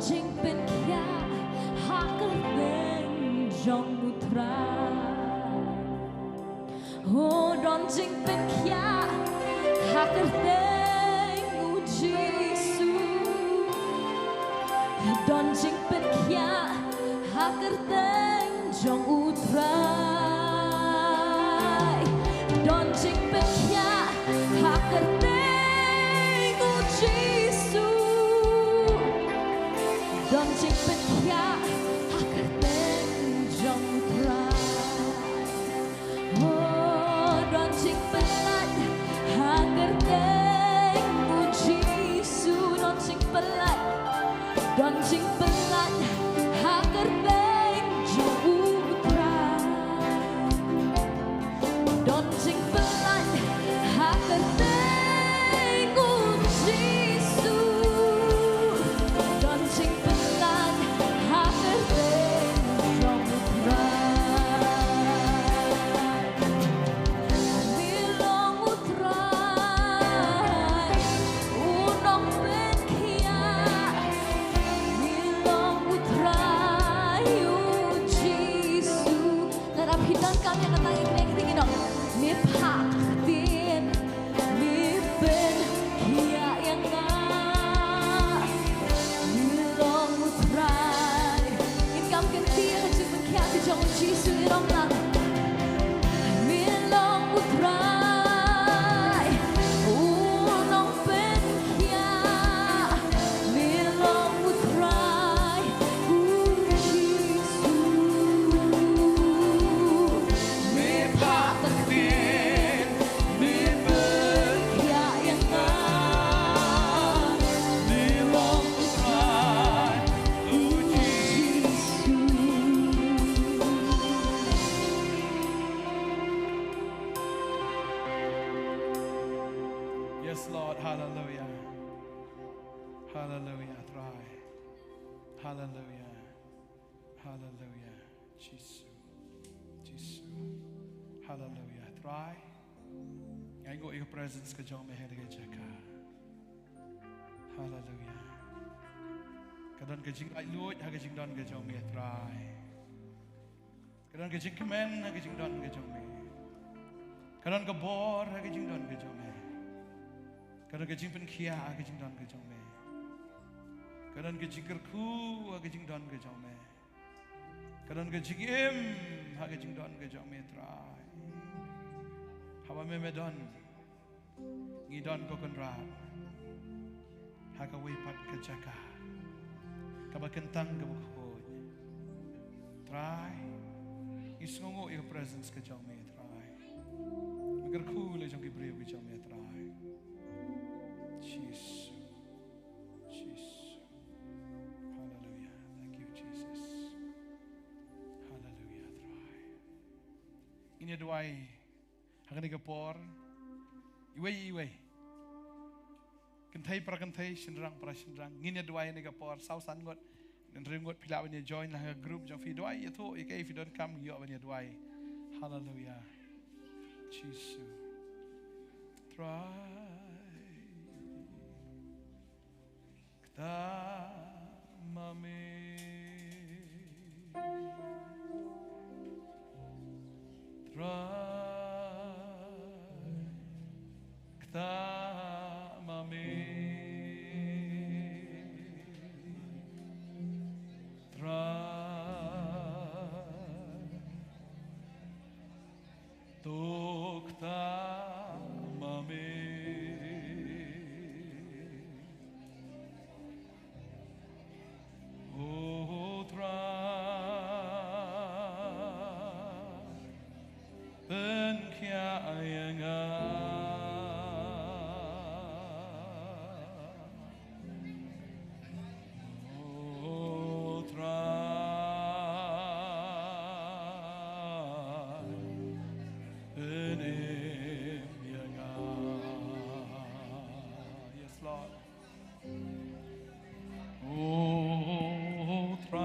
Jingpynkhiah ha kyrteng jong U Trai. Oh, don jingpynkhiah ha kyrteng U Jisu. Don jingpynkhiah ha kyrteng jong U Trai. Don jingpynkhiah ha kyrteng U Jisu. Don jingpynkhiah ha kyrteng jong U Trai. Oh, don jingpynlait ha kyrteng U Jisu, don jingpynlait. Don jingpynlait ha kyrteng jong U Trai. Don jingpynlait ha kyrteng U Jisu. Don jingpynlait ha kyrteng jong U Trai. Mi long U Trai u nongpynkhiah. Mi long U Trai U Jisu. Lada phi donkam ïa kata, ïa kane ka dei ki nong. Me phah ktien, me pynkhiah ïa nga. Me long U Trai. Ngin kam kynti ïa ka jingpynkhiah ka jong U Jisu, ngi long lang. Me long U Trai u nongpynkhiah. Me long U Trai U Jisu. Me phah ktien, me pynkhiah ïa nga. Me long U Trai U Jisu. Yes, Lord. Hallelujah. Hallelujah, Trai. Hallelujah. Hallelujah. Jisu. Jisu. Hallelujah, Trai. Nga ainguh ïa ka presence ka jong me ha kane ka jaka. Hallelujah. Ka don ka jinglaitluid ha ka jingdon ka jong me, Trai. Ka don ka jingkmen ha ka jingdon ka jong me. Ka don ka bor ha ka jingdon ka jong me. Ka don ka jingpynkhiah ha ka jingdon ka jong me. Ka don ka jingkyrkhu ha ka jingdon ka jong me. Ka don ka jingim ha ka jingdon ka jong me, Trai. Haba me, me don, ngi don, ko Kynrad, ha kawei pat ka jaka kaba kyntang, kaba khuid. Trai, ngi sngewnguh ïa ka presence ka jong me, Trai. Me kyrkhu la jong ki briew ki jong me, Trai. Jisu. Jisu. Hallelujah. Thank you, Jesus. Hallelujah, Trai. Ngin ïa duwai ha kane ka por. Iwei iwei. Kynthei para kynthei, shynrang para shynrang. Ngin ïa duwai ha kane ka por. Saw san ngut, hynriew ngut phi lah ban ïa join ha ka group jong phi, duwai ïathuh ïa kaei phi donkam, ïoh ban ïa duwai. Hallelujah. Jisu. Trai. Kata ma me. Trai. Kata ma me. Trai. To kata ma me. O Trai, pynkhiah ïa nga. O Trai, pynim ïa nga. Yes, Lord. O Trai,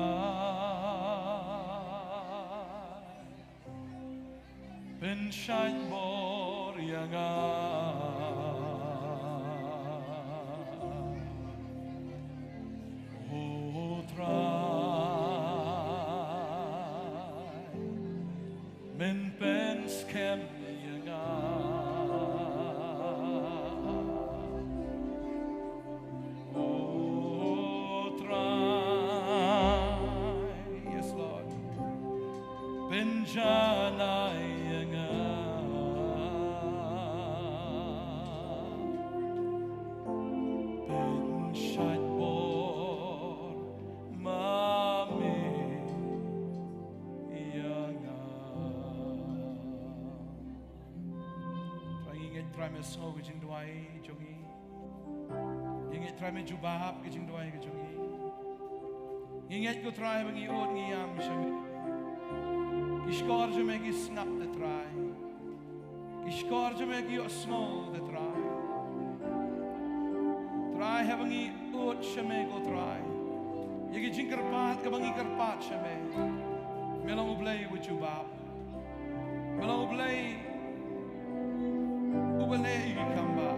pynshait bor ïa nga. O Sngew ka jingduwai jong ngi. Ngi ngeit Trai me jubab ka jingduwai ka jong ngi. Ngi ngeit ko Trai ba ngi ud ngi ïam sha me. Ki shkor jong me ki sngap te Trai. Ki shkor jong me ki ïohsngew te Trai. Trai haba ngi ud sha me ko Trai. Ïa ki jingkyrpad kaba ngi kyrpad sha me. Me long U Blei uba jubab. Me long U Blei uba leh ïa ki kam ba.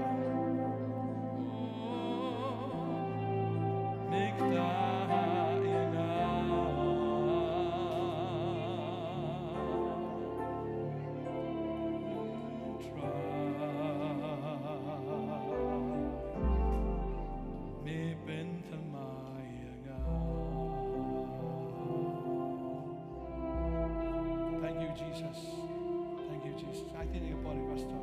Me ktah ïa nga. Trai. Me pynthymmai ïa nga. Thank you, Jesus. Thank you, Jesus. Ai tieng ïa ka por, Pastor.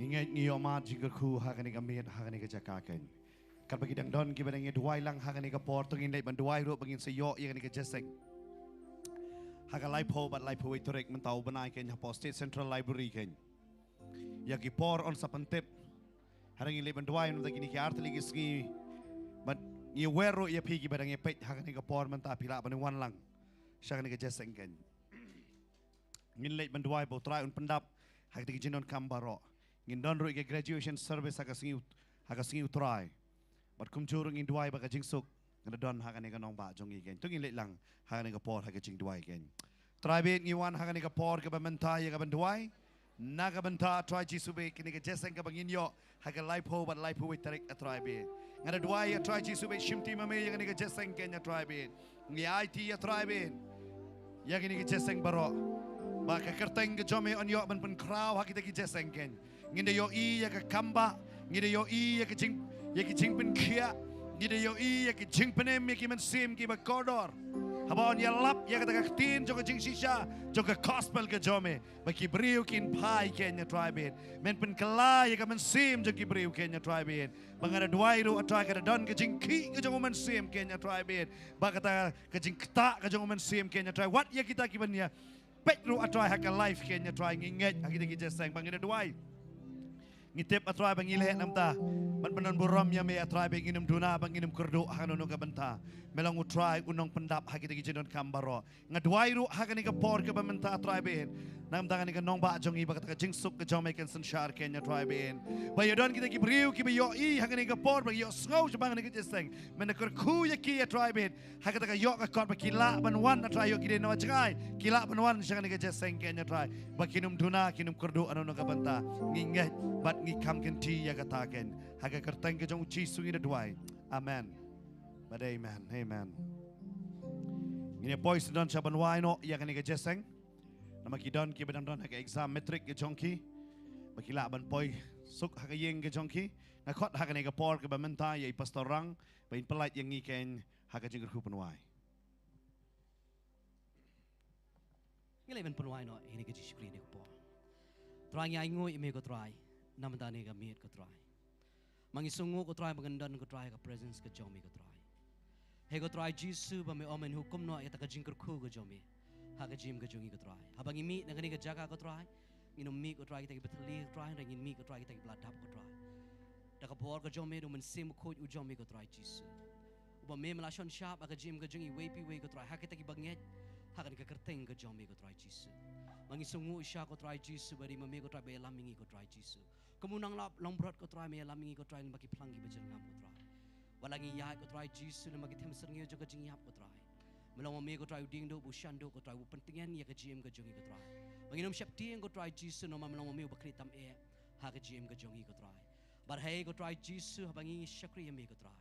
Ngi ngeit ngi ïoh mad jingkyrkhu ha kane ka miet, ha kane ka jaka kein. Katba ki dang don kiba dang ïa duwai lang ha kane ka por, to ngin leit ban duwai ruh ba ngin sa ïoh ïa kane ka jingïaseng. Ha ka laiphew bad laiphew wei tarik mynta u bnai kein hapoh State Central Library kein. Ïa ki por yn sa pyntip. Hynrei ngin leit ban duwai mynta kine ki ar tylli ki sngi. Bad ngi wer ruh ïa phi kiba dang ïa peit ha kane ka por mynta phi lah ban wan lang sha kane ka jingïaseng kein. Ngin leit ban duwai ba U Trai un pyndap ha kita ki jingdonkam baroh. Ngin don ruh ïa ka graduation service ha ka sngi, ha ka sngi U Trai. Bad kumjuh ruh ngin duwai ba ka jingsuk kan da don ha kane ka nongbah jong ngi kein. To ngin leit lang ha kane ka por ha ka jingduwai kein. Trai bad ngi wan ha kane ka por kaba mynta ïa ka ban duwai. Na ka bynta Trai Jisu bad kane ka jingïaseng kaba ngin ïoh ha ka laiphew bad laiphew wei tarik A Trai bad. Nga da duwai A Trai Jisu bad shimti ma me ïa kane ka jingïaseng kein A Trai bad. Ngi aiti A Trai bad ïa kane ka jingïaseng baroh. Ba ka kyrteng ka jong me yn ïoh ban pynkhraw ha kita ki jingïaseng kein. Ngin da ïohi ïa ka kam ba, ngin da ïohi ïa ka jing, ïa ka jingpynkhiah, ngin da ïohi ïa ka jingpynim ïa ki mynsiem kiba kordor. Haba yn ïalap ïa kata ka ktien jong ka jingshisha jong ka gospel ka jong me. Ba ki briew kin phai kein A Trai bad. Men pynkylla ïa ka mynsiem jong ki briew kein A Trai bad. Ba nga da duwai ruh A Trai ka da don ka jingkhih ka jong u mynsiem kein A Trai bad. Ba kata ka jingktah ka jong u mynsiem kein A Trai. Wat ïa kita kiban ïa peit ruh A Trai ha ka live kein A Trai ngi ngeit ha kita ki jingïaseng ba ngi da duwai. Ngi tip A Trai ba ngi leh namar ban pyndonburom ïa me A Trai bad ngin ym duna bad ngin ym kyrduh ha kano kano ka bynta. Me long U Trai u nongpyndap ha kita ki jingdonkam baroh. Nga duwai ruh ha kane ka por kaba mynta A Trai bad. Namar kane ka nongbah jong ngi ba kata ka jingsuk ka jong me kan synshar kein A Trai bad. Ba ïa don kita ki briew kiba ïohi ha kane ka por ba ïohsngew shaphang kane ka jingïaseng. Men da kyrkhu ïa ki A Trai bad. Ha kata ka ïoh ka kot ba ki lah ban wan A Trai ïoh ki dei na jngai. Ki lah ban wan sha kane ka jingïaseng kein A Trai. Ba kin ym duna kin ym kyrduh ha kano kano ka bynta. Ngi ngeit bad ngi kham kynti ïa kata kein. Ha ka kyrteng ka jong U Jisu ngi da duwai. Amen. Bad amen. Amen. Ngin ïa poi sdang sha ban wai noh ïa kane ka jingïaseng. Namar ki don kiba dang don ha ka exam matric ka jong ki. Ba ki lah ban poi suk ha ka ïing ka jong ki. Nga khot ha kane ka por kaba mynta ïa i Pastor Rang ba in pyllait ïa ngi kein ha ka jingkyrkhu pynwai. Ngi leit ban pynwai noh ïa kane ka jingshakri ha kane ka por. Trai ngi ainguh ïa me ko Trai. Namar kane ka miet ko Trai. Ma ngi sngewnguh ko Trai ba ngan don ko Trai ha ka presence ka jong me ko Trai. Hei ko Trai Jisu ba me ong men hukum noh ïa kata ka jingkyrkhu ka jong me. Ha ka jingim ka jong ngi ko Trai. Haba ngi mih na kane ka jaka ko Trai. Ngin ym mih ko Trai kita kiba thylli ko Trai, hynrei ngin mih ko Trai kita kiba la dap ko Trai. Da ka bor ka jong me da u Mynsiem Bakhuid u jong me ko Trai Jisu. Uba me me la shon shap ha ka jingim ka jong ngi iwei pa iwei ko Trai. Ha kita kiba ngeit ha kane ka kyrteng ka jong me ko Trai Jisu. Ma ngi sngewnguh shisha ko Trai Jisu ba dei ma me ko Trai ba ïalam ïa ngi ko Trai Jisu. Kum u nonglap longbrot ko Trai me ïalam ïa ngi ko Trai lem bad ki phlang kiba jyrngam ko Trai. Wat la ngi ïaid ko Trai Jisu lem bad ki themsyrngiew jong ka jingïap ko Trai. Me long ma me ko Trai u diengduh bad u shanduh ko Trai u pyntngen ïa ka jingim ka jong ngi ko Trai. Ma ngin ym sheptieng ko Trai Jisu namar me long ma me uba khlieh tam eh ha ka jingim ka jong ngi ko Trai. Bad hei ko Trai Jisu haba ngi shakri ïa me ko Trai.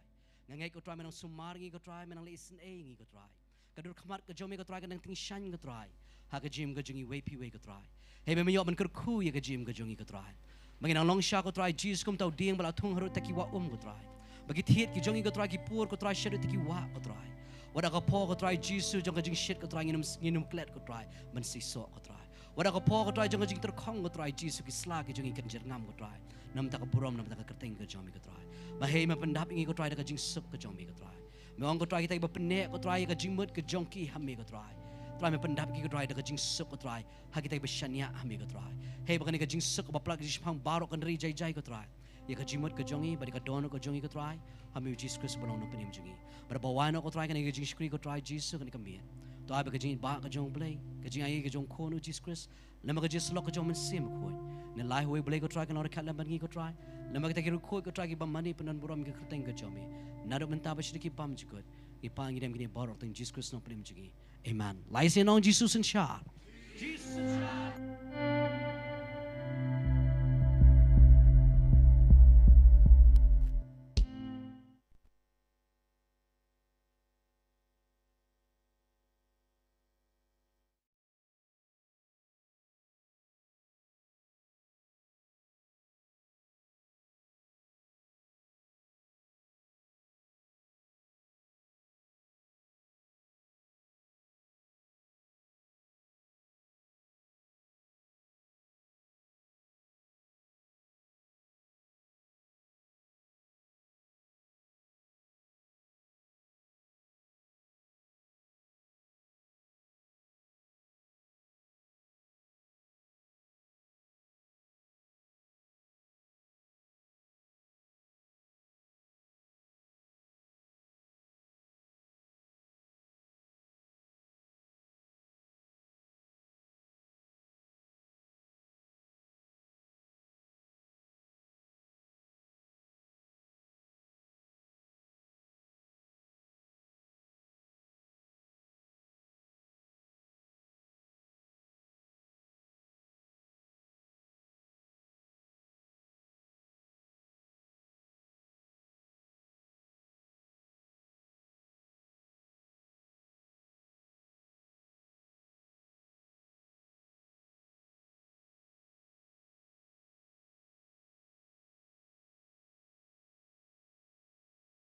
Nga ngeit ko Trai me nang sumar ngi ko Trai, me nang leh isynei ngi ko Trai. Ka dur khmat ka jong me ko Trai ka nang tyngshaiñ ko Trai. Ha ka jingim ka jong ngi iwei pa iwei ko Trai. Hei me me ïoh ban kyrkhu ïa ka jingim ka jong ngi ko Trai. Ma ngi nang long shisha ko Trai Jisu kum uta u dieng ba la thung haduh kita ki wah um ko Trai. Ba ki thied ki jong ngi ko Trai ki pur ko Trai shaduh kita ki wah ko Trai. Wat da ka por ko Trai Jisu jong ka jingshit ko Trai ngin ym, ngin ym klet ko Trai. Ban seisoh ko Trai. Wat la ka por, ko Trai, jong ka jingtyrkhong, ko Trai Jisu, ki sla ki jong ngi kan jyrngam, ko Trai, namar ka burom, namar ka kyrteng ka jong me, ko Trai. Ba hei, me pyndap ïa ngi, ko Trai, da ka jingsuk ka jong me, ko Trai. Me ong, ko Trai, kita kiba pyneh, ko Trai, ïa ka jingmut ka jong ki ha me, ko Trai. Trai, me pyndap ïa ki, ko Trai, da ka jingsuk, ko Trai, ha kita kiba shaniah ha me, ko Trai. Hei, ba kane ka jingsuk kaba pla ka jingshemphang baroh kan ri jai jai, ko Trai, ïa ka jingmut ka jong ngi, bad ïa ka dohnud ka jong ngi, ko Trai, ha me, Jisu Khrist, ba long Nongpynim jong ngi. Bad ba wan noh, ko Trai, kane ka jingshakri, ko Trai Jisu, kane ka miet, to ai ba ka jingïeit ka jong U Blei, ka jingaiei ka jong U Khun, U Jisu Khrist, lem bad ka jingïasyllok ka jong U Mynsiem Bakhuid, ne lai ha uwei U Blei, ko Trai, kan long ryngkat lem bad ngi, ko Trai. Lem bad kita ki riewkhuid, ko Trai, kiba mane pyndonburom ïa ka kyrteng ka jong me, naduh mynta bad sha ki bymjukut. Ngi pan ngi dem kine baroh ha ka kyrteng Jisu Khrist, Nongpynim jong ngi. Amen. La ïaseng ïa u Jisu synshar.